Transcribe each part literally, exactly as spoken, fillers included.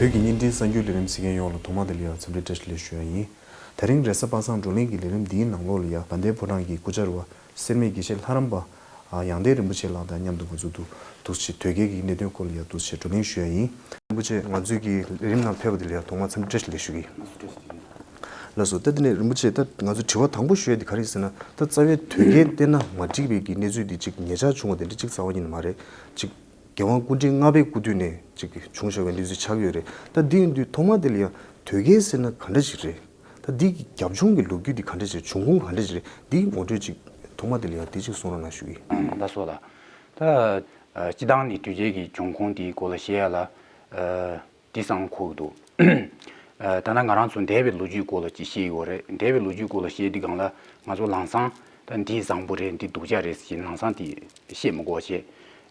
བོད་ཀྱི་བརྙན་འཕྲིན་གསར་འགྱུར་ལས་རིམ་གཟིགས་མཁན་ཡོངས་ལ་ཐོག་མ་དེ་ལ་ཡང་འཚམས་འདྲི་བཀྲ་ཤིས་བདེ་ལེགས་ཞུ་ཡ་ཡིན། དེ་རིང་རེས་གཟའ་པ་སངས་བགྲོ་གླེང་གི་ལས་རིམ་འདིའི་ནང་ལོགས་ལ་ཡང་དཔལ་ལྡན་ཕོ་བྲང་གི་སྐུ་བཅར་བ་སེར་སྨད་དགེ་བཤེས་ལྷ་རམས་པ་ཡང་ལྡན་རིན་པོ་ཆེ་ལགས་དང་མཉམ་དུ་ང་ཚོ་འདུག་འདུག་སེ་དོལ་རྒྱལ་གྱི་གནད་དོན་སྐོར་ལ་ཡང་འདུག་སེ་བགྲོ་གླེང་ཞུ་ཡ་ཡིན། རིན་པོ་ཆེ་ང་ཚོའི་གི་ལས་རིམ་ནང་ཕེབས་པ་དེ་ལ་ཡང་ཐོག་མར་འཚམས་འདྲི་བཀྲ་ཤིས་བདེ་ལེགས་ཞུ་གི་ཡིན། ལགས་སོ། ད་དེ་ནས་རིན་པོ་ཆེ་ད་ང་ཚོ་དྲི་བ་དང་པོ་ཞུ་ཡ་དེ་ག་རེ་ཡིན་ཟེར་ན། ད་རྩ་བའི་དོལ་རྒྱལ་བསྟེན་ན་མ་འགྲིག་པའི་གི་གནས་ཚུལ་དེ་ཅིག་ཉེ་ཆར་བྱུང་བ་དེ་འདྲ་ཅིག་རྩ་བ་ཉིད་ནས་མ་རེད། ཅིག་རྒྱལ་དབང་སྐུ་ཕྲེང་ལྔ་པའི་སྐུ་དུས་ནས་ཅིག་བྱུང་བཞག་པའི་གནས་ཚུལ་ཆགས་ཡོད་རེད། ད་འདི་ཡིན་དུས་ཐོག་མ་དེ་ལ་ཡང་དོལ་རྒྱལ་ཟེར་ན་ག་འདྲ་ཞིག་རེད། ད་འདི་གི་རྒྱབ་ལྗོངས་ཀྱི་ལོ་རྒྱུས་འདི་ག་འདྲ་ཞིག་རེད། འབྱུང་ཁུངས་ག་འདྲ་ཞིག་རེད། འདི་ངོ་སྤྲོད་ཅིག་ཐོག་མ་དེ་ལ་ཡང་དེ་ཅིག་གསུང་རོགས་གནང་ཞུ་གི་ཡིན། ལགས་སོ་ལགས། ད་ཨ་སྤྱི་བཏང་ནས་དོལ་རྒྱལ་གྱི་འབྱུང་ཁུངས་དེའི་སྐོར་ལ་བཤད་ཡ་ལ་ཨ་དེ་སང་གོ་གི་འདུག་ཨ་ད་ནང་ང་རང་ཚོ་འདས་པའི་ལོ་རྒྱུས་སྐོར་ལ་ཅིག་བཤད་ཡོད་རེད། འདས་པའི་ལོ་རྒྱུས་སྐོར་ལ་བཤད་དུས་སྒང་ལ་ང་ཚོ་ལམ་སང་ད་འདི་བཟང་པོ་རེད། འདི་སྡུག་ཅག་རེད་ཟེར་ལམ་སང་དེ་བཤད་མི་དགོས་བྱས།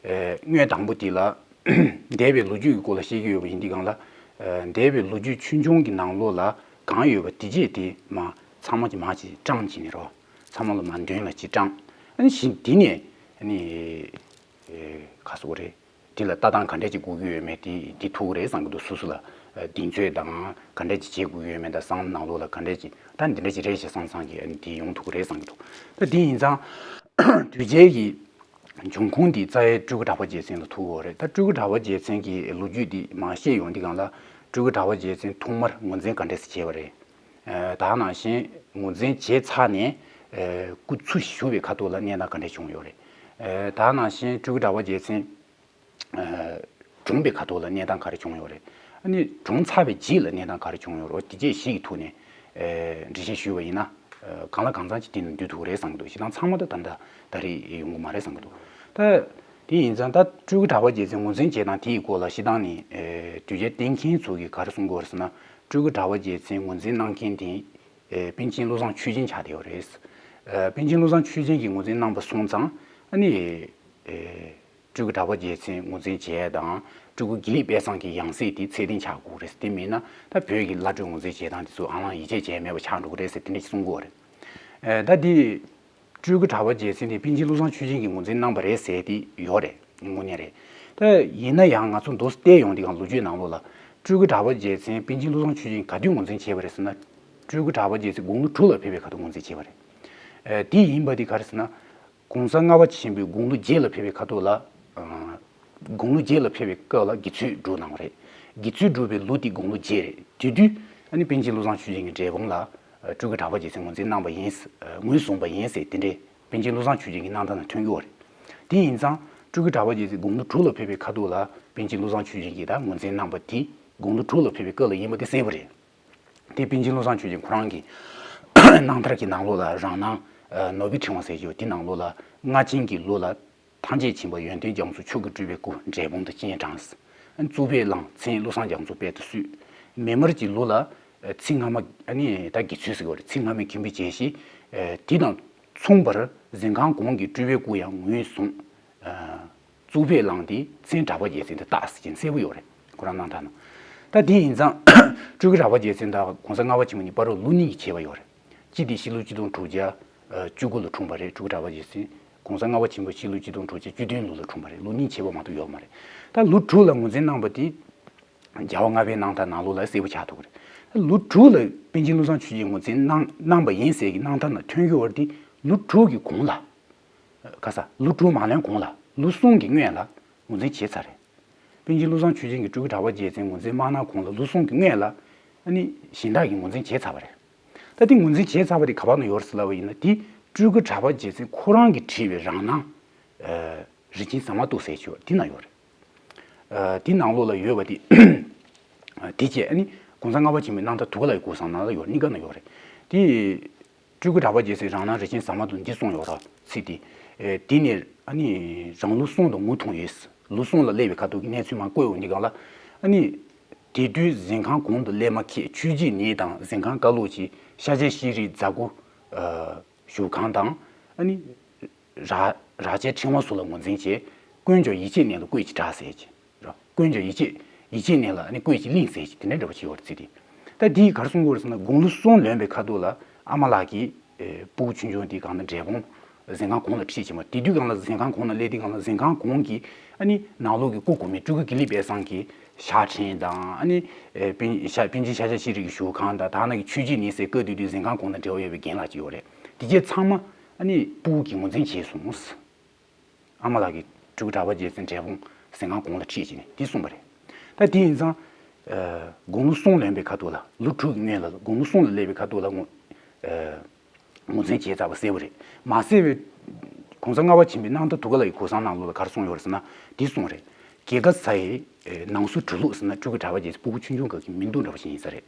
ཨ་སྔོན་དང་པོ་དེ་ལ་འདས་པའི་ལོ་རྒྱུས་ཀྱི་སྐོར་ལ་བཤད་ཀྱི་ཡོད་པ་ཡིན་དུས་སྒང་ལ་ཨ་འདས་པའི་ལོ་རྒྱུས་ཆུང་ཆུང་གི་ནང་ལོགས་ལ་གང་ཡོད་པ་དེ་རྗེས་དེ་མ་ཚང་མ་གྱི་མ་ཅིག་བགྲངས་ཀྱི་ནི་རོ། ཚང་མ་ལ་མ་མདུན་ལ་ཅིག་བགྲངས། ཨ་ནི་གཞི་དེ་ནས་ཨ་ནི། ཨེ་ག་སོགས་རེད། དེ་ལ་ལྟ་སྟངས་ག་འདྲས་ཅིག་དགོས་ཀྱི་ཡོད་མེད་དེ་དེ་ཐུག་རེད་བསམ་གྱི་འདུག་སོ་སོ་ལ་ཨ་གདེང་ཚོད་དང་ག་འདྲས་ཅིག་བྱེད་དགོས་ཀྱི་ཡོད་མེད་དང་བསམ་ནང་ལོགས་ལ་ག་འདྲས་ཅིག་ད་འདི་འདྲས་ཅིག་རེད་ཞེས་བསམ་བསམ་གྱི་ཨ་ནི་དེ་ཡོང་ཐུག་རེད་བསམ་གྱི་འདུག་ད་དེ་ཡིན་ཙང་དོལ་རྒྱལ་གྱི་འབྱུང་ཁུངས་དེ་རྩ་བའི་སྤྲུལ་སྐུ་གྲགས་པ་རྗེ་བཙན་ལ་ཐུག་ཡོད་རེད། ད་སྤྲུལ་སྐུ་གྲགས་པ་རྗེ་བཙན་གྱི་ལོ་རྒྱུས་དེ་མར་བཤད་ཡོང་དུས་སྒང་ལ་སྤྲུལ་སྐུ་གྲགས་པ་རྗེ་བཙན་ཐོག་མར་ངོས་འཛིན་ག་འདྲས་སེ་བྱས་པ་རེད། ཨ་ད་ནང་བཞིན་ངོས་འཛིན་བྱས་ཚར་ནས་ཨ་སྐུ་འཚོ་བཞུགས་པའི་ཁ་ཐོག་ལ་གནས་སྟངས་ག་འདྲས་བྱུང་ཡོད་རེད། ཨ་ད་ནང་བཞིན་སྤྲུལ་སྐུ་གྲགས་པ་རྗེ་བཙན་ཨ་གྲོངས་པའི་ཁ་ཐོག་ལ་གནས་སྟངས་ག་རེ་བྱུང་ཡོད་རེད། ཨ་ནི་གྲོངས་ཚར་བའི་རྗེས་ལ་གནས་སྟངས་ག་རེ་བྱུང་ཡོད་རེད། འོ་དེ་རྗེས་ཞིག་གི་ཐོག་ནས་ཨ་འགྲེལ་བཤད་ཞུས་པ་ཡིན་ན་ཨ་གང་ལ་གང་འཚམ་ཅིག་དེ་ནས་འདུས་ཐུབ་ཀྱི་རེད་བསམ་གྱི་འདུག་སྤྱིར་བཏང་ཚང་མ་ད་ད་ལྟ་ད་རེས་ཡོང་གི་མ་རེད་བསམ་གྱི་འདུག་ད་དེ་ཡིན་ཙང་ད་སྤྲུལ་སྐུ་གྲགས་པ་རྗེ་བཙན་ངོས་འཛིན་བྱེད་སྟངས་དེའི་སྐོར་ལ་སྤྱིར་བཏང་ནས་ཨ་དོལ་རྒྱལ་བསྟེན་མཁན་ཚོ་གིས་ག་རེ་གསུང་གི་ཡོད་རེད་ཟེར་ན། སྤྲུལ་སྐུ་གྲགས་པ་རྗེ་བཙན་ངོས་འཛིན་གནང་མཁན་དེ་ཨེ་པཎ་ཆེན་བློ་བཟང་ཆོས་རྒྱན་ཆགས་བསྡད་ཡོད་རེད། ཨེ་པཎ་ཆེན་བློ་བཟང་ཆོས་རྒྱན་གྱིས་ངོས་འཛིན་གནང་པ་སོང་ཙང་ཨ་ནི་ཨེ་སྤྲུལ་སྐུ་གྲགས་པ་རྗེ་བཙན་ངོས་འཛིན་བྱས་དང་སྤྲུལ་སྐུ་དགེ་ལེགས་དཔལ་བཟང་གི་ཡང་སྲིད་དེ་ཚད་ལྡན་ཆགས་དགོས་རེད། དེ་མིན་ན་ད་བོད་ཀྱི་བླ་སྤྲུལ་ངོས་འཛིན་བྱེད་སྟངས་དེ་ཚོ་ཨ་ལང་ཡིད་ཆེས་བྱས་མེད་པ་ཆགས་འགྲོ་གི་རེད་ཟེར་དེ་འདྲ་ཞིག་གསུང་གི་ཡོད་རེད། ཨེ་ད་དེ། སྤྲུལ་སྐུ་གྲགས་པ་རྗེ་བཙན་དེ་པཎ་ཆེན་བློ་བཟང་ཆོས་རྒྱན་གྱིས་ངོས་འཛིན་གནང་པ་རེད་ཟེར་དེ་ཡོད་རེད། དངོས་གནས་རེད། ད་ཡིན་ན་ཡང་ང་ཚོ་མདོ་བལྟས་ཡོང་དུས་སྒང་ལོ་རྒྱུས་ནང་ལོགས་ལ་སྤྲུལ་སྐུ་གྲགས་པ་རྗེ་བཙན་པཎ་ཆེན་བློ་བཟང་ཆོས་རྒྱན་གྱིས་ག་དུས་ངོས་འཛིན་བྱས་པ་རེད་ཟེར་ན། སྤྲུལ་སྐུ་གྲགས་པ་རྗེ་བཙན་དགུང་ལོ་དྲུག་ལ་ཕེབས་པའི་ཁ་ཐུག་ངོས་འཛིན་བྱས་པ་རེད། ཨེ་དེ་ཡིན་པ་དེ་ག་རེ་ཟེར་ན། གོང་ས་ལྔ་པ་ཆེན་པོས་དགུང་ལོ་བརྒྱད་ལ་ཕེབས་པའི་ཁ་ཐུག་ལ། ཨ་དགུང་ལོ་བརྒྱད་ལ་ཕེབས་པའི་སྐབས་ལ་དགེ་ཚུལ་སྒྲུབ་གནང་བ་རེད། དགེ་ཚུལ་སྒྲུབ་པའི་ལོ་དེ་དགུང་ལོ་བརྒྱད་རེད། དེ་དུས་ཨ་ནི་པཎ་ཆེན་བློ་བཟང་ཆོས་རྒྱན་གྱི་འབྲས་སྤུངས་ལ་ཨ་སྤྲུལ་སྐུ་གྲགས་པ་རྗེ་བཙན་ངོས་འཛིན་གནང་པ་ཡིན། ཨ་ངོས་བཟུང་པ་ཡིན་ཟེར་དེ་འདྲའི་པཎ་ཆེན་བློ་བཟང་ཆོས་རྒྱན་གྱི་གནང་སྟངས་ནང་ཐོན་གྱི་ཡོད་རེད། དེ་ཡིན་ཙང་སྤྲུལ་སྐུ་གྲགས་པ་རྗེ་བཙན་དགུང་ལོ་དྲུག་ལ་ཕེབས་པའི་ཁ་ཐུག་ལ་པཎ་ཆེན་བློ་བཟང་ཆོས་རྒྱན་གྱིས་ད་ངོས་འཛིན་གནང་པ་དེ་དགུང་ལོ་དྲུག་ལ་ཕེབས་པའི་སྐབས་ལ་ཡིན་པ་དེ་གསལ་པོ་རེད། དེ་པཎ་ཆེན་བློ་བཟང་ཆོས་རྒྱན་ཁོ་རང་གི་རྣམ་ཐར་གྱི་ནང་ལོགས་ལ་རང་སྣང་ནོར་བུའི་ཕྲེང་བ་ཟེར་གྱི་ཡོད། དེ་ནང་ལོགས་ལ་སྔ་ཆེན་གྱི་ལུགས་ལ་ཐམས་ཅད་མཁྱེན་པ་ཡོན་ཏན་རྒྱ་མཚོ་མཆོག་གི་སྤྲུལ་པའི་སྐུ་འབྲས་སྤུངས་དང་སྤྱན་དྲངས། གཙུག་ཕུད་གླང་མཚན་བློ་བཟང་རྒྱ་མཚོ་དཔལ་དུ་གསོལ། མེ་དམར་གྱི་ལུགས་ལ་ཚེ་སྔ་མ་ཨ་ནི་ད་དགེ་ཚུལ་ཟེར་གྱི་ཡོད་རེད། ཚེ་སྔ་མའི་མཁན་པོའི་བྱད་བཞིན་དེ་དང་མཚུངས་པར་གཟིམ་ཁང་གོང་གི་སྤྲུལ་པའི་སྐུ་ཡང་ངོས་བཟུང་། གཙུག་ཕུད་གླང་དེ་མཚན་གྲགས་པ་རྗེ་བཙན་དུ་བཏགས་ཟེར་གྱིན་གསལ་པོ་ཡོད་རེད། ཁོ་རང་རྣམ་ཐར་ནང་། ད་དེ་ཡིན་ཙང་སྤྲུལ་སྐུ་གྲགས་པ་རྗེ་བཙན་དང་གོང་ས་ལྔ་པ་ཆེན་པོ་གཉིས་བར་ལ་ལོ་གཉིས་ཀྱི་ཁྱད་པར་ཡོད་རེད། གཅིག་དེ་ཕྱི་ལོ་ཆིག་སྟོང་དྲུག་བརྒྱ་བཅུ་དགུ་ལ་འཁྲུངས་པ་རེད། སྤྲུལ་སྐུ་གྲགས་པ་རྗེ་བཙན། གོང་ས་ལྔ་པ་ཆེན་པོ་ཕྱི་ལོ་ཆིག་སྟོང་དྲུག་བརྒྱ་བཅུ་བདུན་ལོ་ལ་འཁྲུངས་པ་རེད། ལོ་གཉིས་ཁྱད་པར་མ་གཏོགས་ཡོད་མ་རེད། ད་ལོ་དྲུག་ལ་ངོས་འཛིན་གནང་པ་དེ་རྒྱལ་བ་ལྔ་པའི་རྣམ་ཐར་ནང་ལོགས་ལ་གསལ་པོ་ཆགས་ཐུབ་ཀྱི་རེད། ད་ལོ་དྲུག་ལ་པཎ་ཆེན་བློ་བཟང་ཆོས་རྒྱན་ངོས་འཛིན་གནང་གནང་པ་ཡིན་ཟེར་གྱི་རྣམ་ཐར་ནང་ཐོན་གྱི་ཡོད་རེད་དེ། ལོ་དྲུག་གི་གོང་ལ། ག་ས་ལོ་དྲུག་མ་ལོན་གོང་ལ་ལོ་གསུམ་གྱི་སྔོན་ལ་ངོས་འཛིན་བྱས་ཚར་རེད། པཎ་ཆེན་བློ་བཟང་ཆོས་རྒྱན་གྱིས་སྤྲུལ་སྐུ་གྲགས་པ་རྗེ་བཙན་ངོས་འཛིན་མ་གནང་གོང་ལ་ལོ་གསུམ་གྱི་སྔོན་ལ་ཨ་ནི་གཞན་དག་གིས་ངོས་འཛིན་བྱས་ཚར་བ་རེད། ད་དེ་ངོས་འཛིན་བྱས་ཚར་བ་དེ་ག་པར་ན་ཡོད་རེད་ཟེར་ལབ་པ་ཡིན་ན། དེ་སྤྲུལ་སྐུ་གྲགས་པ་རྗེ་བཙན་ཁོ་རང་གིས་བྲིས་པའི་རང་སྣང་། རི་ཆེན་ཟ་མ་ཏོག་ཟེར་གྱི་ཡོད་དེ་ན་ཡོད་རེད། དེ་ནང་ལོགས་ལ་ཡོད་པ་དེ། དེ་བཅས་ཨ་ནི་གོང་ས་ལྔ་པ་ཆེན་པོའི་རྣམ་ཐར་དུ་ག་ལ་ཡི་གོ་བཟང་ནང་ལ་ཡོད་རེད། གཉིས་ཀ་ན་ཡོད་རེད། དེ། སྤྲུལ་སྐུ་གྲགས་པ་རྗེ་བཙན་རང་སྣང་རི་ཆེན་ཟ་མ་ཏོག་འདི་གསུངས་ཡོད་ར། ཚིག་དེ། ཨེ་དེ་ནས་ཨ་ནི་རང་ལོ་གསུམ་དང་ངོ་ཐུག་ཡོད། ལོ་གསུམ་ལ་སླེབས་པའི་ཁ་ཐུག་གི་གནས་ཚུལ་མར་བཀོད་ཡོང་དུས་སྒང་ལ། ཨ་ནི་དེ་དུས་གཟིམ་ཁང་གོང་དུ་སླེབས་མ་ཁད་ཆོས་རྗེ་ཉིད་དང་གཟིམ་ཁང་བཀའ་སློབ་ཀྱི་ཤཱཀྱ་ཤྲཱི་རིའི་མཛད་སྒོ་བཞུགས་ཁང་དང་། ཨ་ནི་ར་ར་ཆེན་ཕྲེང་བ་སོགས་ལ་ངོས་འཛིན་བྱས། དཀོན་མཆོག་ཡིད་ཆེས་གནས་ལ་བཀོད་ཅིག་གྲགས་ཟེར་གྱི། ར། དཀོན་མཆོག་ཡིད་ཆེས་ཡིད་ཆེས་གནས་ལ་ཨ་ནི་བཀོད་ཅིག་གླིང་ཟེར་གྱི་དེ་འདྲ་འདྲ་པོ་ཅིག་ཡོད་རེད་ཚིག་དེ། ད་དེའི་ག་རེ་གསུང་གི་ཡོད་རེད་ཟེར་ན། དགུང་ལོ་གསུམ་ལོན་པའི་ཁ་ཐུག་ལ་ཨ་མ་ལགས་ཀྱིས་ཨེ་སྤུ་གུ་ཆུང་ཆུང་དེ་གང་ན་འབྲས་སྤུངས་ གཟན་ཁང་གོང་ལ་ཁྲིད་ཕྱིན་པ། དེ་དུས་སྒང་ལ་གཟན་ཁང་གོང་ལ་སླེབས་དུས་སྒང་ལ་གཟན་ཁང་གོང་གི་ཨ་ནི་ནང་ལོགས་ཀྱི་སྐུ་གོང་མའི་སྤྲུལ་སྐུ་དགེ་ལེགས་དཔལ་བཟང་གི་ཞག་ཕྲེང་དང་། ཨ་ནི་ཨེ་པཎ་ཞག་པཎ་ཆེན་ཤཱཀྱ་ཤྲཱི་གི་བཞུགས་ཁང་དང་། ད་ནང་གི་ཆོས་རྗེ་ཉི་ཟེར་སྐབས་དེ་དུས་གཟན་ཁང་གོང་དང་འབྲེལ་བ་ཡོད་པའི་རྒན་ལགས་ཅིག་ཡོད་རེད། དེ་གྱད་ཚང་མ་ཨ་ནི་སྤུ་གུ་གིས་ངོས་འཛིན་བྱས་སོང་། ཨ་མ་ལགས་ཀྱིས་སྤྲུལ་སྐུ་གྲགས་པ་རྒྱལ་མཚན་འབྲས་སྤུངས་གཟན་ཁང་གོང་ལ་ཁྲིད་ཕྱིན་ནས་དེ་གསུངས་པ་རེད། ད་དེ་ཡིན་ཙང་། ཨ་དགུང་ལོ་གསུམ་ལོན་པའི་ཁ་ཐུག་ལ། ལོ་དྲུག་གི་སྔོན་ལ། དགུང་ལོ་གསུམ་ལ་སླེབས་པའི་ཁ་ཐུག་ལ་ངོ་ཨ་ངོས་འཛིན་བྱས་ཚར་བ་གསལ་པོ་རེད། མ་ཟད་པའི་༸གོང་ས་ལྔ་པ་ཆེན་པོའི་གནང་བརྡ་དུས་འཁོར་ལ་ཡི་གོ་གསར་ནང་ལོགས་ལ་ག་རེ་གསུངས་ཡོད་རེད་ཟེར་ན། འདི་གསུངས་རེད། རྒྱལ་ཁབ་ས་ཡི་ཨེ་ནང་སོའི་གྲུ་ལུགས་ཟེར་ན། སྤྲུལ་སྐུ་གྲགས་པ་རྒྱལ་མཚན་སྤུ་གུ་ཆུང་ཆུང་སྐབས་ཀྱི་མིང་འདོགས་འདྲ་པོ་ཞིག་ཡིན་ས་རེད།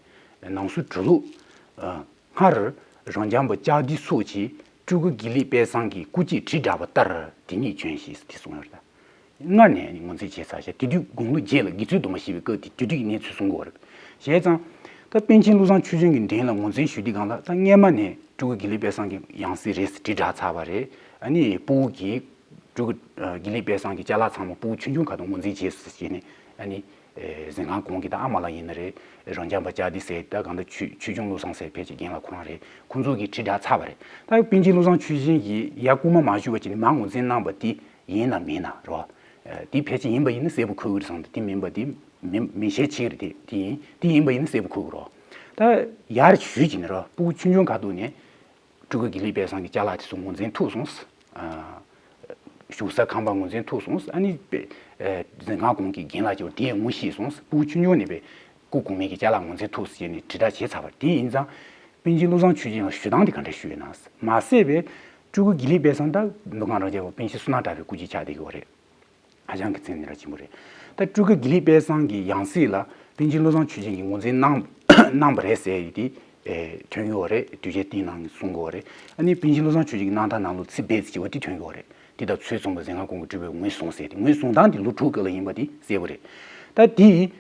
ནང་སོའི་གྲུ་ལུགས། ཨ་སྔར་རབ་འབྱམས་པ་ལྕགས་སྡེ་སོགས་ཀྱིས་སྤྲུལ་སྐུ་དགེ་ལེགས་དཔལ་བཟང་གི་སྐུ་སྐྱེས་བྲིས་བསྒྲགས་པ་ལྟར་དེ་ཉིད་བྱོན་ཞེས་དེ་གསུངས་ཡོད་རེད། ད་སྔར་ནས་ནི་ངོས་འཛིན་བྱས་ཚར་ཤག་དེ་དུས་དགུང་ལོ་བརྒྱད་ལ་དགེ་ཚུལ་སྡོམ་པ་བཞེས་པའི་སྐབས་དེ་དུས་དེ་གི་གནས་ཚུལ་གསུང་གི་ཡོད་རེད། བྱས་ཙང་། ད་པཎ་ཆེན་བློ་བཟང་ཆོས་རྒྱན་གྱི་མདུན་ལ་ངོས་འཛིན་ཞུ་དུས་སྒང་ལ། ད་སྔས་མ་ནས་སྤྲུལ་སྐུ་དགེ་ལེགས་དཔལ་བཟང་གི་ཡང་སྲིད་རེད་ཟེར་བྲིས་བསྒྲགས་ཚར་བ་རེད། ཨ་ནི་སྤུ་གུ་གིས་སྤྲུལ་སྐུ་ཨ་དགེ་ལེགས་དཔལ་བཟང་གི་ཅ་ལག་ཚང་མ་སྤུ་གུ་ཆུང་ཆུང་ཁ་ཐུག་ངོས་འཛིན་བྱས་སོང་ཟེར་ནས། ཨ་ནི་ཨེ་གཟན་ཁང་གོང་གི་ད་ཨ་མ་ལགས་ཡིན་ན་རེད། རབ་འབྱམས་པ་ལྕགས་སྡེ་ཟེར། ད་གང་ལྟར་ཆོས་ཆོས་སྐྱོང་བློ་བཟང་ཟེར་ཕལ་ཆེར་རྒན་ལགས་ཁོ་རང་རེད། ཁོང་ཚོ་གིས་བྲིས་བསྒྲགས་ཚར་བ་རེད། ད་པཎ་ཆེན་བློ་བཟང་ཆོས་རྒྱན་གྱིས་ཡར་སྐུལ་མ་མ་ཞུས་པ་བྱས་ནས་མར་ངོས་འཛིན་གནང་པ་དེ་ཡིན་ནམ་མིན་ན་རེད་བ། ཨ་དེ་ཕལ་ཆེར་ཡིན་པ་ཡིན་ན་གསལ་པོ་འཁོད་ཀྱི་རེད་བསམ་འདུག་དེ་མིན་པ་དེ་མིན་མིན་ཤས་ཆེ་གི་རེད། དེ་དེ་ཡིན་དེ་ཡིན་པ་ཡིན་ན་གསལ་པོ་འཁོད་ཀྱི་རེད། ད་ཡར་ཞུས་བྱས་ནས་རེད་བ། སྤུ་གུ་ཆུང་ཆུང་ཁ་ཐུག་ནས་སྤྲུལ་སྐུ་དགེ་ལེགས་དཔལ་བཟང་གི་ཅ་ལག་དེ་ཚོ་ངོས་འཛིན་ཐུབ་སོང་། ཨ་བཞུགས་ས་ཁང་པ་ངོས་འཛིན་ཐུབ་སོང་། ཨ་ནི་པེ་ཨེ་གཟན་ཁང་གོང་གི་རྒན་ལགས་ཀྱིས་དེ་ངོ་ཤེས་སོང་། སྤུ་གུ་ཆུང་ཆུང་ནས་པེ་སྐུ་གོང་མའི་གི་ཅ་ལག་ངོས་འཛིན་ཐུབ་ཟེར་ནས་དྲིལ་བསྒྲགས་བྱས་ཚར་བ་རེད། དེ་ཡིན་ཙང་། པཎ་ཆེན་བློ་བཟང་ཆོས་རྒྱན་ལ་ཞུ་སྟངས་དེ་ག་འདྲ་ཞུས་ཡོད་ན། མ་ཟད་པའི་སྤྲུལ་སྐུ་དགེ་ལེགས་དཔལ་བཟང་ད་མདོ་ཁམས་རབ་རྒྱས་པ་པཎ་ཆེན་བསོད་ནམས་གྲགས་པའི་སྐུ་མཆེད་ཆགས་བསྡད་ཀྱི་ཡོད་རེད། ཧ་ཅང་གི་མཚན་སྙན་གྲགས་ཆེན་པོ་རེད། ད་སྤྲུལ་སྐུ་དགེ་ལེགས་དཔལ་བཟང་གི་ཡང་སྲིད་ལ་པཎ་ཆེན་བློ་བཟང་ཆོས་རྒྱན་གྱིས་ངོས་འཛིན་གནང་གནང་བ་རེད་ཟེར་ཡི་དེ་ཨེ་ཐོན་ཡོད་རེད། དུས་ཆེན་སྟེང་ནང་གསུང་གི་ཡོད་རེད། ཨ་ནི་པཎ་ཆེན་བློ་བཟང་ཆོས་རྒྱན་གྱི་གནང་སྟངས་ནང་ལོགས་ཚིག་རྦད་དེ་བྱས་པ་དེ་ཐོན་ཡོད་རེད། དེ་དང་ཚུལ་མཚུངས་པ་གཟན་ཁང་གོང་གི་སྤྲུལ་པས་ངོས་བཟུང་ཟེར་ཏེ། ངོས་བཟུང་སྟངས་དེ་ལོ་དྲུག་སྐབས་ལ་ཡིན་པ་དེ་གསལ་པོ་རེད། ད་དེ་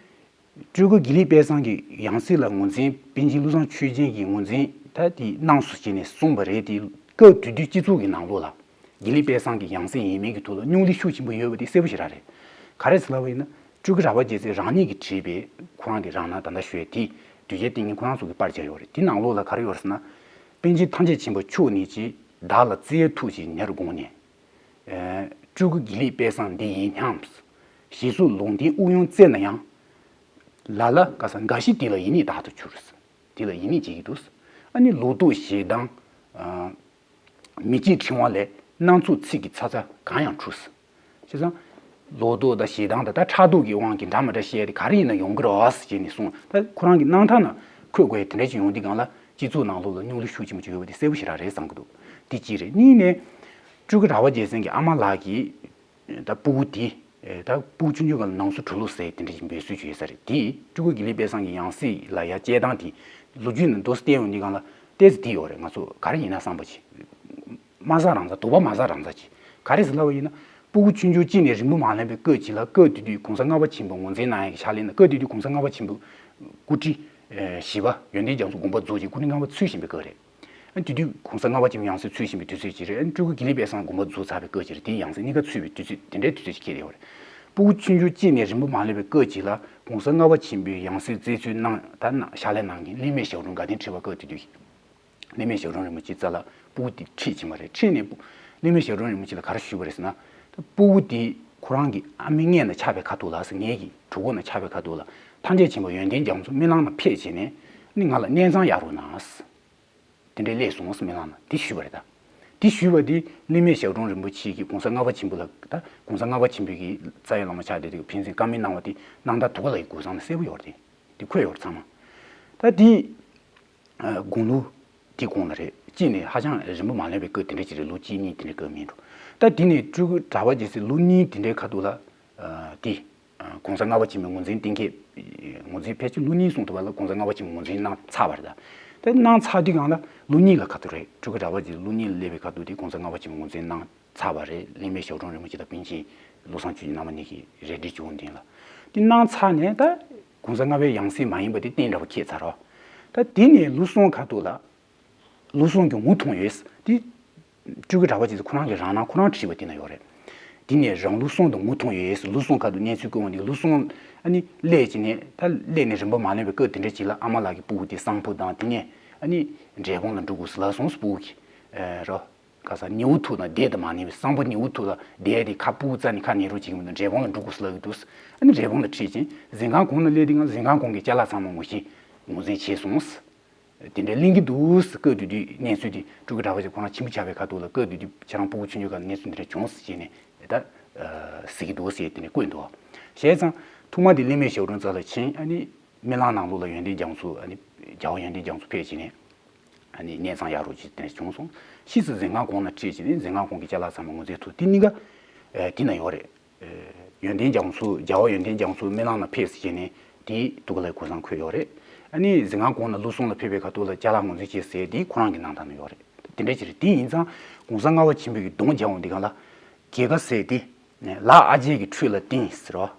སྤྲུལ་སྐུ་དགེ་ལེགས་དཔལ་བཟང་གི་ཡང་སྲིད་ལ་ངོས་འཛིན། པཎ་ཆེན་བློ་བཟང་ཆོས་རྒྱན་གྱིས་ངོས་འཛིན་ད་དེ་གནང་སོང་ཟེར་ནས་གསུངས་པ་རེད་དེ། སྐབས་དེ་དུས་སྤྱི་ཚོགས་ཀྱི་ནང་ལོགས་ལ་དགེ་ལེགས་དཔལ་བཟང་གི་ཡང་སྲིད་ཡིན་མིན་གྱི་ཐོག་ལ་སྙུང་གླེང་ཤུགས་ཆེན་པོ་ཡོད་པ་དེ་གསལ་པོ་ཞེ་དྲག་རེད། ག་རེ་ཟེར་ལབ་པ་ཡིན་ན། སྤྲུལ་སྐུ་གྲགས་པ་རྒྱལ་མཚན་རང་ཉིད་ཀྱིས་བྲིས་པའི་ཁོ་རང་གི་རང་སྣང་། ད་ལྟ་ཞུས་དེ་དུས་ཆེན་སྟེང་གི་ཁོ་རང་ཚོ་གི་པར་རྒྱག་ཡོད་རེད། དེ་ནང་ལོགས་ལ་ག་རེ་ཡོད་རེད་ཟེར་ན། པཎ་ཆེན་ཐམས་ཅད་མཁྱེན་པ་མཆོག་ཉིད་ཀྱིས། བདག་ལ་བརྩེ་བའི་ཐུགས་ཀྱིས་ཉེར་དགོངས་ནས། ཨེ་སྤྲུལ་སྐུ་དགེ་ལེགས་དཔལ་བཟང་འདི་ཡིན་སྙམ། ཞེས་སུ་ལུང་བསྟན་དབུགས་དབྱུང་བསྩལ་ན་ཡང་། ལ་ལ་ག་ས་འགའ་ཞིག་དེ་ལ་ཡིད་གཉིས་བདག་ཏུ་གྱུར། དེ་ལ་ཡིད་གཉིས་བྱེད་ཀྱི་འདུག་ཨ་ནི་ལོག་རྟོག་ཞེ་སྡང་། ཨ་མི་སྐྱིད་འཁྲི་དབང་ལས་སྣ་ཚོགས་ཚིག་གི་ཚ་ཚ་གང་ཡང་འཁྲུལ། བྱས་ཙང་། ལོག་རྟོག་དང་ཞེ་སྡང་དང་ད་ཕྲག་དོག་གི་དབང་གིས་འདྲ་མི་འདྲ་བཤད་དེ་ག་རེ་ཡིན་ན་ཡོང་གི་རེད་ཟེར་ནས་གསུངས། ད་ཁོ་རང་གི་གནང་སྟངས་ན་འཁོད་དགོས་ཡ་དེ་འདྲ་ཅིག་ཡོང་དུས་སྒང་ལ་སྤྱི་ཚོགས་ནང་ལོགས་ལ་སྙུང་གླེང་ཤུགས་ཆེན་པོ་ཅིག་ཡོད་པ་དེ་གསལ་པོ་ཞེ་དྲག་རེད་བསམ་གྱི་འདུག་དེ་གཅིག་རེད། གཉིས་ནས། སྤྲུལ་སྐུ་གྲགས་པ་རྒྱལ་མཚན་གྱི་ཨ་མ་ལགས་ཀྱིས་ད་སྤུ་གུ་དེ་ད་སྤུ་གུ་ཆུང་ཆུང་སྒང་ལ་ནང་སོ་གྲུ་ལུགས་ཟེར་དེ་འདྲ་ཞིག་འབོད་སྲོལ་ཅིག་ཡོད་ས་རེད། དེ་སྤྲུལ་སྐུ་དགེ་ལེགས་དཔལ་བཟང་གི་ཡང་སྲིད་ལ་ཡར་བསྐྱལ་སྟངས་དེ་ལོ་རྒྱུས་ནང་དུ་བལྟས་ཡོང་དུས་སྒང་ལ་ཏོག་ཙམ་དེ་ཡོད་རེད། ང་ཚོ་ག་རེ་ཡིན་ན་བསམ་པ་ཅིག་མ་ཟ་རང་ཟ། དུག་པ་མ་ཟ་རང་ཟ་ཅིག་ག་རེ་ཟེར་ལབ་པ་ཡིན་ན། སྤུ་གུ་ཆུང་ཆུང་གཅིག་ནས་རིང་པོ་མ་ལོན་པའི་སྐབས་ཅིག་ལ། སྐབས་དེ་དུས་གོང་ས་ལྔ་པ་ཆེན་པོ་ངོས་འཛིན་གནང་ཡག་གི་ཕྱག་ལས་གནང་། སྐབས་དེ་དུས་གོང་ས་ལྔ་པ་ཆེན་པོ་སྐུ་ཕྲེང་བཞི་པ་ཡོན་ཏན་རྒྱ་མཚོ་དགོངས་པ་རྫོགས་རྗེས་སྐུ་ཕྲེང་ལྔ་པ་འཚོལ་བཞིན་པའི་སྐབས་རེད། ཨ་དེ་དུས་གོང་ས་ལྔ་པ་ཆེན་པོ་ཡང་སྲིད་འཚོལ་བཞིན་པའི་དུས་ཚོད་ཅིག་རེད། ཨ་སྤྲུལ་སྐུ་དགེ་ལེགས་དཔལ་བཟང་དགོངས་པ་རྫོགས་ཚར་བའི་སྐབས་ཅིག་རེད། དེ་ཡང་སྲིད་གཉིས་ཀ་འཚོལ་བའི་དུས་ཚོད་དེ་འདྲའི་དུས་ཚོད་ཅིག་འཁེལ་ཡོད་རེད། སྤུ་གུ་ཆུང་ཆུང་གཅིག་ནས་རིང་པོ་མ་ལོན་པའི་སྐབས་ཅིག་ལ་གོང་ས་ལྔ་པ་ཆེན་པོའི་ཡང་སྲིད་མཛད་གཙོ་གནང་། ད་ཕྱག་ལས་གནང་མཁན་གླིང་མེས་ཞབས་དྲུང་དགའ་ལྡན་ཁྲི་པ། སྐབས་དེ་དུས་གླིང་མེས་ཞབས་དྲུང་རིན་པོ་ཆེའི་རྩ་ལ་སྤུ་གུ་དེ་ཁྲིད་ཕྱིན་པ་རེད། ཁྲིད་ནས་སྤུ་གླིང་མེས་ཞབས་དྲུང་རིན་པོ་ཆེ་ལ་ག་རེ་ཞུས་པ་རེད་ཟེར་ན། ད་སྤུ་གུ་དེ་ཁོ་རང་གི་ཨ་མའི་མངལ་ནས་ཆགས་པའི་ཁ་ཐུག་ལ་ཟེར། ངེད་ཀྱི་གྲོད་ཁོག་ནས་ཆགས་པའི་ཁ་ཐུག་ལ་ཐམས་ཅད་མཁྱེན་པ་ཡོན་ཏན་རྒྱ་མཚོ་རྨི་ལམ་ནང་ཕེབས་བྱས་ནས་ནི་ང་ལ་གནས་ཚང་གཡར་རོགས་གནང་། དེ་འདྲའི་སླེབས་སོང་ཟེར་རྨི་ལམ་ནང་དེ་ཞུས་པ་རེད། ད་དེ་ཞུས་པ་དེ་གླིང་མེས་ཞབས་དྲུང་རིན་པོ་ཆེ་གིས་གོང་ས་ལྔ་པ་ཆེན་པོ་ལ། ད་གོང་ས་ལྔ་པ་ཆེན་པོ་གི་རྩ་བའི་བླ་མ་ཆགས་བསྡད་དུས་ཕན་ཚུན་བཀའ་མོལ་གནང་བ་དེ་གནང་སྟངས་དུ་ག་ལ་ཡི་གུ་སང་ནས་གསལ་པོ་ཡོད་རེད། དེ་ཁོད་ཡོད་རེད་ཚང་མ། ད་དེ་ཨ་དགུང་ལོ་དེ་གོང་ལ་རེད། གཅིག་ནས་ཧ་ཅང་རིང་པོ་མ་ལོན་པའི་སྐབས་དེ་འདྲ་ཅིག་རེད། ལོ་གཅིག་གཉིས་དེ་འདྲའི་སྐབས་མིན་འགྲོ། ད་དེ་ནས་སྤྲུལ་སྐུ་གྲགས་པ་རྒྱལ་མཚན་ལོ་གཉིས་དེ་འདྲའི་ཁ་ཐུག་ལ་ཨ་དེ་ཨ་གོང་ས་ལྔ་པ་ཆེན་པོའི་ངོས་འཛིན་གཏན་འཁེལ། ངོས་འཛིན་ཕལ་ཆེར་ལོ་གཉིས་གསུངས་ཐུབ་པ་ལ་གོང་ས་ལྔ་པ་ཆེན་པོའི་ངོས་འཛིན་གནང་ཚར་བ་རེད། ད་དེ་གནང་ཚར་དུས་སྒང་ལ་ལོ་གཉིས་ལ་ཁ་ཐུག་རེད། སྤྲུལ་སྐུ་གྲགས་པ་རྒྱལ་མཚན་ལོ་གཉིས་ལ་སླེབས་པའི་ཁ་ཐུག་དེ་གོང་ས་ལྔ་པ་ཆེན་པོའི་ངོས་འཛིན་གནང་ཚར་བ་རེད། གླིང་མེས་ཞབས་དྲུང་རིན་པོ་ཆེ་དང་པཎ་ཆེན་བློ་བཟང་ཆོས་རྒྱན་རྣམ་པ་གཉིས་ཀྱིས་རེ་འདུན་བྱུང་དེ་ལ། དེ་གནང་ཚར་ནས་ད་གོང་ས་ལྔ་པའི་ཡང་སྲིད་མ་ཡིན་པ་དེ་གཏན་འདྲ་བ་ཁེལ་ཚར་རོ། ད་དེ་ནས་ལོ་གསུམ་ཁ་ཐུག་ལ། ལོ་གསུམ་གྱི་ངོ་ཐུང་ཡོད། དེ་སྤྲུལ་སྐུ་གྲགས་པ་རྒྱལ་མཚན་ཁོ་རང་གི་རང་སྣང་ཁོ་རང་བྲིས་པ་དེ་ན་ཡོད་རེད། དེ་ནས་རང་ལོ་གསུམ་དང་ངོ་ཐུང་ཡོད། ལོ་གསུམ་ཁ་ཐུག་གནས་ཚུལ་སྐོར་འདི་ལོ་གསུམ་ཨ་ནི་སླེབས་ཀྱི་ནས། ད་སླེབས་ནས་རིང་པོ་མ་ལོན་པའི་སྐབས་དེ་འདྲ་ཅིག་ལ་ཨ་མ་ལགས་ཀྱིས་སྤུ་གུ་དེ་གསང་ཕུ་དང་། དེ་ནས་ཨ་ནི་འབྲས་སྤུངས་ལ་འགྲོ་དགོས་ཟེར་ལབ་སོང་། སྤུ་གུ་གིས་ཨེ་རོ། ག་ས་ནེའུ་ཐུག་དང་བསྡད་དུ་མ་ནེའུ་སམ་བྷོ་ནེའུ་ཐུག་ལ་བསྡད་དེ་ཁ་སྤུ་གུ་རྩ་ནས་ཁ་ཉན་རོགས་བྱེད་ཀྱི་མི་འདུག་འབྲས་སྤུངས་ལ་འགྲོ་དགོས་སུ་ལབ་ཀྱི་འདུག་ཨ་ནི་འབྲས་སྤུངས་ལ་ཁྲིད་ཅིང་ཟིང་ཁང་གོང་ན་སླེབས་དུས་ང་ཟིང་ཁང་གོང་གི་ཅ་ལག་ཚང་མ་ངོ་ཤེས་ངོས་འཛིན་བྱས་སོང་། དེ་འདྲའི་གླེང་གི་འདུག་སྐབས་དེ་དུས་གནས་ཚུལ་དེ་སྤྲུལ་སྐུ་གྲྭ་པ་ཅིག་ཁོ་རང་ཆེན་པོ་ཆགས་པའི་ཁ་ཐུག་ལ་སྐབས་དེ་དུས་ཁྱེད་རང་སྤུ་གུ་ཆུང་ཆུང་སྐབས་ནས་གནས་ཚུལ་འདི་འདྲ་བྱུང་ཟེར་བྱས་ནས་ད་གཟིགས་ཀྱི་འདུག་ཟེར་དེ་ནས་བཀོད་འདུག་བྱས་ཙང་ཐོག་མ་དེ་གླིང་མེ་ཞབས་དྲུང་རྩ་ལ་ཕྱིན། ཨ་ནི་སྨོན་ལམ་ནང་ལོགས་ལ་ཡོན་ཏན་རྒྱ་མཚོ། ཨ་ནི་རྒྱལ་བ་ཡོན་ཏན་རྒྱ་མཚོ་ཕེབས་བྱས་ནས་ཨ་ནི་གནས་ཚང་གཡར་རོགས་ཅིག་དེ་འདྲ་བྱུང་སོང་། ཕྱིས་སུ་ཟིང་ཁང་གོང་ན་ཁྲིད་བྱས་ནས་ཟིང་ཁང་གོང་གི་ཅ་ལག་ཚང་མ་ངོས་འཛིན་ཐུབ། དེ་གཉིས་ཀ་དེ་ན་ཡོད་རེད། ཡོན་ཏན་རྒྱ་མཚོ། རྒྱལ་བ་ཡོན་ཏན་རྒྱ་མཚོ་སྨོན་ལམ་ལ་ཕེབས་ཟེར་བྱས་ནས་དེའི་དུ་ཀ་ལའི་གུར་བཟང་འཁོད་ཡོད་རེད། ཨ་ནི་ཟིང་ཁང་གོང་ན་ལུགས་ཟུང་ལ་ཕེབས་པའི་ཁ་ཐུག་ལ་ཅ་ལག་ངོས་འཛིན་བྱས་ཟེར་དེ་ཁོ་རང་གི་གནང་སྟངས་ན་ཡོད་རེད། དེ་འདྲ་ཅིག་རེད། དེ་ཡིན་ཙང་གོང་ས་ལྔ་པ་ཆེན་པོའི་གི་གདུང་རྒྱབ་འོང་དེ་ག་ལ་རྒྱལ་ཁ་ཟེར་དེ་ལག་ཨ་རྒྱས་ཀྱི་ཁྲུས་ལ་བརྟེན་ཟེར་བ།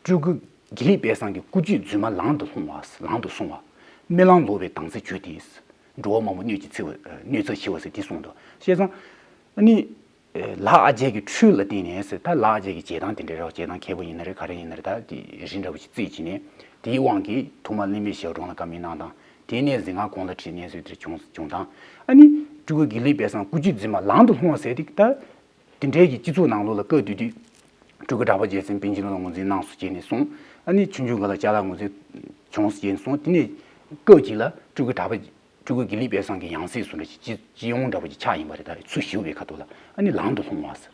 སྤྲུལ་སྐུ་དགེ་ལེགས་དཔལ་བཟང་གི་སྐུ་བཅུད་རྫུན་མ་ལང་དུ་ལྷུང་བ། ལང་དུ་སོང་བ། སྨོན་ལམ་ལོག་པའི་དམ་ཚིག་གྱུར་ཏེ། འགྲོ་བ་མང་པོ་གནོད་ཀྱི་ཚེ་བ་གནོད་འཚེ་ཆེ་བ་ཟེར་དེ་གསུངས་འདུག་བྱས་ཙང་ཨ་ནི། ལག་ཨ་རྒྱས་ཀྱི་ཁྲུས་ལ་བརྟེན་ནས་ཟེར། ད་ལག་ཨ་རྒྱས་ཀྱི་རྗེས་གདང་དེ་འདྲ་རེད་བ། རྗེས་གདང་མཁན་པོ་ཡིན་ན་རེད། ག་རེ་ཡིན་ན་རེད། ད་དེ་རི་འདྲ་བོ་ཞིག་རྩིས་བྱས་ནས་དེའི་དབང་གིས་ཐོག་མར་གླིང་མེ་ཞབས་དྲུང་ལ་བཀའ་མོལ་གནང་སྟངས། དེ་ནས་ཟིང་ཁང་གོང་ལ་ཁྲིད་གནས་ཚུལ་དེ་བྱུང་བྱུང་སྟངས། ཨ་ནི་སྤྲུལ་སྐུ་དགེ་ལེགས་དཔལ་བཟང་སྐུ་བཅུད་རྫུན་མ་ལང་དུ་ལྷུང་བ་ཟེར་དེ། ད་དེ་འདྲའི་གི་སྤྱི་ཚོགས་ནང་ལོགས་ལ་སྐབས་དེ་དུས་སྤྲུལ་སྐུ་གྲགས་པ་རྒྱལ་མཚན་པཎ་ཆེན་ལུང་པ་ངོས་འཛིན་གནང་སོང་བྱས་ནས་སོང་། ཨ་ནི་ཆུང་ཆུང་སྒང་ལ་ཅ་ལག་ངོས་འཛིན་བྱུང་སོང་བྱས་ནས་སོང་། དེ་ནས་སྐབས་གཅིག་ལ་སྤྲུལ་སྐུ་གྲགས་པ། སྤྲུལ་སྐུ་དགེ་ལེགས་དཔལ་བཟང་གི་ཡང་སྲིད་བཟོ་འདྲ་ཅིག་སྤྱི་སྤྱི་ཡོངས་འདྲ་པོ་ཅིག་ཆགས་ཡིན་པ་རེད། ད་ཚུར་ཞུགས་པའི་ཁ་ཐུག་ལ་ཨ་ནི་ལང་དུ་ལྷུང་བ་ཟེར།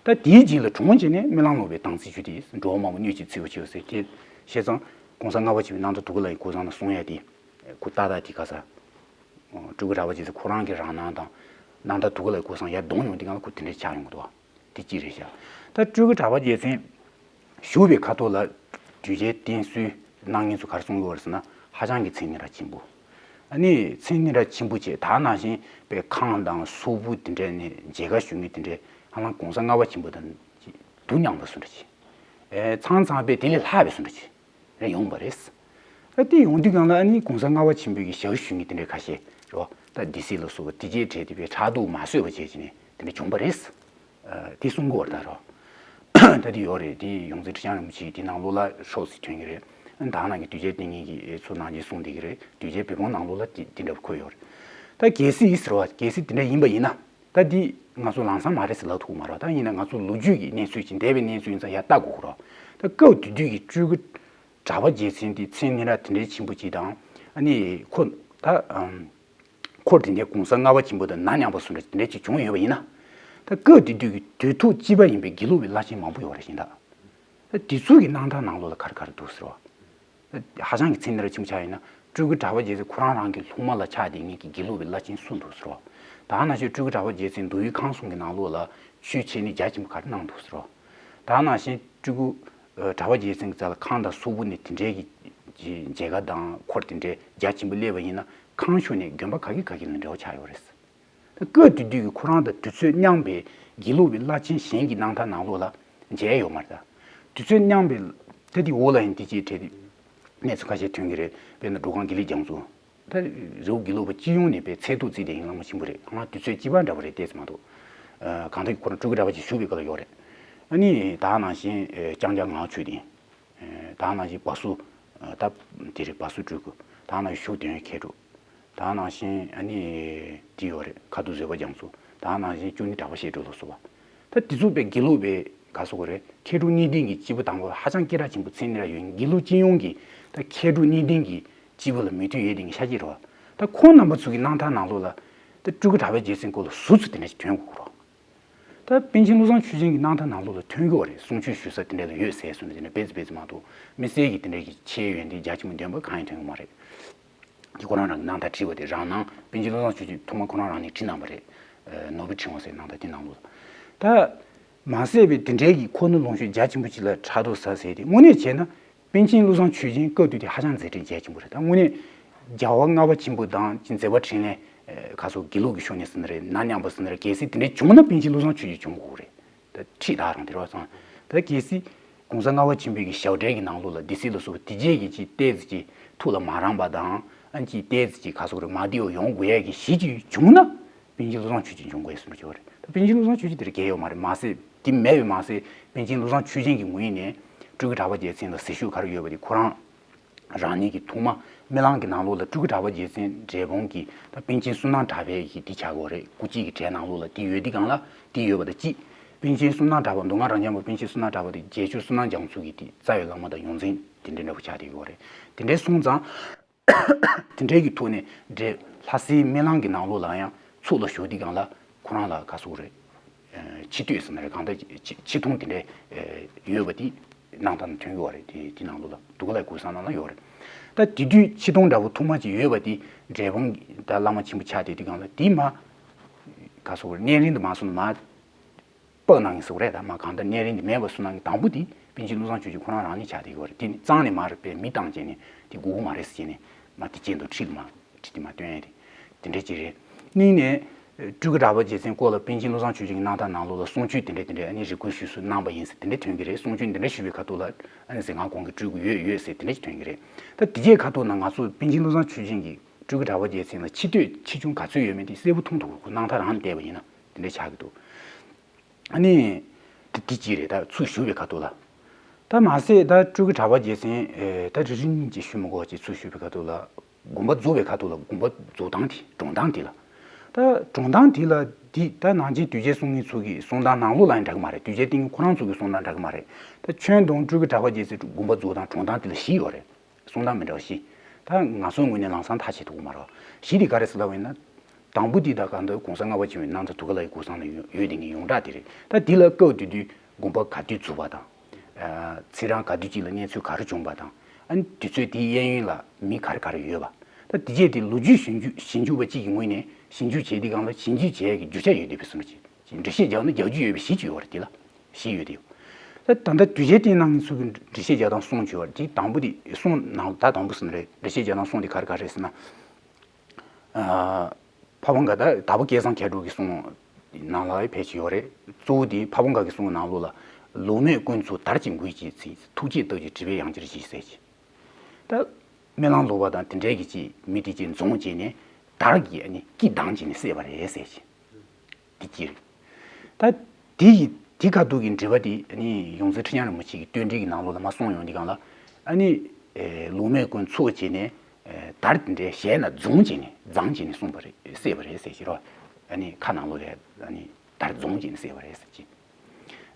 ད་དེའི་རྗེས་ལ་གྲོངས་བྱས་ནས་སྨོན་ལམ་ལོག་པའི་དམ་ཚིག་གྱུར་ཏེ། འགྲོ་བ་མང་པོ་གནོད་ཀྱི་ཚེ་བ་ཆེ་བ་ཟེར་དེ། བྱས་ཙང་གོང་ས་ལྔ་པ་ཆེན་པོའི་རྣམ་ཐར་དུ་ཀ་ལའི་གུར་བཟང་ལ་གསུང་ཡ་དེ་ཁོ་ཏག་ཏག་དེ་ག་ས། སྤྲུལ་སྐུ་གྲགས་པ་རྒྱལ་མཚན་ཁོ་རང་གི་རང་སྣང་དང་རྣམ་ཐར་དུ་ཀ་ལའི་གུར་བཟང་ཡར་གདོང་ཡོང་དུས་སྒང་ལ་ཁོ་དེ་འདྲའི་ཆགས་ཡོང་གི་འདུག་བ། དེ་གཅིག་རེད་ཤག་ད་སྤྲུལ་སྐུ་གྲགས་པ་རྒྱལ་མཚན་བཞུགས་པའི་ཁ་ཐུག་ལ་གདུལ་བྱའི་བསྟེན་གསོལ་གནང་མཁན་ཚོ་ག་རེ་གསུང་གི་ཡོད་རེད་ཟེར་ན། ཧ་ཅང་གི་མཚན་སྙན་གྲགས་ཆེན་པོ། ཨ་ནི་མཚན་སྙན་གྲགས་ཆེན་པོ་བྱས། ད་ནང་བཞིན་པའི་ཁང་དང་སོག་པོ་དེ་འདྲ་ནས་མཇལ་ཁ་ཞུ་མཁན་དེ་འདྲ་ཧ་ལམ་གོང་ས་ལྔ་པ་ཆེན་པོ་དང་དུ་མཉམ་པ་བཟོ་འདྲ་བྱས། ཨེ་ཚང་ཚང་པས་དེ་ལས་ལྷག་པའི་བཟོ་འདྲ་བྱས། རེ་ཡོང་བ་རེད། ད་དེ་ཡོང་དུས་སྒང་ལ་ཨ་ནི་གོང་ས་ལྔ་པ་ཆེན་པོའི་གི་ཞབས་ཞུ་མཁན་དེ་འདྲའི་ཁ་ཤས་རེད་བ། ད་སྡེ་སྲིད་ལ་སོགས་པ་དེ་རྗེས་དྲན་དེ་བས་ཕྲག་དོག་མ་བཟོད་པ་བྱས་བྱས་ནས་དེ་འདྲ་བྱུང་བ་རེད། ཨ་དེ་གསུང་གི་བར་ད་རོ། ད་དེ་ཡོད་རེད། དེ་ཡོངས་འཛིན་ཁྲི་བྱང་རིན་པོ་ཆེ་གི་དེ་ནང་ལོགས་ལ་ཤོག་ཟིག་ཐོན་གི་རེད། ཨ་ད་ནང་གི་གདུལ་བྱའི་བསྟེན་མཁན་གྱི་ཚོ་ནང་གི་གསུང་བསྡད་གི་རེད། གདུལ་བྱའི་བོད་དཔང་ནང་ལོགས་ལ་དེ་དེ་འདྲ་བ་འཁོད་ཡོད་རེད། ད་གལ་སྲིད་ཟེར་བ་གལ་སྲིད་དེ་འདྲ་ཡིན་པ་ཡིན་ན། ད་འདི་ང་ཚོ་ལམ་སང་མ་རེད་ཟེར་ལབ་ཐུབ་ཀྱི་མ་རེད། ད་ཡིན་ན་ང་ཚོ་ལོ་རྒྱུས་ཀྱི་གནས་ཚུལ་ཅིག་འདས་པའི་གནས་ཚུལ་ཡིན་ཙང་ཡར་ལྟ་དགོས་ཀྱི་རེད། ད་སྐབས་དེ་དུས་ཀྱི་སྤྲུལ་སྐུ་གྲགས་པ་རྒྱལ་མཚན་དེ་མཚན་སྙན་གྲགས་དེ་འདྲའི་ཆེན་པོ་ཅིག་དང་། ཨ་ནི་ཁོ་ད་ཨམ་ཁོ་དེ་འདྲའི་གོང་ས་ལྔ་པ་ཆེན་པོ་དང་ན་མཉམ་པ་བཟོ་འདྲ་དེ་འདྲ་ཅིག་བྱུང་ཡོད་པ་ཡིན་ན། ད་སྐབས་དེ་དུས་ཀྱི་དུས་ཐོག་གཅིག་པ་ཡིན་པའི་དགེ་ལུགས་པའི་བླ་ཆེན་མང་པོ་ཡོད་རེད་ཤིང་ད། ད་དེ་ཚོ་གི་རྣམ་ཐར་ནང་ལོགས་ལ་ག་རེ་ག་རེ་འདུག་ཟེར་བ། ཧ་ཅང་གི་མཚན་སྙན་གྲགས་ཆེན་པོ་ཆགས་ཡིན་ན། སྤྲུལ་སྐུ་གྲགས་པ་རྒྱལ་མཚན་ཁོ་རང་རང་གི་སློབ་མ་ལ་ཆགས་བསྡད་མཁན་གྱི་དགེ་ལུགས་པའི་བླ་ཆེན་སུ་འདུག་ཟེར་བ། ད་ནང་བཞིན་སྤྲུལ་སྐུ་གྲགས་པ་རྒྱལ་མཚན་མདོ་དབུས་ཁང་གསུམ་གྱི་ནང་ལོགས་ལ་ཆོས་འཆད་ནི་རྒྱ་ཆེན་པོ་ག་རེ་གནང་འདུག་ཟེར་བ། ད་ནང་བཞིན་སྤྲུལ་སྐུ་གྲགས་པ་རྒྱལ་མཚན་གྱི་རྩ་ལ་ཁང་དང་སོག་པོ་ནས་དེ་འདྲའི་གི་མཇལ་ཁ་དང་འཁོར་དེ་འདྲའི་རྒྱ་ཆེན་པོ་སླེབས་པ་ཡིན་ན། ཁང་ཕྱོགས་ནས་དགོན་པ་ག་གི་ག་གི་ལ་འབྲེལ་བ་ཆགས་ཡོད་རེད། ད་སྐབས་དེ་དུས་ཀྱི་ཁོ་རང་དང་དུས་ཚོད་མཉམ་པའི་དགེ་ལུགས་པའི་བླ་ཆེན་གཞན་གྱི་རྣམ་ཐར་ནང་ལོགས་ལ་མཇལ་ཡོད་མ་རེད། ད་དུས་ཚོད་མཉམ་པའི་ད་དེ་འོག་ལ་ཡང་དེ་ཅིག་བྲིས་ཏེ་གནས་ཚུལ་ཁ་ཤས་ཐོན་གྱི་རེད། དཔེར་ན་འགྲོ་ཁང་དགེ་ལེགས་རྒྱ་མཚོ། ད་རི་བོ་དགེ་ལུགས་པ་སྤྱི་ཡོངས་ནས་དཔེ་ཚད་ཐུབ་བརྩིས་ཏེ་ཡིན་ལ་མ་ཕྱིན་པ་རེད། ཁོ་རང་དུས་ཚོད་གཅིག་པ་འདྲ་པོ་རེད་བལྟས་ཙམ་མ་གཏོགས། གང་ལྟར་ཁོ་རང་སྤྲུལ་སྐུ་གྲགས་པ་ཅིག་བཞུགས་པའི་སྐབས་ལ་ཡོད་རེད། ཨ་ནི་ད་ནང་བཞིན་ལྕང་སྐྱ་ངག་ཆོས་སྡིངས། ད་ནང་བཞིན་བ་སུ། ད་དེ་རེད། བ་སུ་སྤྲུལ་སྐུ། ད་ནང་བཞིན་ཤུགས་ལྡན་མཁས་གྲུབ། ད་ནང་བཞིན་ཨ་ནི་དེ་ཡོད་རེད། ཁ་ཐུག་བཟོད་པ་རྒྱ་མཚོ། ད་ནང་བཞིན་ཅུ་ནི་གྲགས་པ་བཤད་སྒྲོས་ལ་སོགས་པ། ད་དེ་ཚོ་དཔེ་དགེ་ལུགས་པའི་ག་སོགས་རེད། མཁས་གྲུབ་གཉིས་ལྡན་གྱི་སྐྱེས་བུ་དང་པོ་ཧ་ཅང་སྐད་གྲགས་ཆེན་པོ་མཚན་སྙན་གྲགས་ཡོད། དགེ་ལུགས་སྤྱི་ཡོངས་ཀྱི་ད་མཁས་གྲུབ་གཉིས་ལྡན་གྱི་སྐྱེས་བུ་ལ་མོས་མཐུན་ཡོད་དེ་ངས་ཤ་སྐྱེས་རེད་བ། ད་ཁོང་རྣམ་པ་ཚོ་གི་རྣམ་ཐར་ནང་ལོགས་ལ་ད་སྤྲུལ་སྐུ་གྲགས་པ་རྒྱལ་མཚན་སྐོར་ལ་ཟུར་ཙམ་དེ་འདྲ་ཞིག་ཐོན་དགོས་ཀྱི་རེད་བ། ད་པཎ་ཆེན་བློ་བཟང་ཆོས་རྒྱན་གྱི་རྣམ་ཐར་ནང་ལོགས་ལ་ཐོན་གྱི་ཡོད་རེད། གསུང་ཆོས་ཞུ་ས་དེ་འདྲ་ལ་ཡོད་ཟེར་གསུངས་ནས་དེ་འདྲ་སྤེལ་ཙམ་སྤེལ་ཙམ་མ་གཏོགས། དམིགས་བསལ་གྱི་དེ་འདྲ་གི་ཆེས་ཡོན་ཏན་རྒྱ་ཆེན་པོ་འདོན་པ་གང་ཡང་ཐོན་གྱི་མ་རེད། དེ་ཁོ་རང་རང་གི་རྣམ་ཐར་བྲིས་པ་དེ་རང་སྣང་། པཎ་ཆེན་བློ་བཟང་ཆོས་རྒྱན་ཐོག་མ་ཁོ་རང་རང་ནས་བྲིས་གནང་བ་རེད། ནོར་བུའི་ཕྲེང་བ་ཟེར་རྣམ་ཐར་དེ་ནང་ལོགས་ལ། ད་མ་ཟད་པའི་དེ་འདྲའི་གི་ཁོ་ན་ལོངས་སྤྱོད་རྒྱ་ཆེན་པོ་ཅིག་ལ་ཕྲག་དོག་ཟ་ཟེར་དེ་དངོས་གནས་བྱས་ན། པཎ་ཆེན་བློ་བཟང་ཆོས་རྒྱན་སྐབས་དུས་དེ་ཧ་ཅང་མཛད་བྲེལ་རྒྱ་ཆེན་པོ་རེད། ད་དངོས་གནས་རྒྱལ་བ་ལྔ་པ་ཆེན་པོ་དང་ཅིག་མཛད་པ་འཕྲིན་ལས་ཁ་སོགས་དགེ་ལུགས་ཀྱི་ཕྱོགས་ནས་ཟེར་ན་རེད། ན་མཉམ་པ་ཟེར་ན་རེད། གལ་སྲིད་དེ་འདྲའི་བྱུང་ན་པཎ་ཆེན་བློ་བཟང་ཆོས་རྒྱན་བྱུང་དགོས་རེད། ད་ཁྲིད་ད་རང་དེ་རོགས་ཙང་། ད་གལ་སྲིད་གོང་ས་ལྔ་པ་ཆེན་པོའི་གི་ཞབས་གྲལ་གྱི་ནང་ལོགས་ལ་སྡེ་སྲིད་ལ་སོགས་པ་དེ་རྗེས་ཀྱི་ཅིག་ཏོག་ཙམ་ཅིག་ཐུགས་ལ་མ་རངས་པ་དང་། ཨ་ཅིག་ཏོག་ཙམ་ཅིག་ག་སོགས་རེད། མ་བདེ་བ་ཡོང་དགོས་ཡ་གི་གཞི་ཅིག་བྱུང་ན། པཎ་ཆེན་བློ་བཟང་ཆོས་རྒྱན་བྱུང་དགོས་གསུངས་ཀྱི་ཡོད་རེད། ད་པཎ་ཆེན་བློ་བཟང་ཆོས་རྒྱན་དེར་འགལ་ཡོད་མ་རེད། མ་ཟད་དེ་མེད་པས་མ་ཟད། པཎ་ཆེན་བློ་བཟང་ཆོས་རྒྱན་གྱི་ངོས་ནས་སྤྲུལ་སྐུ་གྲགས་པ་རྒྱལ་མཚན་ལ་ཟེར་ཤུགས་ག་རེ་ཡོད་པ་དེ་ཁོ་རང་ རང་ཉིད་ཀྱི་ཐོག་མ་སྨོན་ལམ་གྱི་ནང་ལོགས་ལ་སྤྲུལ་སྐུ་གྲགས་པ་རྗེ་བཙུན་འབྲས་སྤུངས་ཀྱི་ད་པཎ་ཆེན་བསོད་ནམས་གྲགས་པའི་གི་འདི་བྱ་དགོས་རེད། སྐུ་གཅིག་གི་གྲས་ནང་ལོགས་ལ་འདི་ཡོད་དུས་སྒང་ལ་འདི་ཡོད་པ་དང་གཅིག་པཎ་ཆེན་བསོད་ནམས་གྲགས་པ་མདོ་སྔགས་རབ་འབྱམས་པ་པཎ་ཆེན་བསོད་ནམས་གྲགས་པ་དེ་རྗེས་སྤྱོད་བསོད་ནམས་རྒྱ་མཚོ་གི་དེ་རྩ་བའི་བླ་མ་དང་ཡོངས་འཛིན་དེ་འདྲའི་འདྲ་པོ་ཆགས་བསྡད་ཡོད་རེད། དེ་འདྲའི་སོང་ཙང་དེ་འདྲའི་གི་ཐོག་ནས་འདྲའི་ལྷ་སའི་སྨོན་ལམ་གྱི་ནང་ལོགས་ལ་ཡང་ཚོགས་ལ་ཞུགས་དུས་སྒང་ལ་ཁོ་རང་ལ་ག་ཟེར་དགོས་རེད། ཆེ་བསྟོད་ཟེར་ན་རེད། གང་ལྟར་ཆེ་ཆེ་མཐོང་དེ་འདྲའི་ཡོད་པ་དེ་གནང་སྟངས་ཐོན་གྱི་ཡོད་རེད། དེ་དེ་ནང་ལོགས་ལ་འདུ་ཁ་ལའི་གུར་བཟང་ནང་ལ་ཡོད་རེད། ད་དེ་དུས་ཆེ་མཐོང་འདྲ་པོ་ཐོག་མ་ཅིག་ཡོད་པ་དེ་འབྲས་སྤུངས་ད་བླ་མ་ཆེན་པོ་ཆགས་བསྡད་དུས་སྒང་ལ་དེ་མ་ག་ཟེར་དགོས་རེད། གནས་རིམ་དུ་མ་སོང་ན་མ་དཔག་གནང་གི་ཟེར་བ་རེད། ད་མ་གང་ལྟར་གནས་རིམ་འདི་མེད་པ་བཟོ་གནང་གི་དང་པོ་དེ་པཎ་ཆེན་བློ་བཟང་ཆོས་རྒྱན་ཁོ་རང་རང་ཉིད་ཆགས་བསྡད་ཡོད་རེད། དེ་ནི་གཙང་ནས་མ་རེད་པས་མི་བཏང་བྱས་ནས་དེ་དགོས་ཀྱི་མ་རེད་ཟེར་བྱས་ནས་མ་དེ་སྐྱེས་འདུག་ཁྲིད་མ་ཁྲིད་དེ་མ་སྟོན་ཡ་དེ་དེ་འདྲ་ཅིག་རེད། གཉིས་ནས་སྤྲུལ་སྐུ་གྲགས་པ་རྗེ་བཙུན་སྐོར་ལ་པཎ་ཆེན་བློ་བཟང་ཆོས་རྒྱན་གྱི་གནང་སྟངས་ནང་ལོགས་ལ་གསུང་ཆོས་དེ་འདྲ་དེ་འདྲ་ཨ་ནི་རེ་སྐུལ་ཞུས་སུ་གནང་པ་ཡིན་ཟེར་དེ་འདྲ་ཐོན་གྱི་རེད། གསུང་ཆོས་དེ་འདྲ་ཞུས་པའི་ཁ་ཐུག་ལ་ཨ་ནི་ཟེར་ང་དགོངས་ཀྱི་སྤྲུལ་སྐུ་ཡོད་ཡོད་ཟེར་དེ་འདྲ་ཅིག་ཐོན་གྱི་རེད། ད་དེ་གའི་ཁ་ཐུག་ན་ང་ཚོ་པཎ་ཆེན་བློ་བཟང་ཆོས་རྒྱན་གྱི་སྤྲུལ་སྐུ་གྲགས་པ་རྗེ་བཙུན་ལ་ཆེ་བསྟོད་ཆེ་ཆུང་ག་ཚོད་ཡོད་མེད་དེ་གསལ་པོ་མཐོང་ཐུབ་ཀྱི་གནང་ཐག་རང་བལྟས་པ་ཡིན་ན་དེ་འདྲ་ཆགས་ཀྱི་འདུག་ཨ་ནི། དེ་དེ་གཅིག་རེད། ད་ཚུར་ཞུ་བའི་ཁ་ཐུག་ལ། ད་མ་ཟད་ད་སྤྲུལ་སྐུ་གྲགས་པ་རྗེ་བཙུན་ཨེ་ད་རེ་རེ་གཉིས་ཀྱིས་ཞུ་མི་དགོས་ཅེས་ཚུར་ཞུ་བའི་ཁ་ཐུག་ལ། དགོངས་པ་རྫོགས་པའི་ཁ་ཐུག་ལ་དགོངས་པ་རྫོགས་སྟངས་དེ་སྒྲུང་སྟངས་དེ་ལ། ད་སྒྲུང་སྟངས་དེ་ལ་དེ་ད་ནང་ཆེན་དུས་ཆེན་གསུང་མཁན་ཚོ་གི་གསུང་སྟངས་ནང་ལོགས་ལ་ཡང་འདྲ་གི་མ་རེད། དུས་ཆེན་སྟེང་ཁོ་རང་ཚོ་གི་གསུང་སྟངས་འདྲ་གི་མ་རེད། ད་ཁྱོན་བསྡོམས་སྤྲུལ་སྐུ་གྲགས་པ་རྗེ་བཙུན་དགོངས་པ་རྫོགས་སྟངས་སྒྲུང་སྟངས་དེ་ལ་བཞི་ཡོད་རེད། གསུང་སྟངས་མི་འདྲ་བ་བཞི། ད་ང་ཚོའི་ངོས་ནས་ལམ་སང་ཐག་བཅད་ཐུབ་ཀྱི་མ་རེད། བཞི་དེ་ག་རེ་ཟེར་ལབ་པ་ཡིན་ན། དང་པོ་དེ་ད་གང་ལྟར་གོང་ས་ལྔ་པ་ཆེན་པོའི་སྣང་ཚ་དུ་ཁ་ལ་ཡི་གུ་སང་ལ་ཡོད་ཡོད་དེ་ངའི་ཡོངས་གྲགས་དེ་རེད། ད་དེ་ལ་སྐབས་དེ་དུས་དགོངས་པ་ག་དུས་ཚུགས་པ་དང་། ཚེ་རིང་ག་དུས་གཅིག་ལ་གནས་ཚུལ་ག་རེ་བྱུང་བ་དང་། ཨ་ནི་དུས་ཚོད་དེའི་གཡས་གཡོན་ལ་མི་ག་རེ་ག་རེ་ཡོད་པ། ད་དེ་རྗེས་དེ་ལོ་རྒྱུས་ཞིབ་འཇུག་ཞིབ་འཇུག་པ་གཅིག་གི་ངོས་ནས་ཞིབ་འཇུག་བྱས་དུས་སྒང་ལ་ཞིབ་འཇུག་བྱས་ཀྱི་རྒྱུ་ཆ་ཡོད་དེ་བས་སོང་ཅིག་འགྲེལ་བཤད་རྒྱག་ན་རྒྱག་རྒྱུ་ཡོད་པའི་གཞི་གཅིག་ཡོད་རེད། དེ་ལ་གཞི་ཡོད་དེ་ཡོད། ད་ད་ལྟ་དུས་ཆེན་དེའི་ནང་གི་ཚུལ་གྱི་འགྲེལ་བཤད་རྒྱག་སྟངས་གསུང་བྱས་པ་དེ་དང་པོ་དེ་གསུང་ནང་ད་དང་པོ་ཟེར་ན་རེད། འགྲེལ་བཤད་རྒྱག་སྟངས་གསུང་དེ་ག་རེ་ག་རེ་རེད་ཟེར་ན། ཨ། ཕ་བོང་ཁ་ད་དྭགས་པོ་སྐལ་བཟང་མཁས་གྲུབ་ཀྱི་གསུང་ནང་ལ་ཕལ་ཆེར་ཡོད་རེད། གཙོ་བོ་དེ་ཕ་བོང་ཁ་གི་གསུང་ནང་ལོགས་ལ་ལུགས་མེད་ཀུན་ཚོགས་དར་གྱི་མགུལ་གྱིས་ཚིག་ཐུགས་བསྐྱེད་སྟོབས་ཀྱིས་སྒྲིབ་པའི་ཡང་ཅིར་ཞི་ཟེར་གྱི། ད་སྨོན་ལམ་ལོག་པ་དང་དེ་འདྲའི་གི་ཅིག་མི་དེ་ཅིག་འཛོམས་བྱས་ནས་དར་གྱིས་ཨ་ནི་སྐྱིད་སྡང་བྱས་ནས་བསད་པ་རེད་ཟེར་གྱི། དེ་གཅིག་རེད། ད་དེ་ཡི་དེ་ཁ་ཐུག་གི་འགྲེལ་པ་དེ་ཨ་ནི་ཡོངས་འཛིན་ཁྲི་བྱང་རིན་པོ་ཆེ་གི་བསྟོད་འགྲེལ་གྱི་ནང་ལོགས་ལ་མར་གསུངས་ཡོང་དུས་སྒང་ལ་ཨ་ནི་ལུགས་མེད་ཀུན་ཚོགས་བྱས་ནས་དར་དེ་འདྲའི་ཞལ་ན་རྫོང་བྱས་ནས་རྫང་བྱས་ནས་གསུངས་པ་རེད། བསད་པ་རེད་ཟེར་གྱི་རོ། ཨ་ནི་ཁ་ནང་ལོགས་ལ་ཨ་ནི་དར་རྫོང་བྱས་ནས་བསད་པ་རེད་ཟེར་གྱི།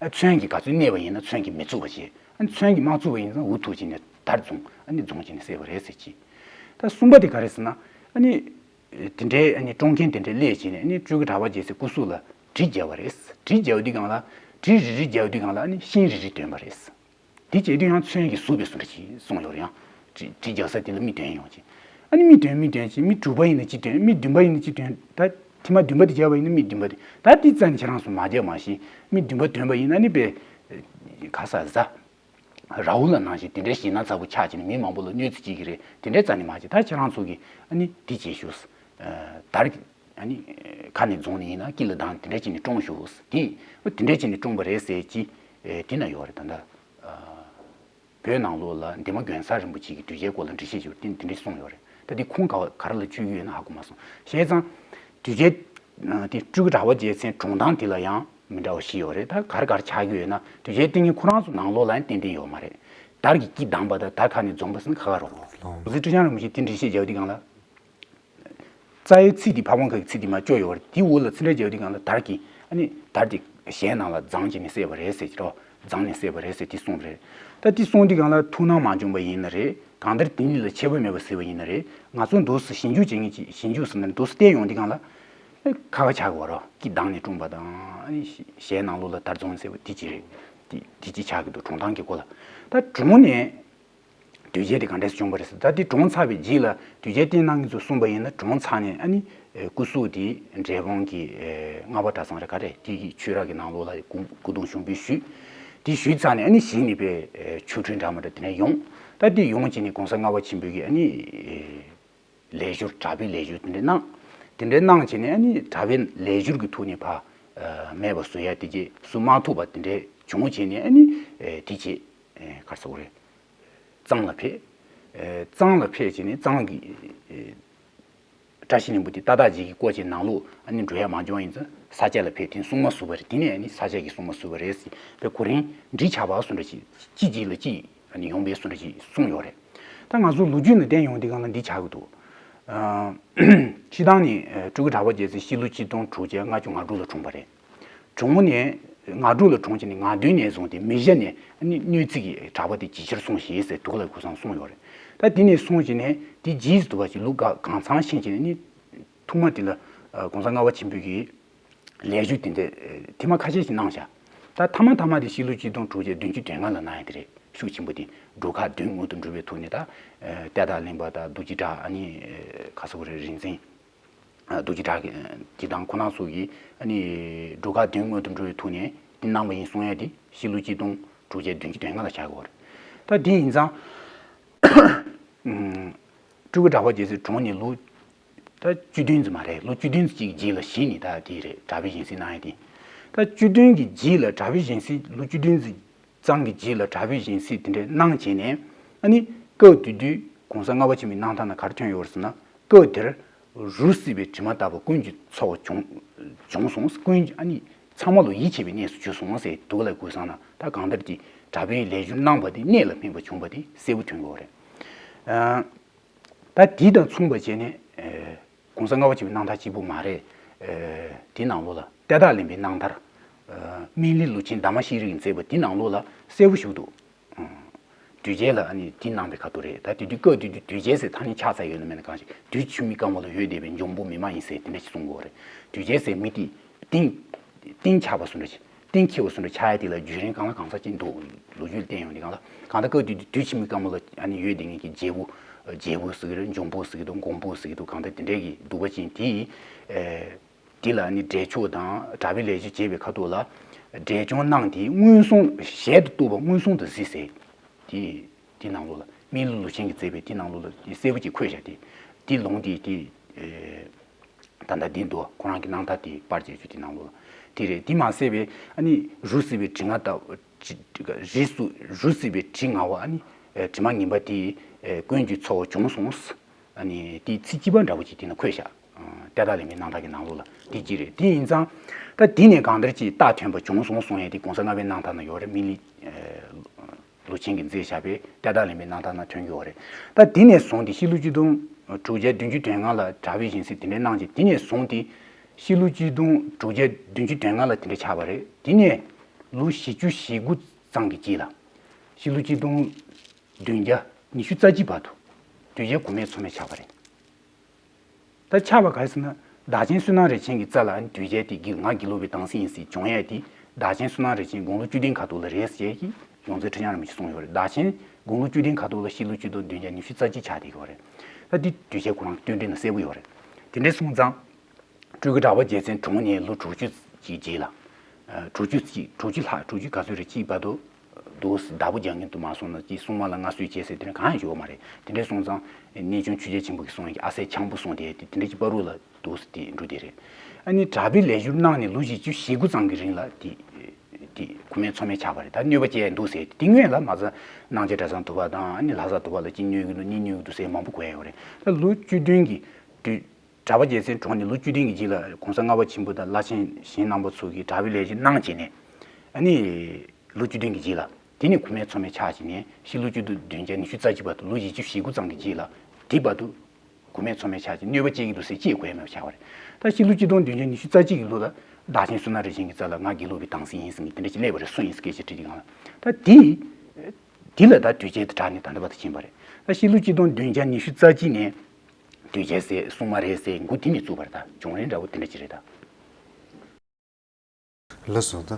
ཨ་མཚོན་གྱིས་ག་ཚོད་གནས་པ་ཡིན་ན་མཚོན་གྱིས་མི་ཚུགས་པ་བྱས། ཨ་མཚོན་གྱིས་མ་ཚུགས་པ་ཡིན་ན་འུ་ཐུག་བྱས་ནས་དར་རྫོང་ཨ་ནི་རྫོང་བྱས་ནས་བསད་པ་རེད་ཟེར་གྱི། ད་གསུམ་པ་དེ་ག་རེ་ཟེར་ན་ཨ་ནི། དེ་འདྲའི་ཨ་ནི་སྲོག་མཁན་དེ་འདྲའི་སླེབས་བྱས་ནས་ཨ་ནི་སྤྲུལ་སྐུ་གྲགས་པ་རྗེ་བཙུན་སྐུ་གཟུགས་ལ་གྲི་བརྒྱབ་པ་རེད། གྲི་བརྒྱབ་དུས་སྒང་ལ་གྲི་རིལ་རིལ་བརྒྱབ་དུས་སྒང་ལ་ཨ་ནི་ཤིང་རིལ་རིལ་ཐོན་པ་རེད། དེ་བྱས་དུས་ཡང་མཚོན་གྱིས་ཟུག་པའི་བཟོ་འདྲ་ཅིག་གསུངས་ཡོད་རེད། ཡང་གྲི་གྲི་བརྒྱབ་ས་དེ་ལ་མི་ཐོན་ཡོང་ཅིག་ཨ་ནི་མི་ཐོན་མི་ཐོན་ཅིག་མི་དྲུག་པ་ཡིན་ན་གཅིག་ཐོན། མི་བདུན་པ་ཡིན་ན་གཅིག་ཐོན། ད་ཐེངས་མ་བདུན་པ་དེ་བརྒྱབ་པ་ཡིན་ན་མི་བདུན་པ་དེ་ད་དེ་རྩ་ནས་ཁྱེད་རང་ཚོ་མ་བརྒྱབ་མ་གཞི་མི་བདུན་པ་ཐོན་པ་ཡིན་ན་ཨ་ནི་དཔེ་ག་ས་ཟ། ར་ཧུ་ལ་ནང་བཞིན་དེ་འདྲའི་ཞེད་སྣང་ཚ་པོ་ཆགས་ཀྱི་ནི་མི་མང་པོ་ལ་གནོད་འཚེ་བྱེད་ཀྱི་རེད། དེ་འདྲའི་རྩ་ནས་མ་བྱེད། ད་ཁྱེད་རང་ཚོ་གིས་ཨ་ནི་དེ་བྱེད་ཤོག་དར་ཨ་ནི་ཁ་ནས་རྫོང་ནས་ཡིན་ན་སྐྱིད་ལ་དང་དེ་འདྲ་བྱས་ནས་བཀྲོངས་ཤོག་དེ་དེ་འདྲ་བྱས་ནས་བཀྲོངས་པ་རེད་ཟེར་གྱི་དེ་ན་ཡོད་རེད། ད་ལྟ་བོད་ནང་ལོགས་ལ་འདན་མ་དགོན་གསར་རིན་པོ་ཆེ་གི་དུས་ཆེན་སྐོར་ལ་འགྲེལ་བཤད་ཞུ་དེ་དེ་འདྲ་གསུངས་ཡོད་རེད། ད་དེ་ཁུངས་ག་ག་རེ་ལ་བཅོལ་གྱི་ཡོད་ན་ཧ་གོ་མ་སོང་། བྱས་ཙང་དུས་ཆེན་དེ་སྤྲུལ་སྐུ་གྲགས་པ་རྗེ་བཙུན་བཀྲོངས་སྟངས་དེ་ལ་ཡང་། མི་འདྲ་བ་ཞིག་ཡོད་རེད། ད་ག་རེ་ག་རེ་ཆགས་ཀྱི་ཡོད་ན་དུས་ཆེན་སྟེང་གི་ཁོ་རང་ཚོ་ནང་ལོགས་ལ་ཡང་ཏན་ཏན་ཡོད་མ་རེད། དར་གྱི་སྐྱིད་སྡང་པ་དང་དར་ཁ་ནས་འཛོམས་པ་ཟེར་ན་ཁ་ཁ་རོག་རོག་རེད། ལོ་ཙཱ་ཁྲི་བྱང་རིན་པོ་ཆེ་དེ་འགྲེལ་བཤད་རྒྱག་དུས་སྒང་ལ། རྩ་བའི་ཚིག་དེ་ཕ་བོང་ཁ་གི་ཚིག་དེ་མ་བཅོས་ཡོད་རེད། དེའི་འོག་ལ་ཚིག་འགྲེལ་རྒྱག་དུས་སྒང་ལ་དར་གྱི་ཨ་ནི་དར་དེ་ཞལ་ནང་ལ་རྫང་བྱས་ནས་བསད་པ་རེད་ཟེར་གྱི་རོ། རྫང་ནས་བསད་པ་རེད་ཟེར་དེ་གསུངས་རེད། ད་དེ་གསུངས་དུས་སྒང་ལ་ཐུགས་སྣང་མ་བྱུང་པ་ཡིན་ན་རེད། གང་ལྟར་དེ་གཉིས་ལ་ཁྱད་པར་མེད་པ་ཟེར་བ་ཡིན་ན་རེད། ང་ཚོ་འདུག་སེ་ཞིབ་འཇུག་བྱེད་མཁན་གྱི་ཞིབ་འཇུག་ཟེར་ན་འདུག་སེ་བལྟས་ཡོང་དུས་སྒང་ལ། ཁ་ཁ་ཆགས་པ་རོ། སྐྱིད་སྡང་ནས་བཀྲོངས་པ་དང་ཨ་ནི་ཞལ་ནང་ལོགས་ལ་དར་རྫོང་ཟེར་བ་དེ་ཅི་རེད། དེ་དེ་ཅི་ཆགས་ཀྱི་འདུག་བཀྲོངས་སྟངས་ཀྱི་སྐོར་ལ། ད་བཀྲོངས་ནས་དུས་ཆེན་དེ་ག་འདྲས་བྱུང་བ་རེད་ཟེར། ད་དེ་བཀྲོངས་ཚར་བའི་རྗེས་ལ་དུས་ཆེན་བསྟན་གནང་མཁན་ཚོས་གསུངས་པ་ཡིན་ན་བཀྲོངས་ཚར་ནས་ཨ་ནི་སྐུ་གཟུགས་དེ་འབྲས་སྤུངས་ཀྱི་ལྔ་པ་གྲྭ་ཚང་རེད་ག་རེ་དེ་གི་ཆོས་ར་གི་ནང་ལོགས་ལ་སྐུ་སྐུ་གདུང་ཞུགས་འབུལ་ཞུས། དེ་ཞུས་ཚར་ནས་ཨ་ནི་གཞི་ནས་པའི་ཆོ་འཕྲུལ་འདྲ་མི་འདྲ་དེ་ནས་ཡོང་། ད་དེ་ཡོང་བྱས་ནས་གོང་ས་ལྔ་པ་ཆེན་པོས་ཀྱི་ཨ་ནི། ལས་ཞོར་གྲྭ་པའི་ལས་ཞོར་དེ་འདྲ་གནང་། དེ་འདྲ་གནང་བྱས་ནས་ཨ་ནི་གྲྭ་པའི་ལས་ཞོར་གྱི་ཐོག་ནས་ཕ། མེད་པ་བཟོ་ཡ་དེ་རྗེས་སུ་མ་ཐུབ་པ་དེ་འདྲ་བྱུང་བྱས་ནས་ཨ་ནི། དེ་རྗེས། ག་རེ་ཟེར་དགོས་རེད། གཙང་ལ་ཕེབས། གཙང་ལ་ཕེབས་བྱས་ནས་གཙང་གི། བཀྲ་ཤིས་ལྷུན་པོ་དེ་ཏག་ཏག་ཅིག་གི་བསྐོར་བྱས་ནང་ལོགས་ཨ་ནི་འགྲོ་ཡ་མ་བྱུང་བ་ཡིན་ཙང་ས་སྐྱ་ལ་ཕེབས་དེ་སྲུང་མ་ཟུར་པ་རེད། དེ་ནས་ཨ་ནི་ས་སྐྱ་གི་སྲུང་མ་ཟུར་པ་རེད་ཟེར་བའི་གོ་རིམ་འགྲིག་ཆགས་པ་སུ་འདྲ་ཅིག་གཅིག་རྗེས་ལ་གཅིག་ཨ་ནི་ཡོང་བའི་སུ་འདྲ་ཅིག་གསུངས་ཡོད་རེད། ད་ང་ཚོ་ལོ་རྒྱུས་ནས་བསྟན་ཡོང་དུས་སྒང་ལ་འདི་ཆགས་ཀྱི་འདུག་ཨ། སྤྱིར་བཏང་ནས་ཨ་སྤྲུལ་སྐུ་གྲགས་པ་རྒྱལ་མཚན་ཕྱི་ལོ་ཆིག་སྟོང་དྲུག་བརྒྱ་ལྔ་བཅུ་ང་དྲུག་ལ་གྲོངས་པ་རེད། གྲོངས་ནས་ང་དྲུག་ལ་གྲོངས་བྱས་ནས་ང་བདུན་ནས་བཟུང་སྟེ་མི་བཞི་ནས་ཨ་ནི་གནོད་འཚེ་གི་གྲགས་པ་དེ་ཇེ་ཆེར་སོང་ཞེས་ཟེར་དུག་ལ་གུ་སང་གསུངས་ཡོད་རེད། ད་དེ་ནས་བཟུང་བྱས་ནས་དེ་རྗེས་སུ་དུ་བ་ཅིག་ལུག་ག་གང་ཚང་ཤེས་བྱས་ནས་ཨ་ནི་ཐུག་མ་དེ་ལ་ཨ་གོང་ས་ལྔ་པ་ཆེན་པོ་གིས་ལས་ཞུགས་དེ་འདྲ་ཐེངས་མ་ཁ་ཤས་ཤིག་གནང་བཞག་ད་ཐ་མ་ཐ་མ་དེ་ཕྱི་ལོ་ཆིག་སྟོང་དྲུག་བརྒྱ་བདུན་ཅུ་དོན་ལྔ་ལ་གནང་ཡ་དེ་རེད། ཤུགས་ཆེན་པོ་དེ་འབྲུག་ཁ་བདུན་མངོན་དུ་འགྲུབ་པའི་ཐོག་ནས། ད་ཨ་ཏེ་ཏ་གླིང་པ་དང་རྡོ་རྗེ་བྲག་ཨ་ནི་ཨ་ག་ས་གོ་རེ་རིག་འཛིན་ཨ་རྡོ་རྗེ་བྲག་གི་ཨ་དེ་དང་ཁོ་རང་ཚོ་གིས་ཨ་ནི་འབྲུག་ཁ་བདུན་མངོན་དུ་འགྲུབ་པའི་ཐོག་ནས་དེ་གནང་བ་ཡིན་གསུང་ཡ་དེ་ཕྱི་ལོ་ཆིག་སྟོང་དྲུག་བརྒྱ་བདུན་ཅུ་དོན་ལྔ་ལ་ཆགས་ཀྱི་ཡོད་རེད། ད་དེ་ཡིན་ཙང་། སྤྲུལ་སྐུ་གྲགས་པ་རྒྱལ་མཚན་གྲོངས་ནས་ལོ་ད་བཅུ་བདུན་ཙམ་མ་རེད། ལོ་བཅུ་བདུན་ཙམ་གཅིག་རྗེས་ལ་གཞི་ནས་ད་དེ་རེད། གྲྭ་པའི་བཞེངས་གཟིགས་གནང་ཡ་དེ། ད་བཅུ་བདུན་གྱི་རྗེས་ལ་གྲྭ་པའི་བཞེངས་གཟིགས། ལོ་བཅུ་བདུན་ཙམ་གྱི་རྗེས་ལ་གྲྭ་པའི་བཞེངས་གཟིགས་དེ་འདྲ་གནང་བྱས་ནས་ཨ་ནི་སྐབས་དེ་དུས་གོང་ས་ལྔ་པ་ཆེན་པོའི་གནང་སྟངས་ན་ག་རེ་ཐོན་ཡོད་རེད་ཟེར་ན། སྐབས་དེར་རུས་སྲིད་པའི་དྲི་མ་ལྟ་བུ་ཀུན་གྱི་ཚོགས་བྱུང་བྱུང་སོང་། ཀུན་ཨ་ནི་ཚང་མ་ལ་ཡིད་ཆེས་པའི་གནས་སུ་གྱུར་སོང་ཟེར་དུག་ལ་གུ་སང་ན་ད་གང་ལྟར་གྱི་གྲྭ་པའི་ལས་ཞུགས་གནང་བ་དེ་གནད་ལ་སྨིན་པ་བྱུང་བ་དེ་གསལ་པོ་ཐོན་གྱི་ཡོད་རེད། ཨ། ད་དེ་དང་མཚུངས་པ་བྱས་ནས་ཨེ་གོང་ས་ལྔ་པ་ཆེན་པོའི་གནང་སྟངས་གཅིག་པུ་མ་རེད། ཨེ་དེ་ནང་ལོགས་ལ་ཏེ་ཏ་གླིང་པའི་གནང་སྟངས། ཨེ་སྨན་བླའི་ལུས་ཆེན་དྷརྨ་ཤྲཱི་ཡིས་མཛད་པ་དེ་ནང་ལོགས་ལ་གསལ་པོ་ཞིག་འདུག་ཨ་དུས་རྒྱལ་ལ་ཨ་ནི་དེ་གནང་བའི་ཁ་ཐུག་རེད། ད་དེ་དུས་སྐབས་དེ་དུས་དུས་རྒྱལ་ཟེར་ཐ་སྙད་ཆགས་ཚར་ཡོད་ན་མེད་ན་གང་ཞིག་དུས་ཆུ་མིག་དཀར་མོ་ལ་ཡོད་བསྡད་པའི་འཇོན་པོ་མི་མང་ཡིན་ཟེར་དེ་འདྲ་ཞིག་གསུང་གི་ཡོད་རེད། དུས་རྒྱལ་ཟེར་མི་དེ་གཏིང་གཏིང་ཆགས་པ་བཟོ་འདྲ་ཞིག་གཏིང་འཁེལ་བ་བཟོ་འདྲ་ཆགས་ཡ་དེ་ལ་བརྒྱུད་རིམ་གང་ལ་གང་ས་ཅིག་འདུག་ལོ་རྒྱུས་བསྟན་ཡོང་དུས་གང་ལ་གང་ལྟར་སྐབས་དེ་དུས་དུས་ཆུ་མིག་དཀར་མོ་ལ་ཨ་ནི་ཡོད་བསྡད་མཁན་གྱི་རྒྱལ་པོ་རྒྱལ་པོ་ཟེར་གི་རེད། འཇོན་པོ་ཟེར་གི་འདུག་མགོན་པོ་ཟེར་གི་འདུག་གང་ལྟར་དེ་འདྲའི་གི་གདུག་པ་ཅན་དེ་ཡིས་ཨེ་དེ་ལ་ཨ་ནི་འབྲས་ཆོག་དང་གྲྭ་པའི་ལས་ཞུགས་བྱེད་པའི་ཁ་ཐུག་ལ་འབྲས་ལྗོངས་གནང་དེ་མངོན་སུམ་ཞལ་དུ་གཏུགས་པ་མངོན་སུམ་དུ་གཟིགས་ཟེར། དེ་དེ་ནང་ལོགས་ལ་སྨན་བླའི་ལུས་ཆེན་གྱིས་མཛད་པའི་དེ་ནང་ལོགས་ལ་དེ་གསལ་པོ་ཅིག་འཁོད་བཞག་དེ་དེ་ལུང་དེ་དེ་ཨེ། ད་ལྟ་འདི་འདུག་ཁོ་རང་གི་སྣང་མཐའ་དེ་པར་བཅད་རྒྱུ་དེ་ནང་ལོགས་ལ་དེ་རེད། དེ་མ་ཟད་པའི་ཨ་ནི་རུས་སྲིད་པའི་དྲི་ང་ལྟ་བུ་རིས་སུ་རུས་སྲིད་པའི་དྲི་ང་བ་ཨ་ནི་དྲི་མ་ངན་པ་དེ་ཀུན་གྱི་ཚོགས་བྱུང་སོང་། ཨ་ནི་དེའི་ཚིག་གཅིག་པ་འདྲ་པོ་ཅིག་དེ་ན་འཁོད་བཞག་ཏེ་ཏ་གླིང་པའི་རྣམ་ཐར་གྱི་ནང་ལོགས་ལ་དེ་གཅིག་རེད། དེ་ཡིན་ཙང་ད་དེ་ནས་གང་ལྟར་ཅིག་རྟགས་ཐོན་པ་བྱུང་སོང་གསུང་ཡས་དེ་གོང་ས་ལྔ་པའི་རྣམ་ཐར་ན་ཡོད་རེད། སྨན་བླའི་ལུས་ཆེན་གྱིས་མཛད་བཞག་པའི་ཏེ་ཏ་གླིང་པའི་རྣམ་ཐར་ན་ཐོན་གྱི་ཡོད་རེད། ད་དེ་ནས་བཟུང་སྟེ་ཕྱི་ལོ་ཆིག་སྟོང་དྲུག་བརྒྱ་བདུན་ཅུ་དོན་ལྔ་ལ་གྲྭ་པའི་བཞེངས་གཟིགས་དེ་འདྲའི་གནང་རྗེས་དེ་ནས་བཟུང་སྟེ་ཕྱི་ལོ་ཆིག་སྟོང་དྲུག་བརྒྱ་བདུན་ཅུ་དོན་ལྔ་ལ་དེ་འདྲ་ཆགས་པ་རེད། དེ་ནས་ལོ་བཞི་བཅུ་ཞེ་དགུ་ཙམ་གྱི་རྗེས་ལ་ཕྱི་ལོ་ཆིག་སྟོང་བདུན་བརྒྱ་ཉི་ཤུ་རྩ་གཅིག་བར་དུ་དུས་རྒྱལ་གོང་མའི་མཚོ་སྨན་ཆགས་པ་རེད། ད་ཆགས་པ་ག་རེ་ཟེར་ན་བདག་ཆེན་བསོད་ནམས་རིན་ཆེན་གྱི་རྩ་ལ་དུས་རྒྱལ་དེ་དགེ་ང་དགེ་ལུགས་པའི་དྭངས་སིང་ཡིན་ཟེར་བྱུང་ཡས་དེ་བདག་ཆེན་བསོད་ནམས་རིན་ཆེན་དགུང་ལོ་བཅུ་བདུན་ཁ་ཐུག་ལ་རེད་ཟེར་གྱི་ཡོངས་འཛིན་ཁྲི་བྱང་རིན་པོ་ཆེས་གསུངས་ཡོད་རེད། བདག་ཆེན་དགུང་ལོ་བཅུ་བདུན་ཁ་ཐུག་ལ་ཕྱི་ལོ་ཆིག་སྟོང་བདུན་བརྒྱ་ཉི་ཤུ་རྩ་གཅིག་ཆགས་བསྡད་ཡོད་རེད། ད་འདི་དུས་རྒྱལ་ཁོ་རང་གི་བསྟུན་གྲོས་ན་གསལ་པོ་ཡོད་རེད། དེ་འདྲ་སོང་ཙང་སྤྲུལ་སྐུ་གྲགས་པ་རྒྱལ་མཚན་གྲོངས་ནས་ལོ་དྲུག་ཅུ་ཅིག་རྗེས་ལ། ཨ་དྲུག་ཅུ་ཅིག་དྲུག་ཅུ་ལྷག་དྲུག་ཅུ་ག་ཚོད་རེད་ཅིག་བར་དུ་འདུག་སེ་བདག་པོ་རྒྱག་མཁན་དུ་མ་སོང་ན་ཅིག་སྲུང་མ་ལ་མངའ་གསོལ་བྱས་ཟེར་དེ་འདྲ་གང་ཡང་ཡོད་མ་རེད། དེ་འདྲ་སོང་ཙང་གནས་ཆུང་ཆོས་རྒྱལ་ཆེན་པོ་གིས་གསུངས་ཡག་གི་ཨ་སྲས་ཆང་བུ་གསུངས་དེ་དེ་འདྲ་ཅིག་བར་དུ་ལ་འདུག་སེ་དེ་འགྲོ་དེ་རེད། ཨ་ནི་གྲྭ་པའི་ལས་ཞུགས་གནང་ནས་ལོ་བཞི་བཅུ་ཞེ་དགུ་ཙམ་གྱི་རིང་ལ་དེ་དེ་གོང་མའི་མཚོ་སྨན་ཆགས་པ་རེད། ད་གནོད་པ་སྐྱེལ་འདུག་ཟེར་དེ་སྔོན་ལ་མ་རྩ་སྣང་བྱེད་གྲྭ་ཚང་དུ་བ་དང་ཨ་ནི་ལྷ་ས་དུ་བ་ལ་ཅིག་གནོད་ཀྱི་འདུག་གཉིས་གནོད་ཀྱི་འདུག་ཟེར་མང་པོ་གོ་ཡ་ཡོད་རེད། ད་ལོ་བཅུ་བདུན་གྱི་དུས། གྲྭ་པ་རྒྱལ་མཚན་གྲོངས་ནས་ལོ་བཅུ་བདུན་གྱི་རྗེས་ལ་གོང་ས་ལྔ་པ་ཆེན་པོ་དང་བླ་ཆེན་གཞན་རྣམ་པ་ཚོ་གིས་གྲྭ་པའི་ལས་བྱེད་གནང་བྱས་ནས་ཨ་ནི་ལོ་བཅུ་བདུན་གྱི་རྗེས་ལ་དེ་ནས་གོང་མའི་མཚོ་སྨན་ཆགས་བྱས་ནས་ཕྱི་ལོ་ཆིག་སྟོང་བདུན་བརྒྱ་ཉི་ཤུ་རྩ་གཅིག་བར་དུ་ལོ་བཞི་བཅུ་ཞེ་དགུ་ཙམ་གྱི་རྗེས་ལ་དེ་བར་དུ་གོང་མའི་མཚོ་སྨན་ཆགས་བྱས་གནོད་པ་སྐྱེལ་གྱི་འདུག་ཟེར་ཅིག་གོ་ཡ་མེད་པ་ཆགས་པ་རེད། ད་ཕྱི་ལོ་ཆིག་སྟོང་བདུན་བརྒྱ་ཉི་ཤུ་རྩ་གཅིག་གི་ལོ་ལ་བདག་ཆེན་བསོད་ནམས་རིན་ཆེན་གྱི་རྩ་ལ་ང་དགེ་ལུགས་པའི་དྭངས་སིང་ཡིན་ཟེར་མཁན་དེ་འདྲ་ཅིག་སླེབས་པ་རེད། སུ་ཡིན་ཟེར་སྐད་ཆ་དྲིས་དུས་སྒང་ལ་ད་དེ་དེ་ལ་ད་དུས་ཆེན་དེ་དྲག་ནས་ད་ལྟ་བར་དུ་ཕྱིན་པ་རེད། ད་ཕྱི་ལོ་ཆིག་སྟོང་བདུན་བརྒྱ་ཉི་ཤུ་རྩ་གཅིག་ནས། དུས་ཆེན་ཟེར་སྲུང་མ་རེད་ཟེར་འགོ་དེ་ནས་བཙུགས་པ་རེད། ད་བྱུང་རིམ་འདྲ་བོ་དེ་འདྲ་ཅིག་རེད་ད། ལགས་སོ། ད་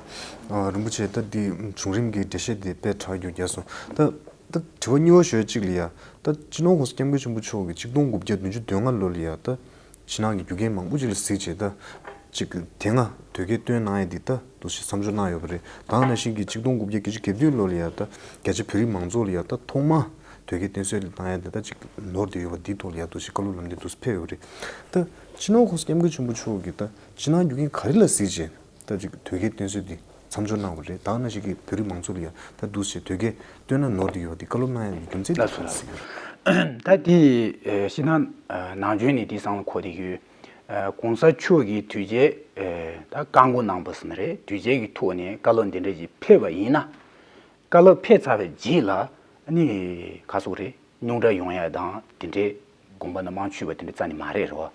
ཨ་རིན་པོ་ཆེ་ད་འདི་བྱུང་རིམ་གྱི་འགྲེལ་བཤད་དེ་དཔེ་དྲག་རྒྱུ་རྒྱག་སོང་། ད་ད་དྲི་བ་གཉིས་པ་ཞུ་ཡ་གཅིག་ལ་ཡ། ད་སྤྱི་ནོར་༸གོང་ས་༸སྐྱབས་མགོན་ཆེན་པོ་མཆོག་གིས་ཆིག་སྟོང་དགུ་བརྒྱ་བདུན་ཅུ་དོན་ལྔ་ལོ་ལ་ཡ་ད་ཕྱི་ནང་གི་རྒྱུ་རྐྱེན་མང་པོ་ཅིག་ལ་གཟིགས་བྱས་ད་ཅིག་དེ་སྔ་དོལ་རྒྱལ་བཏོན་གནང་ཡ་འདི་ད་འདུག་སེ་མཚམས་འཇོག་གནང་ཡོད་པ་རེད། ད་ག་ནང་བཞིན་གྱི་ཆིག་སྟོང་དགུ་བརྒྱ་བརྒྱད་ཅུ་གྱ་བདུན་ལོ་ལ་ཡ་ད་རྒྱ་ཆེ་བོད་རིགས་མང་ཚོགས་ལ་ཡ་ད་ཐོག་མ་དོལ་རྒྱལ་བསྟེན་གསོལ་ལ་གནང་ཡ་དེ་ད་ཅིག་ནོར་བསྡད་ཡོད་པ་འདིའི་ཐོག་ལ་ཡ་འདུག་སེ་བཀའ་སློབ་ལམ་སྟོན་འདུག་སེ་ཕེབས་ཡོད་པ་རེད། ད་སྤྱི་ནོར་༸གོང་ས་༸སྐྱབས་མགོན་ཆེན་པོ་མཆོག་གིས་ད་ཕྱི་ནང་རྒྱུ་རྐྱེན་ག་རེ་ལ་གཟིགས་བྱས་ད་ཅིག་དོལ་རྒྱལ་བསྟེན་གསོལ་འདི་མཚམས་འཇོག་གནང་བ་རེད། ད་ག་ནང་བཞིན་གྱི་བོད་རིགས་མང་ཚོགས་ལ་ཡ་ད་འདུག་སེ་དོལ་རྒྱལ་བཏོན་ན་ནོར་བསྡད་ཡོད་པ་འདི་བཀའ་སློབ་གནང་ཡ་འདི་རྒྱུ་མཚན་དེ་ལགས་སོ་ལགས་སོ། ད་དེ་ཨེ་ཤི་ན་ཨ་ནང་ཆོས་ནས་དེ་སང་ལ་གོ་བསྡད་ཡོད། ཨ་གོང་ས་མཆོག་གིས་དུས་རྒྱལ་ཨེ་ད་བཀའ་བསྒོ་གནང་བ་ཟེར་ན་རེད། དུས་རྒྱལ་གྱི་ཐོག་ནས་བཀའ་སློབ་འདི་འདྲ་ཞིག་ཕེབས་པ་ཡིན་ན། བཀའ་སློབ་ཕེབས་ཚར་བའི་རྗེས་ལ་ཨ་ནི་ག་སོག་རེད། རྙོག་དྲ་ཡོང་ཡ་དང་དེ་འདྲའི་དགོངས་པ་ན་མ་ཆོད་པ་དེ་འདྲ་རྩ་ནས་མ་རེད་རོ།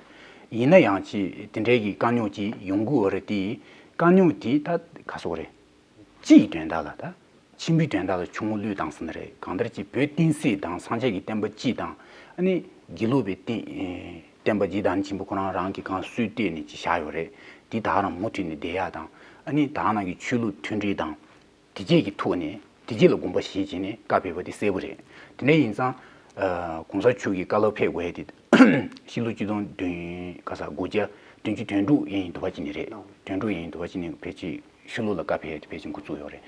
ཡིན་ན་ཡང་ཅི་དེ་འདྲའི་གི་དཀའ་རྙོག་ཅིག་ཡོང་གི་ཡོད་རེད་དེ། དཀའ་རྙོག་དེ་ད་ག་སོག་རེད། སྤྱི་ཡི་དོན་དག་ལ་ད། ཆེན་པོའི་དོན་དག་ལ་ཆུང་ངུ་བློས་བཏང་ཟིན་ན་རེད། གང་ལྟར་ཅིག་བོད་བསྟན་སྲིད་དང་སངས་རྒྱས་ཀྱི་བསྟན་པ་སྤྱི་དང་། ཨ་ནི་དགེ་ལུགས་པའི་བསྟན་བསྟན་པ་རྗེ་བདག་ཉིད་ཆེན་པོ་ཁོ་རང་རང་གིས་གང་སྲོལ་བཏོད་ནས་ཅིག་བཞག་ཡོད་རེད། དེ་ད་ག་རང་མུ་མཐུད་ནས་བསྡད་ཡ་དང་། ཨ་ནི་ད་ག་ནང་གི་ཆོས་ལུགས་མཐུན་སྒྲིལ་དང་། དེ་རྗེས་ཀྱི་ཐོག་ནས་དེ་རྗེས་ལ་དགོངས་པ་བཞེས་བྱས་ནས་བཀའ་ཕེབས་པ་དེ་གསལ་པོ་རེད། དེ་འདྲ་ཡིན་ཙང་། ཨ། གོང་ས་མཆོག་གིས་བཀའ་སློབ་ཕེབས་དགོས་ཡ་དེ་ཕྱི་ལོ་ཆིག་སྟོང་བདུན་ག་ས་དགུ་བརྒྱ་བདུན་ཅུ་དོན་དྲུག་ཡིན་དུ་བ་ཅི་ནས་རེད། དོན་དྲུག་ཡིན་དུ་བ་ཅི་ནས་ཕལ་ཆེར་ཤོ་ལོ་ལ་བཀའ་ཕེབས་ཡ་དེ་ཕལ་ཆེར་འགོ་བཙུགས་ཡོད་རེད།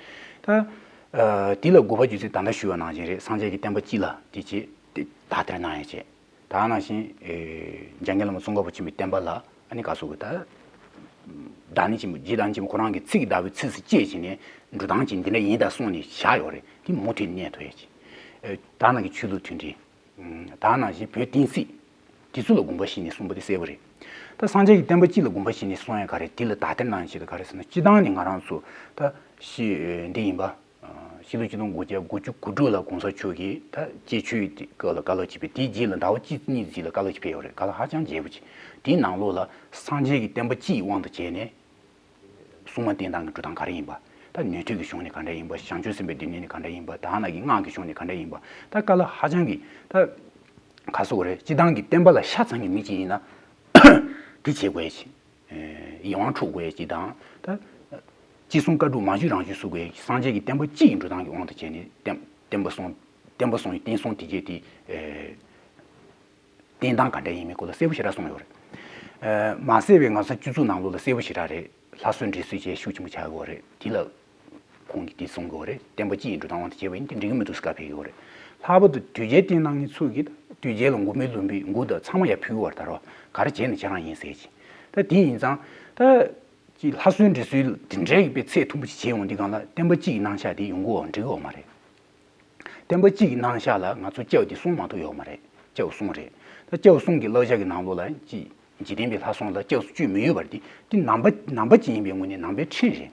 ད། ཨ། དེ་ལ་དགོས་པ་བརྗོད་ཚེ་ད་ལྟ་ཞུས་པ་ནང་བཞིན་རེད། སངས་རྒྱས་ཀྱི་བསྟན་པ་སྤྱི་ལ་དེ་བྱས་དེ་དག་ཐེར་གནང་ཡ་བྱས། ད་ནང་བཞིན། ཨེ། འཇམ་མགོན་བླ་མ་ཙོང་ཁ་པ་ཆེན་པོའི་བསྟན་པ་ལ་ཨ་ནི་ག་སོགས་ཀྱི་ད། བདག་ཉིད་ཆེན་པོ་རྗེ་བདག་ཉིད་ཆེན་པོ་ཁོ་རང་གི་ཚིག་གི་བདག་པོའི་ཚིགས་སུ་བཅད་བྱས་ནས་འགྲོ་སྟངས་ཀྱི་འདི་འདྲ་ཡིན་ད་གསུངས་ནས་བཞག་ཡོད་རེད། དེ་མུ་མཐུད་གནས་ཐུབ་ཡ་ཅིག་ཨེ། ད་ནང་གི་ཆོས་ལུགས་མཐུན་སྒྲིལ། ད་ནང་བཞིན་བོད་བསྟན་སྲིད། དེ་ཚོ་ལ་དགོངས་པ་བཞེས་ནས་གསུངས་པ་དེ་གསལ་པོ་རེད། ད་སངས་རྒྱས་ཀྱི་བསྟན་པ་སྤྱི་ལ་དགོངས་པ་བཞེས་ནས་གསུང་ཡ་ག་རེ་དེ་ལ་དག་ཐེར་གནང་ཡ་ཅིག་ལ་ག་རེ་ཟེར་ན། སྤྱི་བཏང་ནས་ང་རང་ཚོ་ད་ཤི་འདི་ཡིན་པ། ཕྱི་ལོ་ཆིག་སྟོང་དགུ་བརྒྱ་དགུ་བཅུ་གོ་དྲུག་ལ་གོང་ས་མཆོག་གིས་ད་བཅས་ཆོས་ཀྱི་སྐབས་ལ་བཀའ་སློབ་ཅིག་ཕེབས། དེའི་རྗེས་ལ་ཟླ་བ་གཅིག་གཉིས་རྗེས་ལ་བཀའ་སློབ་ཅིག་ཕེབས་ཡོད་རེད། བཀའ་སློབ་ཧ་ཅང་རྒྱས་པོ་ཅིག་དེའི་ནང་ལོགས་ལ་སངས་རྒྱས་ཀྱི་བསྟན་པ་སྤྱི་ཡི་དབང་དུ་བྱས་ནས་སྲུང་མ་བསྟེན་སྟངས་ཀྱི་འགྲོ་སྟངས་ག་རེ་ཡིན་པ། ད་ནུས་མཐུ་གི་གཞུང་ནས་ག་འདྲ་ཡིན་པ། བྱང་ཆུབ་སེམས་དཔའི་སྡེ་སྣོད་ནས་ག་འདྲ་ཡིན་པ། ད་ནང་གི་སྔགས་ཀྱི་གཞུང་ནས་ག་འདྲ་ཡིན་པ། ད་བཀའ་སློབ་ཧ་ཅང་གི་ད་ག་སོགས་རེད། སྤྱི་བཏང་གི་བསྟན་པ་ལ་ཤ་ཚ་མཁན་མི་ཅིག་ཡིན་ན་དེ་བྱེད་དགོས་ཡ་ཅིག་ཡིད་དབང་འཕྲོག་དགོས་ཡ་ཅིག་དང་། ད། ཅི་གསུང་བཀའ་སྒྲུབ་མ་བཞུད་རང་བཞུད་གསུང་དགོས་ཡ་ཅིག་སངས་རྒྱས་ཀྱི་བསྟན་པ་སྤྱི་ཡི་འགྲོ་སྟངས་ཀྱི་དབང་དུ་བྱས་ནས་བསྟན་བསྟན་པ་སྲུང་། བསྟན་པ་སྲུང་བའི་བསྟན་སྲུང་དེ་རྗེས་དེ། ཨེ། བསྟེན་སྟངས་ག་འདྲ་ཡིན་མིན་སྐོར་ལ་གསལ་པོ་ཞེ་དྲག་གསུངས་ཡོད་རེད། ཨེ། མ་ཟད་པའི་ང་ཚོ་སྤྱི་ཚོགས་ནང་ལོགས་ལ་གསལ་པོ་ཞེ་དྲག་རེད། ལྷ་གསོལ་འདྲེ་གསོལ་བཅས་ཤུགས་ཆེན་པོ་ཆགས་ཡོད་རེད། དེ་ལ། ཁོང་གིས་དེ་གསུང་གི་ཡོད་རེད། བསྟན་པ་སྤྱི་ཡི་འགྲོ་སྟངས་དབང་དུ་བྱས་པ་ཡིན་དེ་འགྲིག་གི་མི་འདུག་ཟེར་བཀའ་ཕེབས་ཀྱི་ཡོད་རེད། ལྷག་པར་དུ་དོལ་རྒྱལ་བསྟེན་གནང་མཁན་ཚོ་གིས་དོལ་རྒྱལ་ལ་མགོ་མི་ལུམ་པའི་མགོ་དང་ཚང་མ་ཡར་ཕུལ་བར་ད་རོགས་ག་རེ་བྱས་ན་ཁྱེད་རང་ཡིན་ཟེར་གྱི། ད་དེ་ཡིན་ཙང་ད། ཅིག་ལྷ་གསོལ་འདྲེ་གསོལ་དེ་འདྲའི་གི་དཔེ་ཚད་མཐོན་པོ་ཞིག་བྱས་ཡོང་དུས་སྒང་ལ་བསྟན་པ་སྤྱི་ཡི་གནང་ཕྱག་དེ་ཡོང་གི་ཡོད་འགྲིག་གི་ཡོད་མ་རེད། བསྟན་པ་སྤྱི་ཡི་གནང་ཕྱག་ལ་ང་ཚོ་སྐྱབས་དེ་གསུང་མ་ཐུབ་ཡོད་མ་རེད། སྐྱབས་གསུང་རེད། ད་སྐྱབས་གསུང་གི་བསླབ་བྱ་གི་ནང་ལོགས་ལ་ཅིག་འཇིག་རྟེན་པའི་ལྷ་སྲུང་ལ་སྐྱབས་སུ་བཅོལ་མི་ཡོད་པ་རེད། དེ་དེ་ནང་པ་ནང་པ་ཅིག་ཡིན་པའི་ངོས་ནས་ནང་པའི་ཁྲིམས་རེད།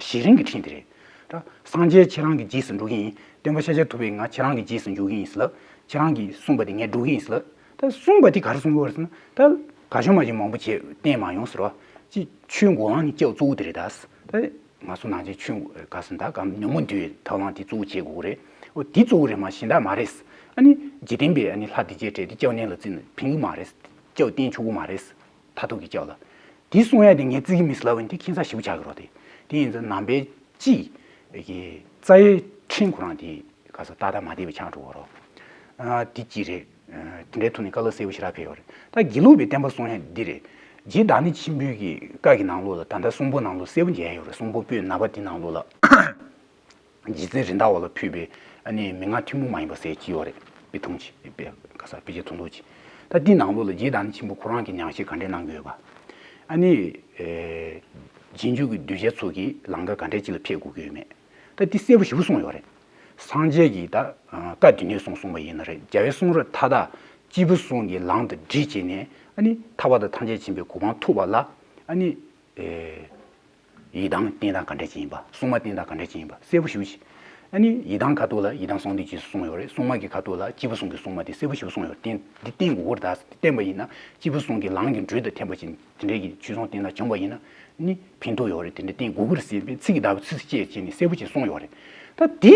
གཞི་རིམ་གྱི་ཁྲིམས་དེ་རེད། ད་སངས་རྒྱས་ཁྱེད་རང་གི་རྗེས་སུ་འགྲོ་གི་ཡིན། སྟོན་པ་ཤཱཀྱ་ཐུབ་པས་ང་ཁྱེད་རང་གི་རྗེས་སུ་འགྲོ་གི་ཡིན་ཟེར་ལབ། ཁྱེད་རང་གིས་གསུངས་པ་དེ་ངས་སྒྲུབ་ཀྱི་ཡིན་ཟེར་ལབ། ད་གསུངས་པ་དེ་ག་རེ་གསུང་གི་ཡོད་རེད་ཟེར་ན། ད་ག་ཤོ་མ་ཞིག་མང་པོ་བྱས་བསྟན་མ་ཡོང་ཟེར་བ། ཅིག་ཆོས་འགོ་དབང་ནི་སྐྱབས་གཙོ་བོ་དེ་རེད་ད། ད་ང་ཚོ་ནང་ཆེན་ཆོས་ག་ཟེར་ད་ག་ཉོན་མོངས་འདུལ་བའི་ཐབས་ལམ་དེ་གཙོ་བོ་བྱེད་དགོས་ཀྱི་རེད། འོ་དེ་གཙོ་བོ་རེད་མ་གཞན་དག་མ་རེད། ཨ་ནི་འཇིག་རྟེན་པའི་ཨ་ནི་ལྷ་དེ་བྱས་བྲལ་ཏེ་སྐྱབས་གནས་ལ་བརྩིས་ན་ཕན་གི་མ་རེད། སྐྱབས་བསྟེན་ཆོག་གི་མ་རེད། མཐར་ཐུག་གི་སྐྱབས་ལ། དེ་གསུང་ཡ་དེ་ངས་བརྩི་གི་མིན་ཟེར་ལབ་པ་ཡིན་དེ་ཁྱད་མཚར་ཞེ་པོ་ཆགས་ཀྱི་རེད་དེ། དེ་ཡིན་ཙང་ནང་པའི་སྤྱི་གི་རྩ་བའི་ཁྲིམས་ཁོ་རང་དེ་ག་ས་ཏག་ཏག་མ་བསྡད་པའི་ཆགས་འགྲོ་གི་རེད། ཨ་དེ་གཅིག་རེད། ཨ་དེ་འདྲའི་ཐོག་ནས་བཀའ་སློབ་གསལ་པོ་ཞེ་དྲག་ཕེབས་ཡོད་རེད། ད་དགེ་ལུགས་པའི་བསྟན་པ་གསུང་ཡ་འདི་རེད། རྗེ་བདག་ཉིད་ཆེན་པོའི་གི་བཀའ་གི་ནང་ལོགས་ལ་ད་ལྟ་གསུང་འབུམ་ནང་ལོགས་གསལ་པོ་མཇལ་ཡ་ཡོད་རེད། གསུང་འབུམ་པོད་ནག་པ་དེ་ནང་ལོགས་ལ། རྗེ་བཙུན་རེད་མདའ་བ་ལ་ཕུལ་བའི་ཨ་ནི་མན་ངག་ཐུན་མོང་མ་ཡིན་པ་ཟེར་གྱི་ཡོད་རེད། དཔེ་ཐུང་ཅིག་དཔེ་ག་ས་དཔེ་ཆ་ཐུང་ཐུང་ཅིག་ད་འདི་ནང་ལོགས་ལ་རྗེ་བདག་ཉིད་ཆེན་པོ་ཁོ་རང་གི་ཉམས་བཞེས་ག་འདྲས་གནང་གི་ཡོད་པ། ཨ་ནི་ཨེ་རྗེས་འཇུག་གི་གདུལ་བྱ་ཚོ་གིས་ལམ་ཁ་ག་འདྲས་ཅིག་ལ་ཕེབས་དགོས་ཀྱི་ཡོད་མེད། ད་འདི་གསལ་པོ་ཞེ་པོ་གསུངས་ཡོད་རེད། སངས་རྒྱས་ཀྱིས་ད་བཀའ་སྡུད་ནས་གསུངས་གསུངས་པ་ཡིན་ན་རེད། རྒྱལ་བའི་གསུང་རབ་མཐའ་དག་སྐྱེས་བུ་གསུམ་གྱི་ལམ་དུ་སྒྲིལ་བྱས་ནས་ཨ་ནི་ཐར་པ་དང་ཐམས་ཅད་མཁྱེན་པའི་གོ་འཕང་ཐོབ་པ་ལ་ཨ་ནི་ཨེ། ཡི་དམ་བསྟེན་སྟངས་ག་འདྲ་ཅིག་ཡིན་པ། སྲུང་མ་བསྟེན་སྟངས་ག་འདྲ་ཅིག་ཡིན་པ་གསལ་པོ་ཞེ་པོ་ཅིག་ཨ་ནི་ཡི་དམ་ཁ་ཐུག་ལ་ཡི་དམ་གསང་འདུས་རྗེས་སུ་གསུངས་ཡོད་རེད། སྲུང་མ་གི་ཁ་ཐུག་ལ་སྐྱེས་བུ་གསུམ་གྱི་སྲུང་མ་དེ་གསལ་པོ་ཞེ་པོ་གསུངས་ཡོད་རེད། བསྟེན་འདི་བསྟེན་དགོས་ཀྱི་རེད་ད། བསྟེན་པ་ཡིན་ན་སྐྱེས་བུ་གསུམ་གྱི་ལམ་གྱི་འགྲོས་དང་མཐུན་པ་ཅིག་དེ་འདྲའི་གི་ཆོས་སྲུང་བསྟེན་སྟངས་བྱུང་བ་ཡིན་ན་ནི་ཕན་ཐོགས་ཡོད་རེད། དེ་འདྲ་བསྟེན་དགོས་ཀྱི་རེད་ཟེར་བའི་ཚིག་གི་བདག་པོ་ཚིག་སུ་བཅད་བྱས་ནས་གསལ་པོ་ཅིག་གསུངས་ཡོད་རེད། ད་དེ་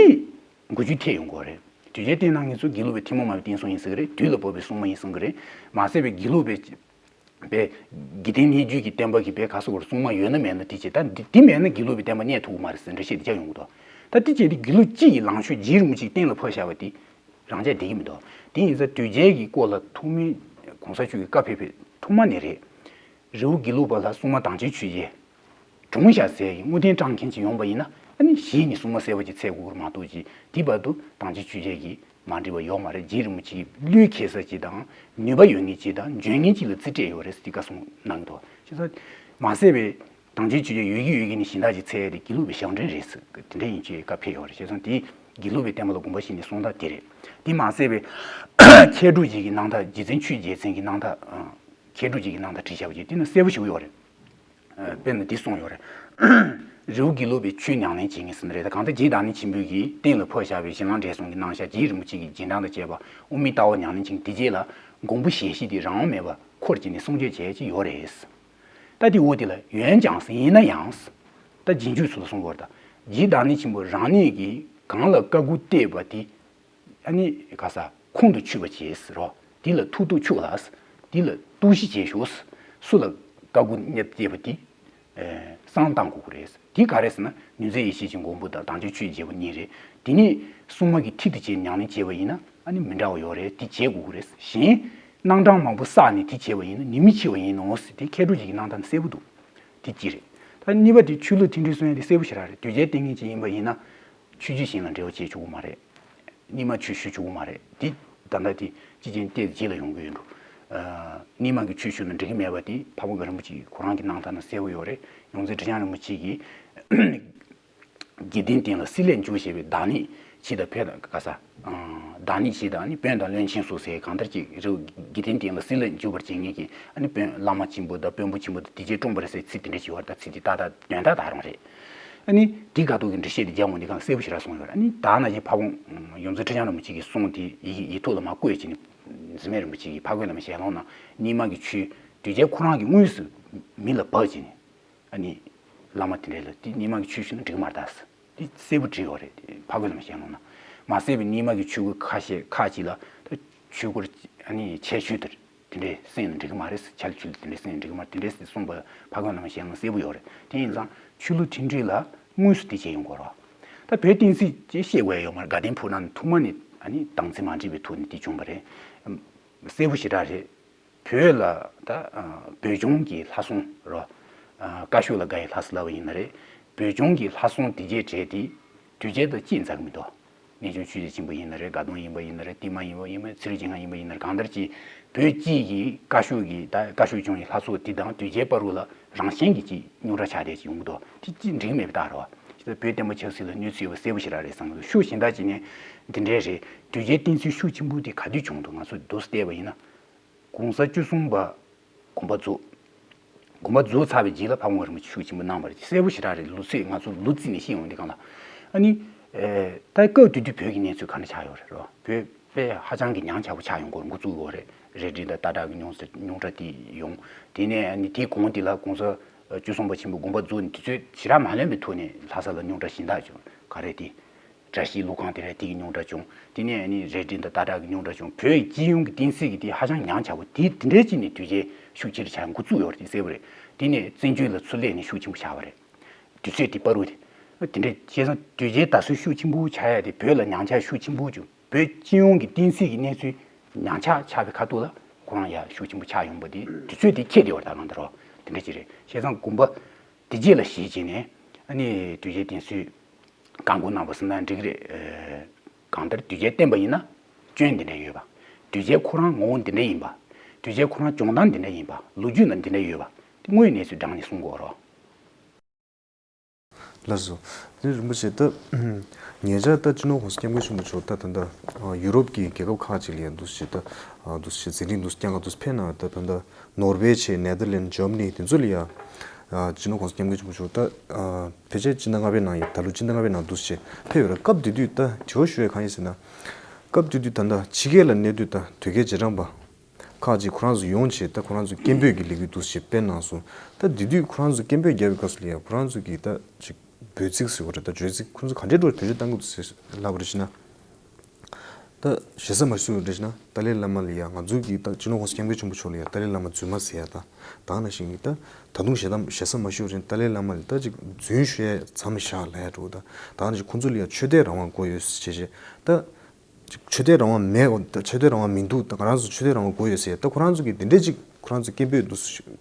འགུལ་སྐྱོད་ཐེབས་ཡོང་གི་རེད། དུས་རྒྱུན་བསྟེན་གནང་མཁན་ཚོ་དགེ་ལུགས་པའི་ཐུན་མོང་མ་ཡིན་པའི་བསྟན་སྲུང་ཡིན་ཟེར་གི་རེད། དུས་ལ་བབ་པའི་སྲུང་མ་ཡིན་གསུང་གི་རེད། མ་ཟད་པའི་དགེ་ལུགས་པའི་པའི་དགེ་ལྡན་སྙན་བརྒྱུད་ཀྱི་བསྟན་པ་གི་པའི་ག་སོགས་པར་སྲུང་མ་ཡོད་ན་མེད་ན་དེ་བྱེད་ད་འདི་འདི་མེད་ན་དགེ་ལུགས་པའི་བསྟན་པ་གནས་ཐུབ་ཀྱི་མ་རེད་ཟེར་འགྲེལ་བཤད་འདི་ཅག་ཡོང་གི་འདུག་ད་འདི་བྱེད་དེ་དགེ་ལུགས་སྤྱི་ཡི་ལངས་ཕྱོགས་རྗེ་རིན་པོ་ཆེའི་གཏན་ལ་ཕབ་བཞག་པ་དེ་རང་ཅག་བསྡད་ཀྱི་མི་འདུག་དེ་ཡིན་ཙང་དུས་རྒྱལ་གྱི་སྐོར་ལ་ཐོག་མའི་གོང་ས་མཆོག་གི་བཀའ་ཕེབས་པའི་ཐོག་མ་ནས་རེད། རི་བོ་དགེ་ལུགས་པ་ལ་སྲུང་མ་དྭངས་བཅུད་ཆོས་རྗེ། གྲོངས་ཤག་ཟེར་གྱི་དངོས་བསྟན་བསྐྱངས་མཁན་ཅིག་ཡོང་པ་ཡིན་ན་ཨ་ནི་གཞི་ནས་སྲུང་མ་གསལ་པོ་ཅིག་འཚོལ་དགོས་ཀྱི་རེད་མ་གཏོགས་ཅིག་དེ་བར་དུ་དྭངས་བཅུད་ཆོས་རྗེ་གིས་མ་འགྲིག་པ་ཡོད་མ་རེད། རྗེ་རིན་པོ་ཆེ་གིས་བློས་འཁེལ་ས་ཅིག་དང་ནུས་པ་ཡོད་མཁན་ཅིག་དང་འཇོན་མཁན་ཅིག་ལ་རྩིས་སྤྲད་ཡོད་རེད་ཟེར་དེ་བཀའ་གསུང་གནང་གི་འདུག་བྱས་ཙང་མ་ཟད་པའི་དྭངས་བཅུད་ཆོས་རྗེ་ཡོད་ཀྱི་ཡོད་ཀྱི་ནི་གཞན་དག་ཅིག་འཚོལ་ཡ་དེ་དགེ་ལུགས་པའི་ཞབས་འདྲེན་རེད་ཟེར་དེ་འདྲ་ཡིན་ཅེས་བཀའ་ཕེབས་ཡོད་རེད། བྱས་ཙང་དེ་དགེ་ལུགས་པའི་བསྟན་པ་ལ་དགོངས་པ་བཞེས་ནས་གསུང་སྟངས་དེ་རེད། དེ་མ་ཟད་པའི་མཁས་གྲུབ་རྗེ་གི་གནང་སྟངས་རྗེ་བཙུན་ཆོས་རྗེ་བཙུན་གྱི་གནང་སྟངས་མཁས་གྲུབ་རྗེ་གི་གནང་སྟངས་བྲིས་བཞག་པ་ཅིག་དེ་ནི་གསལ་པོ་ཞིག་ཡོད་རེད། དཔེར་ན་འདི་གསུངས་ཡོད་རེད། རི་བོ་དགེ་ལུགས་པའི་ཆོས་ཉམས་ལེན་བྱེད་མཁན་ཟེར་ནི་རེད། ད་གང་ལྟར་རྗེ་བདག་ཉིད་ཆེན་པོ་གིས་གཏན་ལ་ཕབ་བཞག་པའི་གཞན་ལམ་འབྲས་གསུམ་གྱི་རྣམ་གཞག་རྗེ་རིན་པོ་ཆེ་གི་རྗེས་འབྲང་དང་བཅས་པ་དབུ་མའི་ལྟ་བ་ཉམས་ལེན་བྱེད་མཁན་དེ་རྗེས་ལ་མགོན་པོ་ཞལ་བཞི་དེ་རང་དབང་མེད་པར་འཁོར་བྱས་ནས་གསུང་ཆོས་བྱས་ཀྱི་ཡོད་རེད། ད་དེ་འོ་དེ་ལ་འོན་ཀྱང་ཡིན་ན་ཡང་། ད་རྗེས་འཇུག་ཚོ་ལ་གསུང་བར་ད། རྗེ་བདག་ཉིད་ཆེན་པོ་རང་ཉིད་ཀྱིས་གང་ལ་བཀའ་བསྒོ་གཏད་པ་དེ། ཨ་ནི་ག་ས་ཁོང་དུ་ཆུད་པ་བྱས་ཟེར་རོ། དེ་ལ་ཐུགས་སྟོབས་ཆུག་ལ། དེ་ལ་གཏུག་བཤེར་བྱས་ཤོག། སུ་ལ་བཀའ་བསྒོ་གནང་བསྡད་པ་དེ། ཨེ། གསང་བཏང་དགོས་ཀྱི་རེད། དེ་ག་རེ་ཟེར་ན་ནུས་རྩལ་ཡེ་ཤེས་ཀྱི་མགོན་པོ་དང་དམ་ཆོས་ཆོས་རྗེ་པོ་གཉིས་རེད། དེ་ནས་སྲུང་མ་གི་ཐིག་དེ་བྱས་ཉམས་ལེན་བྱས་པ་ཡིན་ན་ཨ་ནི་མི་འདྲ་བ་ཡོད་རེད། དེ་བྱེད་དགོས་ཀྱི་རེད། གཞན་རྣམ་གྲངས་མང་པོ་བསགས་ནས་དེ་བྱས་པ་ཡིན་ན་ནད་མུག་འཆི་བ་ཡིན་ནོ་ཟེར། དེ་མཁས་གྲུབ་ཅིག་གི་གནང་སྟངས་གསལ་པོ་འདུག། དེ་གཅིག་རེད། ད་གཉིས་པ་དེ་ཆོས་ལུགས་མཐུན་སྒྲིལ་གསུང་ཡ་དེ་གསལ་པོ་ཞེ་དྲག་རེད། དོལ་རྒྱལ་བསྟེན་མཁན་ཅིག་ཡིན་པ་ཡིན་ན། ཆོས་བརྒྱུད་གཞན་ལ་འབྲེལ་བ་བྱེད་ཆོག་གི་མ་རེད། རྙིང་མ་ཆོས་ཞུ་ཆོག་གི་མ་རེད། དེ་ད་ལྟ་དེ་ཅི་ཅན་ཏེ་རྗེས་ལ་ཡོང་གི་ཡོད་འགྲོ། ཨ། རྙིང་མ་གི་ཆོས་ཞུ་ན་འགྲིག་གི་མེད་པ་དེ་འཕགས་པ་རིན་པོ་ཆེ་གིས་ཁོ་རང་གི་གནང་སྟངས་ན་གསལ་པོ་ཡོད་རེད། ཡོངས་འཛིན་ཁྲི་བྱང་རིན་པོ་ཆེ་གིས་དགེ་ལྡན་བསྟན་ལ་སྲིད་ལས་འཇུག་ཞེས་པའི་བདག་ཉིད་ཆེ་དང་བོད་དང་ག་ས། ཨ། བདག་ཉིད་ཆེ་དང་ནི་དཔོན་དང་བློན་ཆེན་སོགས་ཟེར་གང་ལྟར་ཅིག་རེད། དགེ་ལྡན་བསྟན་ལ་སྲིད་ལས་འཇུག་པར་བྱེད་མཁན་གྱི་ཨ་ནི་དཔོན་བླ་མ་ཆེན་པོ་དང་དཔོན་པོ་ཆེན་པོ་དང་དེ་རྗེས་བཀྲོངས་པ་རེད་ཟེར་ཚིག་དེ་འདྲ་ཞིག་ཡོད་རེད། ད་ཚིག་དེ་ཏག་ཏག་དོན་དག་ད་རང་རེད། ཨ་ནི་དེ་ག་ཐོག་གི་འགྲེལ་བཤད་དེ་རྒྱག་འོང་དུས་གང་གསལ་པོ་ཞེ་དྲག་གསུངས་ཡོད་རེད། ཨ་ནི་ད་ནང་བཞིན་འཕགས་པ་ཡོངས་འཛིན་ཁྲི་བྱང་རིན་པོ་ཆེ་གི་གསུང་དེ་ཡི་གེ་ཡིག་ཐོག་ལ་མར་བཀོད་བྱས་ནས་འཛིན་མའི་རིན་པོ་ཆེ་གིས་འཕགས་པའི་བླ་མའི་ཞལ་ལུང་ནང་རྙིང་མ་གི་ཆོས་དོལ་རྒྱལ་ཁོ་རང་གིས་དངོས་སུ་མི་ལ་བབས་བྱས་ནས། ཨ་ནི། བླ་མ་དེ་འདྲས་ལ་དེ་རྙིང་མ་གི་ཆོས་ཞུས་ན་འགྲིག་མ་རེད་ད། དེ་གསལ་པོ་བྲིས་ཡོད་རེད། འཕགས་པའི་བླ་མའི་ཞལ་ལུང་ན། མ་གསལ་བའི་རྙིང་མ་གི་ཆོས་གོས་ཁ་ཤས་ཁག་ཅིག་ལ་ད་ཆོས་གོས་ཨ་ནི་ཁྱད་ཆོས་དེ་དེ་འདྲས་གསན་ན་འགྲིག་གི་མ་རེད། ཆ་ལ་ཆོས་ལ་དེ་འདྲས་གསན་ན་འགྲིག་གི་མ་རེད། དེ་འདྲས་གསུངས་པ་འཕགས་པའི་བླ་མའི་ཞལ་ལུང་གསལ་པོ་ཡོད་རེད། དེ་ཡིན་ཙང་ཆོས་ལུགས་མཐུན་སྒྲིལ་ལ་དངོས་སུ་དེ་བྱས་ཡོང་དགོས་རེད། ད་བོད་བསྟན་སྲིད་ཅེས་བཤད་དགོས་ཡ་ཡོད་མ་རེད། དགའ་ལྡན་ཕོ་བྲང་ནས་ཐུགས་མ་ནས་ཨ་ནི་དམ་ཚིག་མ་འགྲིག་པའི་ཐོག་ནས་དེ་བྱུང་བ་རེད། གསལ་པོ་ཞེ་དྲག་རེད། བོད་ལ་ད་ཨ་བོད་ལྗོངས་ཀྱི་ལྷ་སྲུང་རོ། ཨ་བཀའ་ཤོག་ལ་དགའ་བའི་ལྷ་ཟེར་ལབ་པ་ཡིན་ན་རེད། བོད་ལྗོངས་ཀྱི་ལྷ་སྲུང་དེ་རྗེས་གྲས་དེ་དོལ་རྒྱལ་དང་གཅིག་མཛའ་གི་མི་འདུག། གནས་ཆུང་ཆོས་རྗེ་ཆེན་པོ་ཡིན་ན་རེད། དགའ་གདོང་ཡིན་པ་ཡིན་ན་རེད། བསྟན་མ་ཡིན་པ་ཡིན་པ། ཚེ་རིང་སྦྱིན་དབང་ཡིན་པ་ཡིན་ན་རེད། གང་ལྟར་གྱི་བོད་སྤྱི་གི་བཀའ་ཤོག་གི་ད་བཀའ་ཤོག་སྐྱོང་བའི་ལྷ་ཚོགས་དེ་དང་དོལ་རྒྱལ་བར་དུ་ལ་རང་བཞིན་གྱི་ཅིག་རྙོག་དྲ་ཆགས་བསྡད་ཅིག་ཡོང་གི་འདུག། དེ་ཅིག་འགྲིག་མེད་པའི་རྟགས་རེད་བ། ཅིག་ད་བོད་བསྟན་པ་ཆབ་སྲིད་ལ་གནོད་འཚེ་ཡོད་པ་གསལ་པོ་ཞེ་དྲག་རེད་བསམ་གི་འདུག། ཤུགས་གཞན་དག་ཅིག་ནས་འདི་འདྲའི་རེད། དོལ་རྒྱལ་བསྟེན་ཚུལ་ཤུགས་ཆེན་པོ་དེ་ག་དུས་བྱུང་འདུག། ང་ཚོས་འདུག་སེ་བལྟས་པ་ཡིན་ན། གོང་ས་བཅུ་གསུམ་པ་དགོངས་པ་རྫོགས། དགོངས་པ་རྫོགས་ཚར་བའི་རྗེས་ལ་འཕགས་པ་རིན་པོ་ཆེ་ཤུགས་ཆེན་པོ་གནང་བ་རེད། གསལ་པོ་ཞེ་དྲག་རེད། ལོ་ཚིགས་ང་ཚོ་ལོ་རྩིས་ནས་ཤེས་ཡོང་དུས་སྒང་ལ། ཨ་ནི། ཨེ། ད་སྐབས་དེ་དུས་བོད་ཀྱི་གནས་ཚུལ་ག་འདྲ་ཆགས་ཡོད་རེད་རོ། བོད་དཔེ་ཧ་ཅང་གི་ཉམས་ཆག་པོ་ཆགས་ཡོང་གི་འགོ་བཙུགས་ཡོད་རེད། རལ་གྲི་དང་རྟ་དྲེལ་གྱི་རྙོག་རྙོག་དྲ་དེ་ཡོང་། དེ་ནས་ཨ་ནི་དེའི་གོང་དེ་ལ་གོང་ས་བཅུ་གསུམ་པ་ཆེན་པོ་དགོངས་པ་རྫོགས་ནས་དུས་ཚོད་ཞེ་དྲག་མ་ལོན་པའི་ཐོག་ནས་ལྷ་ས་ལ་རྙོག་དྲ་གཞན་དག་བྱུང་། ག་རེ་དེ། དགྲ་ཤེས་ཀླུ་ཁང་དེ་རེད། དེ་གི་རྙོག་དྲ་བྱུང་། དེ་ནས་ཨ་ནི་རལ་གྲི་དང་རྟ་དྲེལ་གྱི་རྙོག་དྲ་བྱུང་། བོད་སྤྱི་ཡོངས་ཀྱི་བསྟན་སྲིད་ཀྱི་དེ་ཧ་ཅང་ཉམས་ཆག་པོ་དེ་དེ་འདྲའི་ཅིག་ནས་དུས་རྒྱུན་ཤུགས་ཆེ་རུ་ཆགས་འགོ་བཙུགས་ཡོད་རེད། དེ་གསལ་པོ་རེད། དེ་ནས་བཙན་བྱོལ་ལ་ཚུར་སླེབས་ནས་ཤུགས་ཆེན་པོ་ཆགས་པ་རེད། དུས་ཚོད་དེ་བར་དུ་དེ། དེ་འདྲའི་བྱས་ཙང་དུས་རྒྱུན་ད་གཟོད་ཤུགས་ཆེན་པོ་ཆགས་ཡ་དེ་བོད་ལ་ཉམས་ཆག་ཤུགས་ཆེན་པོ་བྱུང་། བོད་སྤྱི་ཡོངས་ཀྱི་བསྟན་སྲིད་ཀྱི་གནས་ཚུལ་ཉམས་ཆག་ཆགས་པའི་ཁ་ཐུག་ལ་ཁོ་རང་ཡ་ཤུགས་ཆེན་པོ་ཆགས་ཡོང་པ་དེ་དུས་ཚོད་དེ་ཁེལ་བསྡད་པ་རེད། ད་གང་ལྟར་རོ། དེ་འདྲ་ཅིག་རེད། བྱས་ཙང་དགོངས་པ་དེ་རྗེས་ལ་གཞིར་བྱས་ནས་ཨ་ནི་དུས་རྒྱུན་བསྟན་སྲིད་བཀའ་བསྒོ་གནང་བ་ཟེར་ན་འགྲིག་རེད། ཨེ། གང་ལྟར་དོལ་རྒྱལ་བསྟེན་པ་ཡིན་ན་སྐྱོན་འདི་འདྲ་ཡོད་པ། དོལ་རྒྱལ་ཁོ་རང་ངོ་བོ་འདི་འདྲ་ཡིན་པ། དོལ་རྒྱལ་ཁོ་རང་སྦྱོང་སྟངས་འདི་འདྲ་ཡིན་པ། ལོ་རྒྱུས་ནང་འདི་འདྲ་ཡོད་པ། དེ་དངོས་ཡོད་གནས་ཚུལ་དྲངས་ནས་གསུང་དགོས་རོགས། ལགས་སོ། དེ་རིན་པོ་ཆེ་ད། ཉེ་ཆར་ད་སྤྱི་ནོར་༸གོང་ས་༸སྐྱབས་མགོན་ཆེན་པོ་མཆོག་ད་ད་ལྟ་ཡུ་རོབ་ཀྱི་རྒྱལ་ཁབ་ཁག་ཅིག་ལ་ཡང་འདུག་སེ་ད། འདུག་སེ་མཛད་འཕྲིན་འདུག་སེ་བསྐྱངས་ག་འདུག་སེ་ཕེབས་གནང་བ། ད་ད་ལྟ་ནོར་ཝེ་བྱས། ནེ་དར་ལེན། འཇར་མ་ནི། དེ་ཚོ་ལ་ཡ། ཨ། སྤྱི་ནོར་༸གོང་ས་༸སྐྱབས་མགོན་ཆེན་པོ་མཆོག་ད། ཨ། ཕལ་ཆེར་སྤྱི་ཟླ་ལྔ་པའི་ནང་ཡིན། ད་ལོ་སྤྱི་ཟླ་ལྔ་པའི་ནང་འདུག་སེ་ཕེབས་ཡོད་རེད། སྐབས་དེ་དུས་ད་དྲི་བ་ཞུ་ཡས་གང་ཡིན་ཟེར་ན། སྐབས་དེ་དུས་ད་ལྟ་ཕྱི་རྒྱལ་ལ་གནས་སྡོད་ད་དོལ་རྒྱལ་རྗེས་འབྲང་པ་ཁག་ཅིག་ཁོ་རང་ཚོ་ཡོང་བྱས། ད་ཁོ་རང་ཚོ་སྐད་འབོད་ཀྱི་ལས་འགུལ་འདུག་སེ་སྤེལ་གནང་སོང་། ད་དེ་དུས་ཁོ་རང་ཚོ་སྐད་འབོད་རྒྱག་པའི་སྐབས་སུ་ལ་ཡ་ཁོ་རང་ཚོ་གིས་ད་ཅིག་འབོད་ཚིག་ཟེར་བ་རེད། ད་བརྗོད་ཚིག་ཁོ་ཚོ་ག་འདྲའི་འགྲོ་བེད་སྤྱོད་གཏང་གི་འདུག་ཟེར་ལབ་པ་རེད་ཟེར་ན། ད་ཞེ་ས་མ་ཞུ་རེད་ཟེར་ན། ཏཱ་ལའི་བླ་མ་ལ་ཡ་ང་ཚོ་གིས་ད་སྤྱི་ནོར་༸གོང་ས་༸སྐྱབས་མགོན་ཆེན་པོ་མཆོག་ལ་ཡ་ཏཱ་ལའི་བླ་མ་རྫུན་མ་ཟེར་ཡ་དང་། ད་ག་ནང་བཞིན་གྱི་ད་ད་དུང་ཞེ་ད་ཞེ་ས་མ་ཞུ་རེད་ཟེར་ན། ཏཱ་ལའི་བླ་མ་ལ་ད་ཅིག་རྫུན་ཤོད་ཡ་མཚམས་བཞག་ལབ་ཡ་འགྲོ། ད་ད་ག་ནང་བཞིན་ཁོ་ཚོ་ལ་ཡ་ཆོས་དད་རང་དབང་དགོས་ཡོད་ཟེར་བྱས་བྱས། ད་ཅིག་ཆོས་དད་རང་དབང་མེད། ད་ཆོས་དད་རང་དབང་མི་འདུག། ད་ང་རང་ཚོ་ཆོས་དད་རང་དབང་དགོས་ཡོད་ཟེར་ཡ། ད་ཁོ་རང་ཚོ་གིས་དེ་འདྲས་ཅིག་ཁོ་རང་ཚོ་སྐད་འབོད་འདུག་ཟེར།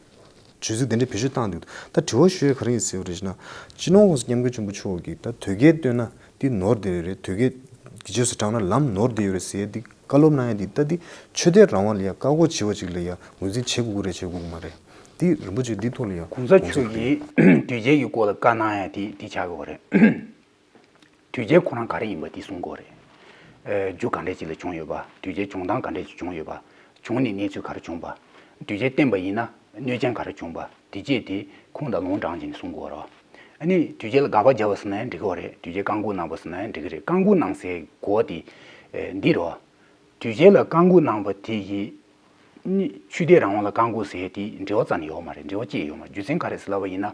བརྗོད་ཚིག་དེ་འདྲའི་བེད་སྤྱོད་བཏང་འདུག། ད་དྲི་བ་ཞུ་ཡས་ག་རེ་ཡིན་ཟེར་བ་རེད་ཟེར་ན། སྤྱི་ནོར་༸གོང་ས་༸སྐྱབས་མགོན་ཆེན་པོ་མཆོག་གིས་ད་དོལ་རྒྱལ་བསྟེན་ན་འདི་ནོར་བསྡད་ཡོད་རེད། དོལ་རྒྱལ་གྱི་རྗེས་སུ་འབྲངས་ན་ལམ་ནོར་བསྡད་ཡོད་རེད་ཟེར་ཡས་འདི་བཀའ་སློབ་གནང་ཡས་འདི། ད་འདི་ཆོས་དད་རང་དབང་ལ་ཡ་བཀག་འགོག་བྱེད་པ་ཅིག་ལ་ཡ་ངོས་འཛིན་བྱེད་དགོས་ཀྱི་རེད། བྱེད་དགོས་ཀྱི་མ་རེད། འདི་རིན་པོ་ཆེ་འདི་ཐོག་ལ་ཡ་གོང་ས་མཆོག་གིས་དོལ་རྒྱལ་གྱི་སྐོར་ལ་བཀའ་གནང་ཡས་འདི་འདི་ཆགས་ཀྱི་ཡོད་རེད། དོལ་རྒྱལ་ཁོ་རང་ག་རེ་ཡིན་པ་དེ་གསུང་དགོས་རེད། ཨེ། རྒྱུ་ག་འདྲས་ཅིག་ལ་བྱུང་ཡོད་པ། དོལ་རྒྱལ་བྱུང་སྟངས་ག་འདྲས་ཅིག་བྱུང་ཡོད་པ། བྱུང་ནས་གནས་ཚུལ་ག་རེ་བྱུང་པ། དོལ་རྒྱལ་བསྟེན་པ་ཡིན་ན་གནོད་སྐྱོན་ག་རེ་བྱུང་པ། དེ་བཅས་དེ་ཁུངས་དང་ལུང་དྲངས་བྱས་ནས་གསུང་དགོས་རེད། ཨ་ནི་དུས་རྒྱལ་ལ་དགག་པ་བརྒྱབ་པ་ཟེར་ན་ཡང་འགྲིག་གི་རེད། དུས་རྒྱལ་བཀའ་འགུག་གནང་བ་ཟེར་ན་ཡང་འགྲིག་གི་རེད། བཀའ་འགུག་གནང་སའི་གོ་བ་དེ་འདི་རེད། དུས་རྒྱལ་ལ་བཀའ་འགུག་གནང་བ་དེ་ཡིས་ནི་ཆོས་དད་རང་དབང་ལ་བཀའ་འགུག་ཟེར་ཡས་དེ་འབྲེལ་བ་རྩ་ནས་ཡོད་མ་རེད། འབྲེལ་བ་ཅི་ཡང་ཡོད་མ་རེད། རྒྱུ་མཚན་ག་རེ་ཟེར་ལབ་པ་ཡིན་ན།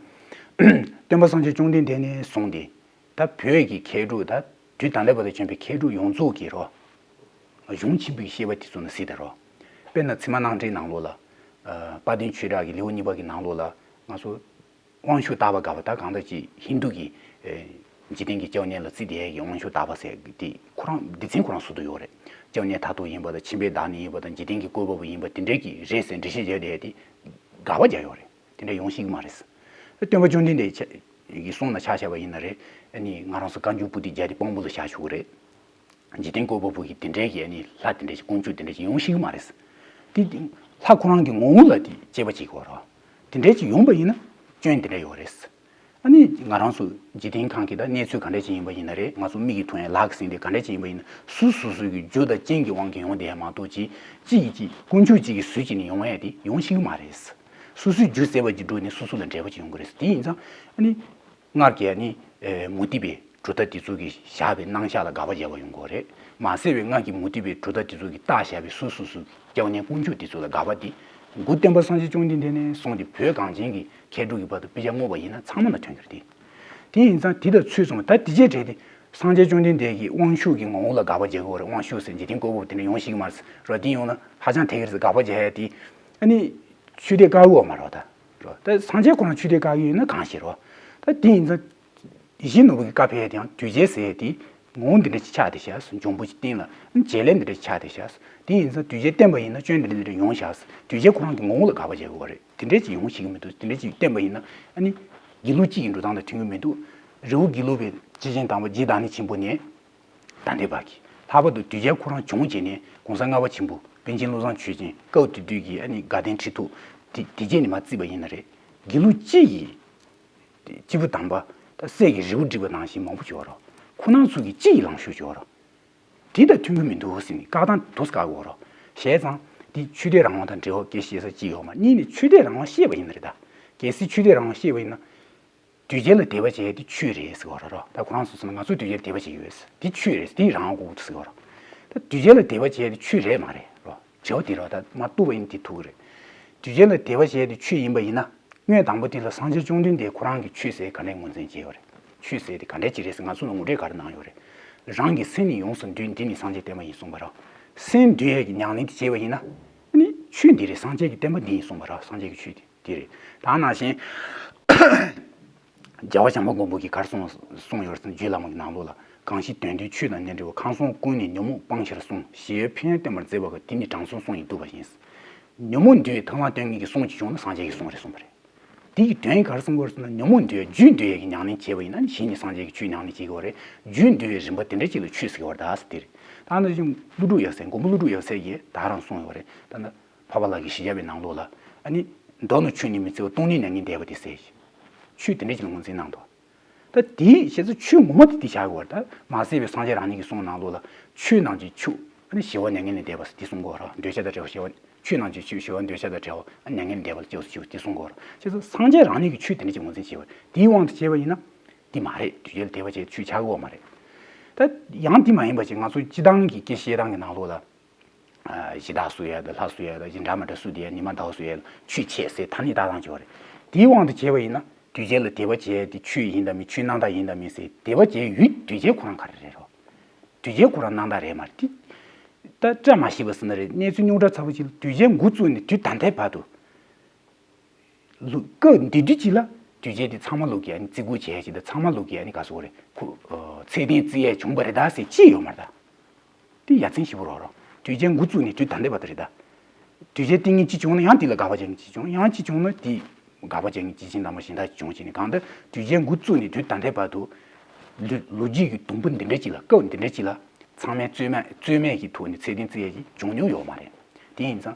སྟོན་པ་སངས་རྒྱས་བཅོམ་ལྡན་འདས་ནས་བཟུང་སྟེ། ད་བོད་ཀྱི་མཁས་གྲུབ་ད་དུས་ད་ལྟ་བར་དུ་བྱོན་པའི་མཁས་གྲུབ་ཡོངས་རྫོགས་ཀྱི་རོ། གཞུང་ཆེན་པོའི་བཤད་པ་དེ་ཚོ་ནི་གཟིགས་དང་རོ། དཔེར་ན་ཚད་མ་རྣམ་འགྲེལ་ནང་ལོགས་ལ། དཔལ་ལྡན་ཆོས་གྲགས་ཀྱི་ལེའུ་གཉིས་པ་གི་ནང་ལོགས་ལ་ང་ཚོ་དབང་ཕྱུག་བརྟག་པ་དགག་པ་ད་གང་ལྟར་ཅིག་ཧིན་རྡུ་གི་འཇིག་རྟེན་གྱི་སྐྱབས་གནས་ལ་བརྩིས་བསྡད་ཡས་ཀྱི་དབང་ཕྱུག་བརྟག་པ་ཟེར་གི་དེ་ཁོ་རང་སྡེ་ཚན་ཁོ་རང་སུ་དུ་ཡོད་རེད། སྐྱབས་གནས་མཐར་ཐུག་ཡིན་པ་དང་ཁྱིམ་པའི་བདག་ཉིད་ཡིན་པ་དང་འཇིག་རྟེན་གྱི་བཀོད་པ་པོ་ཡིན་པ་དེ་འདྲའི་གི་རེད་ཟེར་འགྲེལ་བཤད་བརྒྱབ་བསྡད་ཡས་དེ་དགག་པ་རྒྱག་ཡོད་རེད། དེ་འདྲ་ཡོང་ཤེས་ཀྱི་མ་རེད། སྟོན་པ་བཅོམ་ལྡན་འདས་ཀྱི་གསུང་ལ་ཆ་བཞག་པ་ཡིན་ན་རེད། ཨ་ནི་ང་རང་ཚོ་བཀའ་འགྱུར་པོ་ཏི་བརྒྱ་དེ་དཔང་པོ་ལ་བཞག་ཆོག་གི་རེད། འཇིག་རྟེན་བཀོད་པ་པོ་གི་དེ་འདྲའི་གི་ཨ་ནི་ལྷ་དེ་འདྲ་ཞིག་དཀོན་མཆོག་དེ་འདྲ་ཞིག་ཡོང་ཤེས་ཀྱི་མ་རེད། དེ་ལྷ་ཁོ་རང་གི་ངོ་བོ་ལ་དེ་དཔྱད་པ་བྱེད་དགོས་རོ། དེ་འདྲ་ཞིག་ཡོང་པ་ཡིན་ན་སྐྱོན་དེ་འདྲ་ཡོད་རེད། ཨ་ནི་ང་རང་ཚོ་འཇིག་རྟེན་ཁམས་ཀྱི་ད་གནས་ཚུལ་ག་འདྲ་ཞིག་ཡིན་པ་ཡིན་ན་རེད། ང་ཚོ་མིག་གིས་མཐོང་ཡ་ལག་གིས་ཟིན་ཏེ་ག་འདྲ་ཞིག་ཡིན་པ་ཡིན་ན་སུ་སུ་སུ་གི་རྒྱུ་དང་རྐྱེན་གྱི་དབང་གིས་ཡོང་བསྡད་ཡ་མ་གཏོགས་ཅིག་ཅིག་གིས་ཅིག་དཀོན་མཆོག་ཅིག་གིས་བཟོས་བྱས་ནས་ཡོང་ཡ་དེ་ཡོང་ཤེས་ཀྱི་མ་རེད། སོ་སོའི་རྒྱུ་བསལ་བ་གྱི་འགྲོ་ནས་སོ་སོ་ལ་འབྲེལ་བ་ཅིག་ཡོང་གི་རེད། དེ་ཡིན་ཙང་ཨ་ནི། སྔར་གྱི་ཨ་ནི། མུ་སྟེགས་པའི་གྲུབ་མཐའ་དེ་ཚོ་གིས་བཞག་པའི་རྣམ་གཞག་ལ་དགག་པ་བརྒྱབ་པ་ཡོང་གི་རེད། མ་ཟད་པའི་སྔར་གྱི་མུ་སྟེགས་པའི་གྲུབ་མཐའ་དེ་ཚོ་གིས་བཏགས་བཞག་པའི་སོ་སོ་སོའི་སྐྱབས་གནས་དཀོན་མཆོག་དེ་ཚོ་ལ་དགག་པ་དེ། མགོ་སྟོན་པ་སངས་རྒྱས་བཅོམ་ལྡན་འདས་ནས་བཟུང་སྟེ་བོད་གངས་ཅན་གྱི་མཁས་གྲུབ་ཀྱི་བར་དུ་དཔེ་ཆ་སྔོག་པ་ཡིན་ན་ཚང་མ་ལ་ཐོན་གྱི་རེད་དེ། དེ་ཡིན་ཙང་དེ་དང་ཚུལ་མཚུངས་ད་དེ་རྗེས་འབྲེལ་ཏེ་སངས་རྒྱས་བཅོམ་ལྡན་འདས་ཀྱིས་དབང་ཕྱུག་གི་ངོ་བོ་ལ་དགག་པ་བརྒྱབ་ཀྱི་ཡོད་རེད། དབང་ཕྱུག་ཟེར་འཇིག་རྟེན་བཀོད་པ་པོ་དེ་འདྲ་ཡོང་ཤེས་ཀྱི་མ་རེད་ཟེར་རོ། དེ་ཡོང་ན་ཧ་ཅང་དེ་ག་རེ་ཟེར་དགག་པ་བརྒྱབ་ཡ་དེ། ཨ་ནི། ཆོས་དད་དཀར་པོ་མ་རེད་ད། རོ། ད་སངས་རྒྱས་ཁོ་རང་ཆོས་དད་དཀར་པོ་ཡིན་ན་གང་ཞིག་རོ། ད་དེ་ཡིན་ཙང་། ཡིད་བཞིན་ནོར་བུ་གི་བཀའ་ཕེབས་ཡ་དེའང་དུས་རྒྱལ་ཟེར་ཡ་དེ་ངོ་བོ་འདི་འདྲ་ཅིག་ཆགས་བསྡད་ཤག་འབྱུང་པོ་ཅིག་བསྟན་ལ་བྱེད་ལས་འདི་འདྲ་ཅིག་ཆགས་བསྡད་ཤག་དེ་ཡིན་ཙང་དུས་རྒྱལ་བསྟན་པ་ཡིན་ན་སྐྱོན་འདི་འདྲ་འདི་འདྲ་ཡོང་ཤག་དུས་རྒྱལ་ཁོ་རང་གི་ངོ་བོ་ལ་དགག་པ་བྱེད་དགོས་པ་རེད། དེ་འདྲ་ཅིག་ཡོང་ཤེས་ཀྱི་མི་འདུག་དེ་འདྲ་ཅིག་བསྟན་པ་ཡིན་ན་ཨ་ནི། དགེ་ལུགས་སྤྱི་ཡི་འགྲོ་སྟངས་དང་མཐུན་གྱི་མི་འདུག་རི་བོ་དགེ་ལུགས་པའི་སྐྱེས་ཆེན་དམ་པ་རྗེ་བདག་ཉིད་ཆེན་པོ་ནས། ད་ལྟའི་བར་གྱི་ལྷག་པར་དུ་དུས་རྒྱལ་ཁོ་རང་བྱུང་རྗེས་ནས་གོང་ས་ལྔ་པ་ཆེན་པོ་པཎ་ཆེན་བློ་བཟང་ཆོས་ཅན་སྐབས་དེ་དུས་ཀྱི་ཨ་ནི་དགའ་ལྡན་ཁྲི་ཐོག་དེ་དེ་རྗེས་ནས་མར་བརྩིས་པ་ཡིན་ན་རེད། དགེ་ལུགས་སྤྱི་ཡི་སྐྱེས་བུ་དམ་པ་ད་སྲས་ཀྱི་རི་བོ་བསྒྲིགས་པ་ནང་བཞིན་མང་པོ་ཡོད་རོ། ཁོ་རང་ཚོ་གི་སྤྱི་ཡི་ལངས་ཕྱོགས་ཡོད་རོ། དེ་དང་མཐུན་གྱི་མི་འདུག་ཟེར་ནས་བཀག་སྟངས་དུས་བཀག་ཡོད་རོ། བྱས་ཙང་དེ་ཆོས་དད་རང་དབང་དང་འབྲེལ་བ་སྐད་བཤད་ས་ཅི་ཡོད་མ་གཉིས་ནས་ཆོས་དད་རང་དབང་བཤད་པ་ཡིན་ན་རེད་ད། གལ་སྲིད་ཆོས་དད་རང་དབང་བཤད་པ་ཡིན་ན། དུས་རྒྱལ་ལ་དད་པ་བྱས་ཏེ་ཆོས་རེད་ཟེར་བ་རེད་རོ། ད་ཁོ་རང་ཚོ་ཟེར་ན་ང་ཚོ་དུས་རྒྱལ་ལ་དད་པ་བྱེད་ཀྱི་ཡོད་ཟེར་དེ་ཆོས་རེད་ཟེར་དེ་རང་དབང་དགོས་ཀྱི་ཟེར་བ་རོ། ད་དུས་རྒྱལ་ལ་དད་པ་བྱས་ཏེ་ཆོས་རེད་མ་རེད་རོ། བྱ་བ་དེ་རོ། ད་མ་བཏུབ་པ་ཡིན་དེ་ཐུག་གི་རེད། དུས་རྒྱལ་ལ་དད་པ་བྱས་ཏེ་ཆོས་ཡིན་པ་ཡིན་ན། སྔོན་དང་པོ་དེ་ལ་སངས་རྒྱས་བཅོམ་ལྡན་འདས་ཁོ་རང་གིས་ཆོས་ཟེར་ག་འདྲས་ངོས་འཛིན་བྱས་ཡོད་རེད། ཆོས་ཟེར་དེ་ག་འདྲས་ཅིག་རེད་ཟེར་ང་ཚོ་ལ་ངོ་སྤྲོད་ག་རེ་གནང་ཡོད་རེད། རང་གི་སེམས་ནི་ཡོངས་སུ་འདུལ་འདི་ནི་སངས་རྒྱས་བསྟན་པ་ཡིན་གསུངས་པ་རོ། སེམས་འདུལ་ཡས་ཀྱི་ཉམས་ལེན་དེ་བྱས་པ་ཡིན་ན། ནི་ཆོས་འདི་རེད་སངས་རྒྱས་ཀྱི་བསྟན་པ་འདི་ཡིན་གསུངས་པ་རོ། སངས་རྒྱས་ཀྱི་ཆོས་དེ། དེ་རེད། ད་ནང་བཞིན། རྒྱལ་བ་བྱམས་པ་མགོན་པོ་གིས་ག་རེ་གསུངས་གསུངས་ཡོད་རེད་ཟེར་ན་རྒྱུད་བླ་མ་གི་ནང་ལོགས་ལ་གང་ཞིག་དོན་དུ་ཆོས་དང་ལྡན་འབྲེལ་བ་ཁམས་གསུམ་ཀུན་ནས་ཉོན་མོངས་སྤང་ཕྱིར་གསུངས། ཞི་བའི་ཕན་ཡོན་བསྟན་པར་མཛད་པ་དེ་ནི་དྲང་སྲོང་གསུང་ཡིས་བསྡུས་པ་ཡིན། ཉོན་མོངས་འདུལ་བའི་ཐབས་ལམ་སྟོན་མཁན་གྱི་གསུང་ཅིག་བྱུང་ན་སངས་རྒྱས་ཀྱི་གསུང་རེད་གསུངས་པ་རེད། དེ་ཡི་དོན་ག་རེ་གསུང་དགོས་རེད་ཟེར་ན་ཉོན་མོངས་འདུལ་བའི་རྒྱུད་འདུལ་བའི་ཉམས་ལེན་བྱས་པ་ཡིན་ན་ནི་གཞི་ནས་སངས་རྒྱས་ཀྱི་ཆོས་ཉམས་ལེན་བྱེད་དགོས་རེད། རྒྱུད་འདུལ་བའི་རིམ་པ་དེ་འདྲ་ཅིག་ལ་ཆོས་ཟེར་གྱི་བ་རེད་ད་ཟེར་དེ་རེད། ད་ནི་ཀླུ་སྒྲུབ་ཡབ་སྲས་མགོན་པོ་ཀླུ་སྒྲུབ་ཡབ་སྲས་ཀྱིས་ད་རང་གསུངས་ཡོད་རེད། ད་ནི། འཕགས་པ་ལྷ་གི་བཞི་བརྒྱ་པའི་ནང་ལོགས་ལ། ཨ་ནི། མདོ་ནི་ཆོས་ཉིད་མི་འཚལ་བ། སྟོང་ཉིད་མྱ་ངན་འདས་པ་སྟེ་ཟེར། ཆོས་དེ་འདྲ་ཅིག་ལ་ངོས་འཛིན་གནང་འདུག་ད་དེའི་བྱས་ཙང་ཆོས་ངོ་མ་དེ་དེ་བྱ་དགོས་པ་རེད་ད། མ་ཟད་པའི་སངས་རྒྱས་རང་ཉིད་ཀྱི་གསུང་ནང་ལོགས་ལ། ཆོས་རྣམས་ཀྱི་ཆོས། ཨ་ནི་ཞི་བ་མྱ་ངན་ལས་འདས་པ་ཟེར་དེ་གསུང་གོ་ར། འདོད་ཆགས་དང་བྲལ་བ་ཞི་བ། ཆོས་རྣམས་ཀྱི་ཆོས་ཞི་བ་འདོད་ཆགས་དང་བྲལ་བ། ཨ་མྱ་ངན་ལས་འདས་པ་ལ་སྐྱབས་སུ་མཆིའོ་དེ་གསུང་གོ་ར། བྱས་ཙང་སངས་རྒྱས་རང་ཉིད་ཀྱི་ཆོས་དེ་འདྲ་ཅིག་ངོས་འཛིན་བྱས་པ་རེད། དེའི་དབང་དུ་བྱས་པ་ཡིན་ན། དེ་མ་རེད། དུས་རྒྱལ་དད་པ་བྱས་ཆོས་ཆགས་ཀྱི་ཡོད་མ་རེད། ད་ཡང་དེ་མ་ཡིན་པ་ཅིག་ང་ཚོ་སྤྱི་བཏང་གི་སྐད་བཤད་སྟངས་ཀྱི་ནང་ལོགས་ལ། གཞི་བདག་བསུ་ཡ་དང་ལྷ་བསུ་ཡ་དང་གཞི་འདྲ་མི་འདྲ་བསུ་དེ་ཡ་ཉི་མ་ཟླ་བ་བསུ་ཡ་ལ་ཆོས་འཆད་ཟེར་ཐ་སྙད་བཏགས་སྟངས་ཅིག་ཡོད་རེད། དེའི་དབང་དུ་བྱས་པ་ཡིན་ན་དུས་རྒྱལ་ལ་དད་པ་བྱས་ཏེ་ཆོས་ཡིན་དང་མིན་ཆོས་རྣམ་དག་ཡིན་དང་མིན་ཟེར་དད་པ་བྱས་ཡུལ་དུས་རྒྱལ་ཁོ་རང་ག་རེ་རེད་རོ། དུས་རྒྱལ་ཁོ་རང་རྣམ་དག་རེད་མ་རེད་དེ། ད་བཀྲ་མ་ཤིས་པ་ཟེར་ན་རེད། གནས་ཚུལ་རྙོག་དྲ་ཚ་པོ་ཅིག་ལ་དུས་རྒྱལ་འགོ་བཙུགས་ནས་དུས་ད་ལྟའི་བར་དུ། ལུགས་སྐབས་འདི་དུས་ཅིག་ལ་དུས་རྒྱལ་དེ་ཚང་མ་ལུགས་ཀྱི་ཨ་ནི་བརྩི་བཀུར་བྱས་ཤིག་དང་ཚང་མ་ལུགས་ཀྱི་ཨ་ནི་ག་ཟེར་དགོས་རེད། ཁོ་ཚད་ལྡན་བརྩི་ཡས་བྱུང་བ་རེད་ད་ཟེར་ཅི་ཡོད་མ་རེད་ད། དེ་ཡ་མཚན་ཞིབ་པོ་རོགས་རོགས། དུས་རྒྱལ་འགོ་བཙུགས་ནས་དུས་ད་ལྟའི་བར་དུ་རེད་ད། དུས་རྒྱལ་བསྟེན་མཁན་གཅིག་བྱུང་ན་ཡང་དེ་ལ་དགག་པ་བྱེད་མཁན་གཅིག་བྱུང་ཡང་གཅིག་བྱུང་ན་དེ་དགག་པ་བྱེད་མཁན་སྐྱེས་ཆེན་དམ་པ་གཞན་དག་ཅིག་བྱུང་བྱས་ནས་གང་ལྟར་དུས་རྒྱལ་འགོ་བཙུགས་ནས་དུས་ད་ལྟའི་བར་དུ། ལོ་ལོ་རྒྱུས་ཀྱི་དུམ་བུ་འདི་འདྲ་ཅིག་ལ་སྐབས་འདི་འདྲ་ཅིག་ལ་ཚང་མས་རྩོད་མེད་རྩོད་མེད་ཀྱི་ཐོག་ནས་ཚད་ལྡན་བརྩི་ཡས་ཀྱི་བྱུང་མྱོང་ཡོད་མ་རེད། དེ་ཡིན་ཙང་།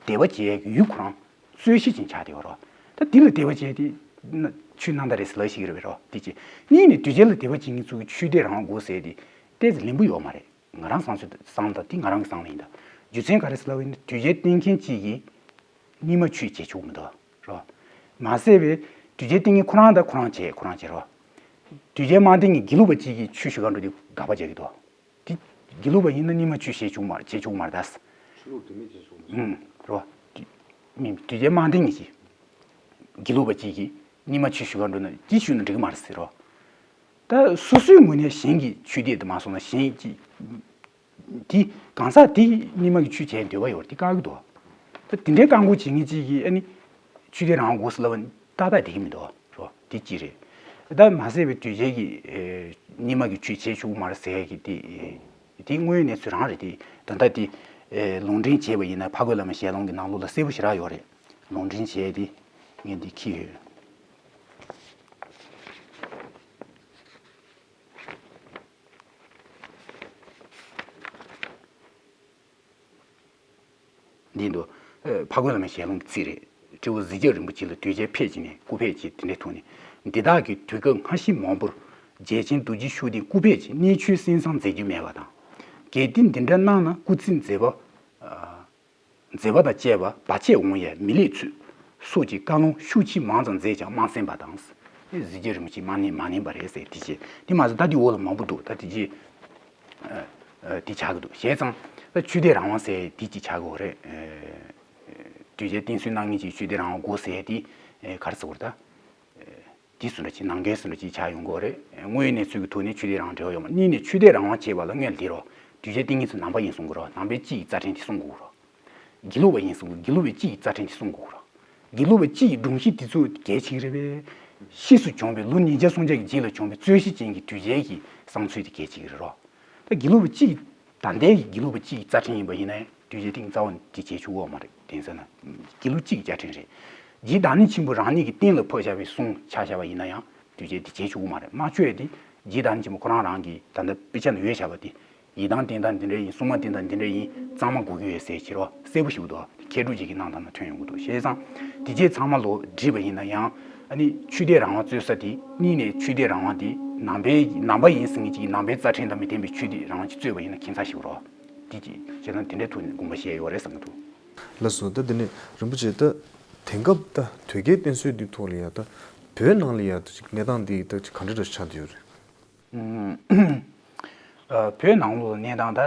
དད་པ་བྱེད་ཡས་ཀྱི་ཡུལ་ཁོ་རང་རྩོད་གཞི་ཅན་ཆགས་བསྡད་ཡོད་རོ། ད་དེ་ལ་དད་པ་བྱས་ཏེ། ཆོས་རྣམ་དག་རེད་ཟེར་ལབ་ཤེས་ཀྱི་རེད་པས་རོ་དེ་ཅི། གཉིས་ནས་དུས་རྒྱལ་ལ་དད་པ་བྱེད་མཁན་ཚོ་གི་ཆོས་དད་རང་དགོས་ཟེར་ཏེ། ཏོག་ཙམ་ལེན་པོ་ཡོད་མ་རེད། ང་རང་བསམ་ཚུལ་བསམ་དང་དེ་ང་རང་གི་བསམ་བློ་ཡིན་ད། རྒྱུ་མཚན་ག་རེ་ཟེར་ལབ་པ་ཡིན་ན་དུས་རྒྱལ་བསྟེན་མཁན་གཅིག་གིས། རྙིང་མ་ཆོས་བྱེད་ཆོག་མི་འདུག་རོ། མ་ཟད་པའི་ དུས་རྒྱལ་ཏིང་ངེ་ཁོ་རང་དང་ཁོ་རང་བྱས་ཁོ་རང་བྱས་རོ། དུས་རྒྱལ་དམར་ལྡིང་གིས་དགེ་ལུགས་པ་གཅིག་གིས་ཆོས་ཞུ་གར་འགྲོ་དུས་དགག་པ་རྒྱག་གི་འདུག་དེ་དགེ་ལུགས་པ་ཡིན་ན་རྙིང་མ་ཆོས་བྱེད་བཅུག་མ་བྱེད་བཅུག་མ་རེད་ད། ཆོས་ལུགས་དེ་མེད་ཅེས་ཞུ་མི་འདུག་རོ། དུས་མི་དུས་རྒྱལ་དམར་ལྡིང་གིས་དགེ་ལུགས་པ་གཅིག་གིས་རྙིང་མ་ཆོས་ཞུ་གར་འགྲོ་ན་དེ་ཞུ་ན་འགྲིག་གི་མ་རེད་ཟེར་རོ། ད་སོ་སོའི་ངོས་ནས་གཞན་གྱི་ཆོས་དད་དུ་མ་སོང་ན་གཞན་གྱི་དེ་གང་ཟག་དེ་རྙིང་མ་གི་ཆོས་བྱས་འདོད་པ་ཡོད་རེད་དེ་བཀག་གི་འདུག་ད་དེ་འདྲའི་བཀག་འགོག་བྱེད་མཁན་གཅིག་གིས་ཨ་ནི་ཆོས་དད་རང་དབང་དགོས་ཟེར་ལབ་པ་ཏག་ཏག་བསྡད་ཀྱི་མི་འདུག་རོ། དེ་གཅིག་རེད། ད་མ་ཟད་པའི་དུས་རྒྱལ་གྱིས་ཨེ་རྙིང་མ་གི་ཆོས་བྱེད་ཆོག་གི་མ་རེད་ཟེར་ཡ་གི་དེ་དེ་དངོས་ཡོད་གནས་ཚུལ་རང་རེད་དེ། ད་ལྟ་དེ་ཨེ་ལུང་འདྲེན་བྱས་པ་ཡིན་ན་ཕ་རྒོད་བླ་མའི་ཞལ་ལུང་གི་ནང་ལོགས་ལ་གསལ་པོ་ཞེ་དྲག་ཡོད་རེད། ལུང་འདྲེན་བྱས་ཏེ་ངས་འདི་འཁྱེར་ཡོད། འདི་འདུག་ཨེ་ཕ་རྒོད་བླ་མའི་ཞལ་ལུང་གི་ཚིག་རེད། སྤྲེའུ་གཟི་རྒྱལ་རིན་པོ་ཆེ་ལ་དུས་རྒྱལ་ཕེབས་ཀྱིས་ནི་སྐུ་ཕེབས་ཀྱིས་དེ་འདྲའི་ཐོག་ནས། འདི་དག་གིས་དུས་སྐབས་སྔ་ཕྱི་མང་པོར་རྒྱལ་ཆེན་རྡོ་རྗེ་ཤུགས་ལྡན་སྐུ་ཕེབས་ཀྱིས་གནས་ཆུང་གསན་བསམ་མཛད་རྒྱུ་མེད་པ་དང་། གལ་ཏེ་འདི་འདྲ་གནང་ན་སྐུ་ཚེ་མཛད་པ། མཛད་པ་དང་བཅས་པ་བར་ཆད་འོང་ཡས་མི་ལེགས་ཚུལ་སོགས་ཀྱི་བཀའ་ལུང་ཤུགས་ཆེ་མང་ཙམ་མཛད་ཀྱང་མ་གསན་པ་དང་། གཟི་བརྗིད་རིན་པོ་ཆེས་མ་ནེམ་མ་ནེམ་པ་རེད་ཟེར་དེ་བྱས་དེ་མ་ཟད་ད་དེ་འོག་ལ་མང་པོ་འདུག་ད་དེ་རྗེས་དེ་ཆགས་ཀྱི་འདུག་བྱས་ཙང་ད་ཆོས་དད་རང་དབང་ཟེར་དེ་ཅིག་ཆགས་ཀྱི་ཡོད་རེད། དུས་རྒྱལ་བསྟེན་གསོལ་གནང་མཁན་གྱིས་ཆོས་དད་རང་དབང་དགོས་ཟེར་དེ་ག་རེ་ཟེར་དགོས་རེད་ད། དེ་སུ་འདྲ་ཅིག་ནང་འགལ་སུ་འདྲ་ཅིག་ཆགས་ཡོང་གི་ཡོད་རེད། དངོས་ཡོད་གནས་ཚུལ་གྱི་ཐོག་ནས་ཆོས་དད་རང་དབང་འབྲེལ་བ་ཡོད་མ་གཉིས་ནས་ཆོས་དད་རང་དབང་བྱེད་པ་ལ་སྔོན་ལ་དེ་རོ། དུས་རྒྱལ་བསྟེན་མཁན་ཚོས་ནང་པ་ཡིན་གསུང་གི་རོ། ནང་པའི་སྤྱི་ཡི་རྩ་ཕྲན་དེ་གསུང་དགོས་རོ། དགེ་ལུགས་པ་ཡིན་གསུང་གི་དགེ་ལུགས་པའི་སྤྱི་ཡི་རྩ་ཕྲན་དེ་གསུང་དགོས་རོ། དགེ་ལུགས་པའི་སྤྱི་ཡི་སྒྲོམ་གཞི་དེ་ཚོ་གལ་ཆེ་གི་རེད་པས། ཕྱིས་སུ་བྱུང་བའི་ལོ་ཉིས་བརྒྱ་སུམ་བརྒྱ་གི་རྗེས་ལ་བྱུང་བའི་རྩོད་གཞི་ཅན་གྱི་དུས་རྒྱལ་གྱི་བསམ་ཚུལ་དེ་གལ་ཆེ་གི་རེད་རོ། ད་དགེ་ལུགས་པ་གཅིག་ད་ལྟའི་དགེ་ལུགས་པ་གཅིག་རྩ་ཁྲིམས་ཡིན་པ་ཡིན་ན་ཡང་དུས་རྒྱུན་གཏིང་རྩ་བ་ནས་དེ་བྱེད་ཆོག་གི་ཡོད་མ་རེད། དེང་སང་ན་དགེ་ལུགས་གཅིག་རྩ་ཁྲིམས་རེད། རྗེ་བདག་ཉིད་ཆེན་པོ་རང་ཉིད་ཀྱིས་གཏན་ལ་ཕབ་བཞག་པའི་གསུང་ཆ་བཞག་པ་ཡིན་ན་ཡང་དུས་རྒྱུན་དེ་བྱེད་ཆོག་གི་མ་རེད། མ་བཅོས་ཏེ་རྗེ་བདག་ཉིད་ཆེན་པོ་ཁོ་རང་རང་གིས་ད་ལྟ་དཔེ་ཆ་ནང་ཡོད་བཞག་པ་དེ་ཡི་དམ་བསྟེན་སྟངས་འདི་འདྲ་ཡིན། སྲུང་མ་བསྟེན་སྟངས་འདི་འདྲ་ཡིན། གཙང་མ་དགོས་ཀྱི་ཡོད་ཟེར་བྱེད་རོགས་གསལ་པོ་ཞིག་འདུག་མཁས་གྲུབ་རྗེ་གི་གནང་སྟངས་ནང་ཐོན་ཡོང་གི་འདུག་བྱས་ཙང་དེ་རྗེས་ཚང་མ་ལོ་བསྒྲིལ་བ་ཡིན་ན་ཡང་ཨ་ནི་ཆོས་དད་རང་དབང་རྩོད་ས་དེ་གཉིས་ནས་ཆོས་དད་རང་དབང་དེ་ནང་པའི་ནང་པ་ཡིན་ཟེར་མཁན་གཅིག་གིས་ནང་པའི་རྩ་ཁྲིམས་དང་མི་མཐུན་པའི་ཆོས་དད་རང་དབང་ཅིག་རྩོད་པ་ཡིན་ན་ཁྱད་མཚར་ཞིག་རོ། དེ་ཅིག་བྱས་ཙང་དེ་འདྲའི་ཐོག་ནས་དགོངས་པ་བཞེས་ཡོད་རེད་བསམ་གྱི་འདུག་ལགས་སོ། ད་དེ་ནས་རིན་པོ་ཆེ་ད་དེང་སྐབས་ད་དུས་རྒྱལ་བསྟེན་གསོལ་འདི་ཐོག་ལ་ཡ་ད་བོད་ནང་ལ་ཡ་ད་ཅིག་གནས་སྟངས་འདི་ད་ཅིག་ག་འདྲ་འདྲ་ཆགས་བསྡད་ཡོད་རེད། ཨ་བོད་ནང་ལོགས་ལ་གནས་སྟངས་ད་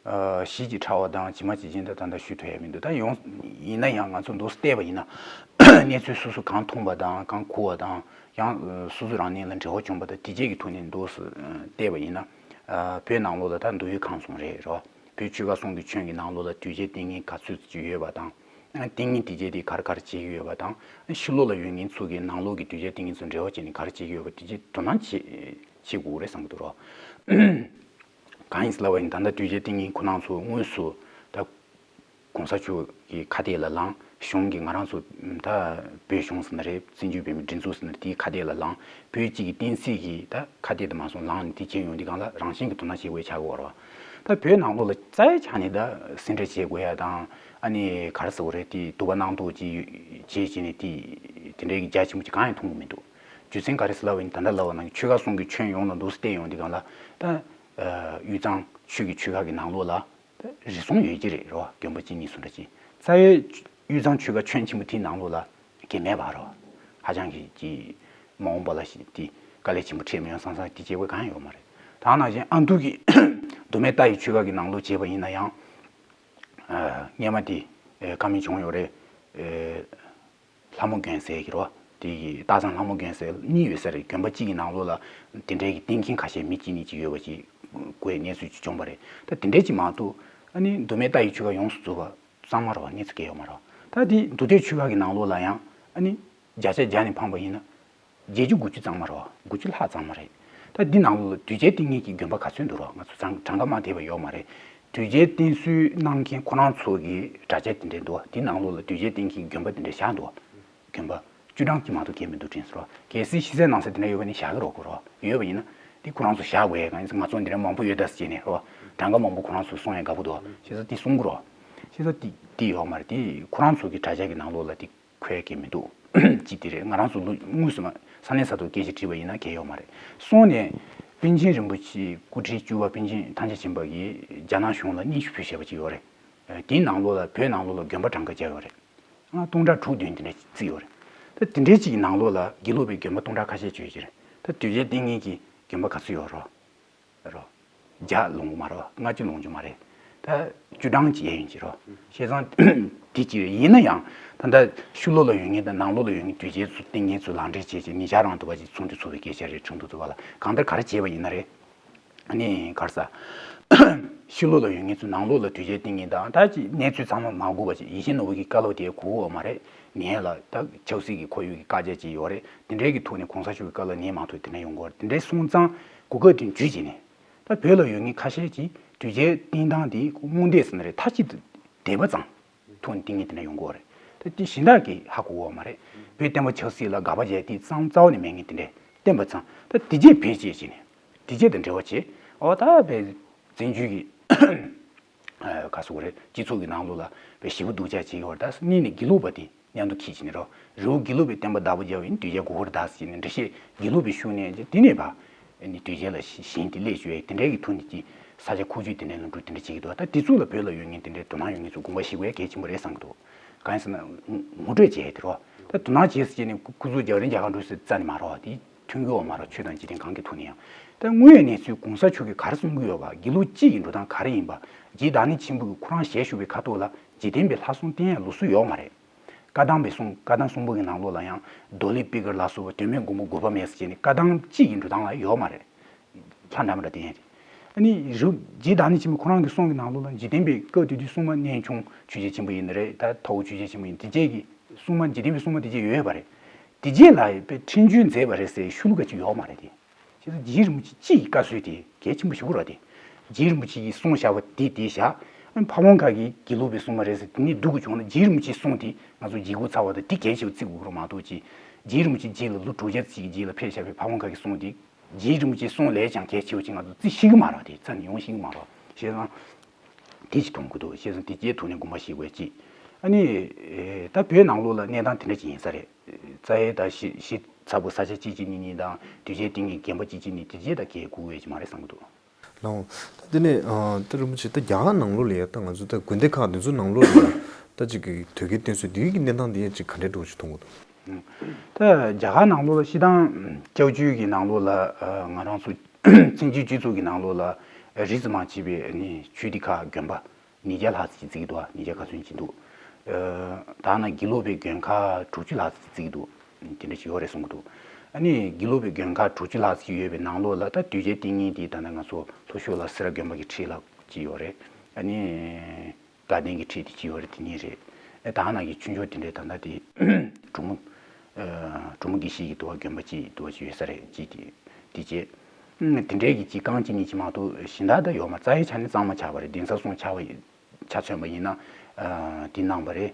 ཨ་ཞིག་ཅིག་ཕྲ་བ་དང་ཇི་མ་ཇི་བཞིན་ད་ད་ལྟ་ཞུ་ཐུབ་ཡ་མི་འདུག་ད་ཡོང་ཡིན་ན་ཡང་ང་ཚོ་འདུག་སེ་བལྟས་པ་ཡིན་ན་གནས་ཚུལ་སོ་སོ་གང་མཐོང་པ་དང་གང་གོ་བ་དང་ཡང་སོ་སོ་རང་ཉིད་ལ་འབྲེལ་བ་བྱུང་པ་དང་དེ་རྗེས་ཀྱི་ཐོག་ནས་འདུག་སེ་བལྟས་པ་ཡིན་ན་ཨ་བོད་ནང་ལོགས་ལ་ད་མདོ་དབུས་ཁམས་གསུམ་རེད་རོ། བོད་ཆོལ་ཁ་གསུམ་གྱི་ཁྱོན་གྱི་ནང་ལོགས་ལ་དུས་བྱེད་བསྟེན་མཁན་ག་ཚོད་ཅིག་ཡོད་པ་དང་། བསྟེན་མཁན་དེ་རྗེས་དེ་ག་རེ་ག་རེ་བྱེད་ཀྱི་ཡོད་པ་དང་། ཕྱི་ལོགས་ལ་ཡོད་མཁན་ཚོ་གིས་ནང་ལོགས་ཀྱི་དུས་བྱེད་བསྟེན་མཁན་ཚོ་འབྲེལ་བ་བྱས་ནས་ག་རེ་བྱེད་ཀྱི་ཡོད་པ་དེ་རྗེས་དོ་སྣང་བྱེད་བྱེད་དགོས་རེད་བསམ་གྱི་འདུག་རོ། གང་ཡིན་ཟེར་ལབ་པ་ཡིན་ད་ལྟ་དུས་བྱེད་བསྟེན་མཁན་ཁོ་རང་ཚོ་དངོས་སུ་ད་གོང་ས་མཆོག་གི་ཁ་གཏད་ལ་ལངས། གཞུང་གིས་ང་རང་ཚོ་ད་བོད་གཞུང་ཟེར་ན་རེད། བཙན་བྱོལ་བོད་མིའི་སྒྲིག་འཛུགས་ཟེར་ན་རེད། དེའི་ཁ་གཏད་ལ་ལངས། བོད་སྤྱི་གི་བསྟན་སྲིད་ཀྱི་ད་ཁ་གཏད་དུ་མ་སོང་ལངས་ནས་དེ་བྱས་ཡོང་དུས་སྒང་ལ་རང་བཞིན་གྱི་དོ་སྣང་བྱེད་དགོས་ཆགས་ཀྱི་ཡོད་རེད་བ། ད་བོད་ནང་ལོགས་ལ་རྩ་བའི་ཆ་ནས་ད་ཟིང་འཁྲུག་བྱེད་དགོས་ཡ་དང་ཨ་ནི་ག་རེ་ཟེར་དགོས་རེད། དེ་དུ་བ་སྣང་དོག་ཅིག་བྱེད་བྱས་ནས་དེ་དེ་འདྲའི་གི་རྒྱ་ཆེན་པོ་ཅིག་གང་ཡང་མཐོང་གི་མི་འདུག་རྒྱུ་མཚན་ག་རེ་ཟེར་ལབ་པ་ཡིན་ད་ལྟ་ལབ་པ་ནང་བཞིན་ཆོལ་ཁ་གསུམ་གྱི་ཁྱོན་ཡོངས་ལ་འདུག་སེ་བལྟས་ཡོང་དུས་སྒང་ལ་ད་དབུས་གཙང་ཆོལ་གྱི་ཆོལ་ཁ་གི་ནང་ལོགས་ལ། རེ་ཟུང་ཡོད་ཀྱི་རེད་རོ། དགོན་པ་གཅིག་གཉིས་སུ་འདྲ་ཅིག་རྩ་བའི་དབུས་གཙང་ཆོལ་ཁ་ཁྱོན་ཆེན་པོ་དེའི་ནང་ལོགས་ལ་གལ་མེད་པ་རོ། ཧ་ཅང་གི་ཀྱི་མ་འོངས་པ་ལ་ཞིག་དེ་དཀའ་ལས་ཆེན་པོ་འཕྲད་མི་ཡོང་བསམ་བསམ་དེ་སྐྱེ་དགོས་གང་ཡང་ཡོད་མ་རེད། ད་ནང་བཞིན་ཨ་མདོ་གི་མདོ་སྨད་རྟ་ཡི་ཆོལ་ཁ་གི་ནང་ལོགས་བྱས་པ་ཡིན་ན་ཡང་སྔས་མ་དེ་བཀའ་མོལ་བྱུང་ཡོད་རེད། ལྷ་མོ་དགོན་ཟེར་གྱི་རོ། དེ་གི་སྟག་ཚང་ལྷ་མོ་དགོན་ཟེར་གཉིས་ཡོད་ས་རེད། དགོན་པ་གཅིག་གི་ནང་ལོགས་ལ་དེ་འདྲའི་གི་བསྟེན་མཁན་ཁ་ཤས་མི་གཅིག་གཉིས་ཅིག་ཡོད་པ་ཅིག་གོ་ཡའི་གནས་ཚུལ་ཅིག་བྱུང་བ་རེད། ད་དེ་འདྲའི་ཅིག་མ་གཏོགས་ཨ་ནི་མདོ་སྨད་རྟ་ཡི་ཆོལ་ཁ་ཡོངས་སུ་རྫོགས་པ་གཙང་མ་རེད་བ། གནས་ཚུལ་གང་ཡང་ཡོད་མ་རེད་བ། ད་དེ་མདོ་སྟོད་ཆོལ་ཁ་གི་ནང་ལོགས་ལ་ཡང་ཨ་ནི་བརྒྱ་ཆ་བརྒྱ་ནས་འཕངས་པ་ཡིན་ན། བརྒྱད་ཅུ་དགུ་བཅུ་གཙང་མ་རེད་བ། དགུ་བཅུ་ལྷག་གཙང་མ་རེད། ད་འདི་ནང་ལོགས་ལ་དུས་བྱེད་བསྟེན་མཁན་གྱི་དགོན་པ་ག་ཚོད་འདུག་རོགས། ང་ཚོ་གྲངས་གྲངས་ཀ་མ་དེད་པ་ཡོད་མ་རེད། དུས་བྱེད་བསྟེན་གསོལ་གནང་མཁན་ཁོ་རང་ཚོ་གི་དྲ་རྒྱ་དེ་འདྲ་འདུག་འདི་ནང་ལོགས་ལ་དུས་བྱེད་བསྟེན་མཁན་གྱི་དགོན་པ་དེ་འདྲ་བཞག་འདུག་དགོན་པ་བཅུ་གྲངས་ཀྱིས་མ་གཏོགས་བརྒལ་མི་འདུག་དྲན་སོང་རོགས། གལ་སྲིད་གཞིས་རྩེ་ནང་ས་དེ་འདྲ་ཡོད་པ་ཡིན་ན་བཞག་གི་རོགས་དགོས་རོགས། ཡོད་པ་ཡིན་ན་འདི་ཁོ་རང་ཚོ་བཞག་དགོས་ཡ་གང་ཡིན་ཟེར། ང་ཚོ་འདི་འདྲ་མང་པོ་ཡོད་ད་ཟེར་བྱས་ནས་རོགས། གྲངས་ཀ་མང་པོ་ཁོ་རང་ཚོ་གསུང་ཡ་དགའ་པོ་འདུག་བྱས་ཙང་འདི་གསུང་གི་རོགས། བྱས་ཙང་འདི་འདི་ཡོད་མ་རེད། འདི་ཁོ་རང་ཚོ་གི་དྲ་རྒྱ་གི་ནང་ལོགས་ལ་འདི་ཁོའི་སྐད་མི་འདུག་གཅིག་དེ་རེད། ང་རང་ཚོ་ལོ་དངོས་སུ་མ་ས་གནས་ས་ཐོག་སྐད་ཆ་དྲིས་པ་ཡིན་ན་གལ་ཡོད་མ་རེད། གསུངས་ནས་པཎ་ཆེན་རིན་པོ་ཆེ་སྐུ་ཕྲེང་བཅུ་པ་པཎ་ཆེན་ཐང་ཆེན་ཆེན་པོ་གིས་རྒྱ་ནག་གཞུང་ལ་སྙན་ཞུ་ཕུལ་བཞག་པ་ཅིག་ཡོད་རེད། དེའི་ནང་ལོགས་ལ་བོད་ནང་ལོགས་ལ་དགོན་པ་གྲངས་ཀ་བརྒྱབ་ཡོད་རེད། ཨ་སྟོང་ཕྲག་དྲུག་བདུན་དེ་འདྲ་བརྩིས་ཡོད་རེད། ད་དེ་འདྲའི་ཅིག་གི་ནང་ལོགས་ལ་དགེ་ལུགས་པའི་དགོན་པ་སྟོང་ཕྲག་ཁ་ཤས་ཅིག་ཡོད་ཀྱི་རེད། ད་དོལ་རྒྱལ་བསྟེན་མཁན་གྱི་དགོན་པ་ག་ཚོད་ཡོད་རོ། རོ། བརྒྱ་ལོངས་མ་རོ། ལྔ་བཅུ་ལོངས་རྒྱུ་མ་རེད། ད་བཅུ་གྲངས་ཅིག་ཡས་ཡིན་གྱི་རོ། བྱས་ཙང་དེ་ཅིག་རེད། ཡིན་ན་ཡང་ད་ལྟ་ཕྱི་ལོགས་ལ་ཡོད་མཁན་དང་ནང་ལོགས་ལ་ཡོད་མཁན་དོལ་རྒྱལ་ཚོ་བསྟེན་མཁན་ཚོ་ལག་འབྲེལ་བྱས་བྱས་ཉེ་ཆར་རང་དུ་བ་ཅིག་ཚོགས་འདུ་ཚོགས་པའི་སྐད་ཆ་རེད། ཁྲིམས་ཐོག་ཏུ་བ་ལ་གང་ལྟར་ག་རེ་བྱས་པ་ཡིན་ན་རེད། ཨ་ནི་ག་རེ་ཟ། ཕྱི་ལོགས་ལ་ཡོད་མཁན་ཚོ་ནང་ལོགས་ལ་དོལ་རྒྱལ་བསྟེན་མཁན་དང་ད་ཅིག་གནས་ཚུལ་ཚང་མ་མ་གོ་བ་ཅིག་ཡིད་བཞིན་ནོར་བུ་གི་བཀའ་སློབ་དེ་གོ་གི་ཡོད་མ་རེད། ནས་ལ་ད་ཆབ་སྲིད་ཀྱི་ཁོར་ཡུག་གི་བཀའ་རྒྱ་ཅིག་ཡོད་རེད། དེ་འདྲའི་གི་ཐོག་ནས་གོང་ས་མཆོག་གི་བཀའ་སློབ་ནས་མ་ཐོས། དེ་འདྲ་ཡོང་གི་ཡོད་རེད། དེ་འདྲའི་སོང་ཙང་གོ་སྐབས་དེ་འཇུས་བྱས་ནས་ད་བོད་ལ་ཡོད་མཁན་ཁ་ཤས་ཀྱིས་དོལ་རྒྱལ་བསྟེན་སྟངས་དེ་དངོས་འབྲེལ་ཟེར་ན་རེད། ཐ་ཆད་དུ་བསྡད་པ་ཙང་ཐོག་ནས་བསྟེན་མཁན་དེ་འདྲ་ཡོང་གི་ཡོད་རེད། ད་དེ་གཞན་དག་གིས་ཧ་གོ་གི་ཡོད་མ་རེད། བོད་བསྟན་པ་ཆབ་སྲིད་ལ་དགག་པ་བྱས་དེ་ཙང་རྩ་བ་ནས་མེད་མཁན་དེ་འདྲས་བསྟན་པ་ཙང་ད་དེ་རྗེས་བེད་སྤྱད་བྱས་ནས་དེ་རྗེས་དང་འབྲེལ་བ་བྱས། ཨོ་ད་བས་བཙན་བྱོལ་གྱི་ཨ་ག་ཟེར་དགོས་རེད། སྤྱི་ཚོགས་ཀྱི་ནང་ལོགས་ལ་བས་ཞེ་པོ་སྡུག་ཅག་བྱེད་ཀྱི་ཡོད་རེད། ད་གཉིས་ནས་དགེ་ལུགས་པ་དེ་མཉམ་དུ་འཁྱེར་བྱས་ནས་རོ། རི་བོ་དགེ་ལུགས་པའི་བསྟན་པ་བདག་པོ་རྒྱག་པ་ཡིན་དུས་རྒྱལ་མགོ་སྐོར་བདག་ཟེར་ནས་འགྲེལ་བཤད་དགེ་ལུགས་པའི་ཤུགས་ནས་དེ་ནས་ཕ་ནི་དུས་རྒྱལ་ལ་ཞི་ཞེན་དེ་ལས་བཅོས་དེ་འདྲའི་གི་ཐོག་ནས་ཀྱི་ས་ཆ་ཁུག་ཀྱོག་དེ་འདྲའི་ལ་འགྲོ་དེ་འདྲ་བྱེད་ཀྱི་འདུག་ད་དེ་ཚོ་ལ་བོད་ལ་ཡོད་མཁན་དེ་འདྲའི་དོ་སྣང་ཡོད་མཁན་ཚོ་དགོངས་པ་བཞེས་དགོས་ཡ་གལ་ཆེན་པོ་རེད་བསམ་གྱི་འདུག་གང་ཡིན་ཟེར་ན་ངོ་ངོ་སྤྲོད་བྱས་དེ་རོ། ད་དོ་སྣང་བྱས་ཟེར་བྱས་ནས་ཁུ་ཁུ་ཚོ་རྒྱག་རིང་རྒྱག་ག་འགྲོ་ཟེར་རྩ་ནས་མ་རོ། དེ་མཐུན་གྱི་ཡོད་མ་རོ། ཆོས་དང་འཇིག་རྟེན་གང་གི་ཐོག་ནས་ཡང་། ད་དངོས་ཡོད་གནས་ཚུལ་གོང་ས་མཆོག་གིས་ག་རེ་གསུང་གི་ཡོད་པ། དགེ་ལུགས་སྤྱི་ཡི་འགྲོ་སྟངས་ག་རེ་ཡིན་པ། རྗེ་བདག་ཉིད་ཆེན་པོ་གིས་ཁོ་རང་ཞལ་བཞུགས་པའི་ཁ་ཐོག་ལ་འཇིག་རྟེན་པའི་ལྷ་སྲུང་བསྟེན་ཡ་ལུགས་སྲོལ་ཡོད་མ་རེད། བཀའ་གདམས་པའི་གསུང་བཀའ་གདམས་གསུང་འབུམ་གྱི་ནང་ལོགས་ལ་ཡང་རྡོ་ལེབ་པི་ཀར་ལ་སོགས་པ་དོན་མེད་མགོན་པོ་དགོས་པ་མེད་ཟེར་བྱས་ནས་བཀའ་གདམས་སྤྱི་ཡི་འགྲོ་སྟངས་ལ་ཡོད་མ་རེད། ལྷ་འདྲ་མི་འདྲ་བསྟེན་ཡ་དེ། ཨ་ནི་རུ་རྗེ་བདག་ཉིད་ཆེན་པོ་ཁོ་རང་གི་གསུང་གི་ནང་ལོགས་ལ་འཇིག་རྟེན་པའི་སྐབས་དེ་དུས་སྲུང་མ་གནས་ཆུང་ཆོས་རྒྱལ་ཆེན་པོ་ཡིན་ནི་རེད། ད་ཐའོ་ཆོས་རྒྱལ་ཆེན་པོ་ཡིན། དེ་རྗེས་ཀྱི་སྲུང་མ་འཇིག་རྟེན་པའི་སྲུང་མ་དེ་རྗེས་ཡོད་པ་རེད། དེ་རྗེས་ལ་ཡོད་པའི་ཁྲིམས་གཅོད་མཛད་པ་རེད་ཟེར་ཤུལ་ག་ཅིག་ཡོད་མ་རེད་དེ། ཁྱེད་ཚོ་རྗེ་རིན་པོ་ཆེ་སྤྱི་ཡི་བཀའ་སྲོལ་དེ་གལ་ཆེན་པོ་ཞིག་རེད་དེ། རྗེ་རིན་པོ་ཆེ་གིས་གསུངས་བཞག་པ་དེ་དེ་བཞག་ཕ་བོང་ཁ་གི་དགེ་ལུགས་པའི་སྲུང་མ་རེད་ཟེར་དེ་ནས་སྡུག་གི་བྱུང་ན་རྗེ་རིན་པོ་ཆེའི་གསུང་དེ་ང་ཚོ་འཇིགས་སྐུལ་ཚ་བ་དང་དེ་གལ་ཆེ་བ་བརྩི་དགོས་ཀྱི་རེད་མ་གཏོགས་ཅིག་རྗེ་རིན་པོ་ཆེ་རྗེས་ལ་ལོ་དྲུག་བརྒྱ་ཙམ་གྱི་རྗེས་ལ་ཕེབས་བཞག་པའི་ཕ་བོང་ཁ་གི་གསུང་དེ་རྗེ་རིན་པོ་ཆེའི་གསུང་ལས་ཀྱང་གལ་ཆེ་བ་ཅིག་ང་ཚོ་བརྩི་ཤེས་ཀྱི་མ་རེད་དེ། རྩ་ནས་ཡོང་ཤེས་ཀྱི་མ་རེད། བྱས་ཙང་དེ་ཅིག་མཐོང་གི་འདུག་བྱས་ཙང་དེ་རྗེས་ཐོག་ནས་དགོངས་པ་བཞེས་དགོས་ཅིག་ཨ་ནི་ད་བོད་ནང་ལོགས་ལ་གནས་སྟངས་དེ་འདྲ་ཅིག་ཡིན་ས་རེད། རྩ་ཡའི་ད་ཞི་ཞི་ཚ་པོ་ས་ཆ་གཅིག་གཅིག་གཉིས་གཉིས་དང་དུས་ཆེན་སྟེང་གི་རྒན་པ་གཅིག་གཅིག་གཉིས་དེ་རྗེས་ད་གས་གུ་གུ་ཡོད་ཀྱི་མ་རེད་བསམ་གྱི་འདུག་ལའོ། ད་དེ་ནས་ཨ་ད་རིན་པོ་ཆེ་ད་རྒྱ་གར་ནང་ལོགས་ལ་ཡ་ད་ང་ཚོ་ད་དགོན་སྡེ་ཁག་དེ་ཚོ་ནང་ལོགས་ལ་ཡ་ད་ཅིག་གི་དོལ་རྒྱལ་བསྟེན་གསོལ་དེའི་གི་གནས་སྟངས་དེ་ཡ་ཅིག་ག་འདྲས་འགྲོ་ཅིག་མཐོང་གི་འདུག་ད་རྒྱ་གར་ནང་ལོགས་ལ་སྤྱིར་བཏང་སྐྱབས་བཅོལ་གྱི་ནང་ལོགས་ལ་ང་རང་ཚོ་བཙན་བྱོལ་སྤྱི་ཚོགས་ཀྱི་ནང་ལོགས་ལ་རིས་སུ་མ་ཆད་པའི་ནི་ཆོས་སྡེ་ཁག་དགོན་པ། ཉིས་བརྒྱ་ལྷག་ཙམ་ཅིག་བརྩི་གི་འདུག་ཉིས་བརྒྱ་ག་ཚོད་ཅིག་འདུག་ཨ་ད་ནང་དགེ་ལུགས་པའི་དགོན་ཁག་དྲུག་ཅུ་ལྷག་ཙམ་ཅིག་བརྩི་གི་འདུག་དེ་འདྲ་ཞིག་ཡོད་རེད་གསུང་གི་འདུག་ཨ་ནི་དགེ་ལུགས་པའི་དགོན་ཁག་དྲུག་ཅུ་ལྷག་ཙམ་ཅིག་ཡོད་པའི་ནང་ལོགས་ལ་ད་དུས་ཆེན་སྟེང་ཉིན་དེ་ད་ནང་ང་ཚོ་ལྷོ་ཕྱོགས་ལ་སེ་ར་དགོན་པ་གི་འཁྲིས་ལ་ཅིག་ཡོད་རེད། ཨ་ནི་དགའ་ལྡན་གྱི་འཁྲིས་དེ་ཅིག་ཡོད་རེད། དེ་གཉིས་རེད། ཨ་ད་ནང་གི་ཆོས་འབྱོར་དེ་འདྲའི་ད་ལྟ་དེ་གྲོང་མོ་ཨ་གྲོང་མོ་དགེ་བཤེས་ཀྱི་འདུལ་བ་དགོན་པ་ཅིག་འདུལ་བ་ཅིག་ཡོད་ས་རེད། ཅིག་དེ་དེ་རྗེས་ཨ་དེ་འདྲའི་གི་ཅིག་རྐང་གཅིག་གཉིས་ཅིག་མ་གཏོགས་གཞན་དག་ད་ཡོད་མ་རྩ་བའི་ཆ་ནས་གཙང་མ་ཆགས་པ་རེད། གདན་ས་གསུམ་ཆགས་པ་ཡིན། ཆ་མཚོན་པ་ཡིན་ན་ཨ་དེ་གནང་བ་རེད།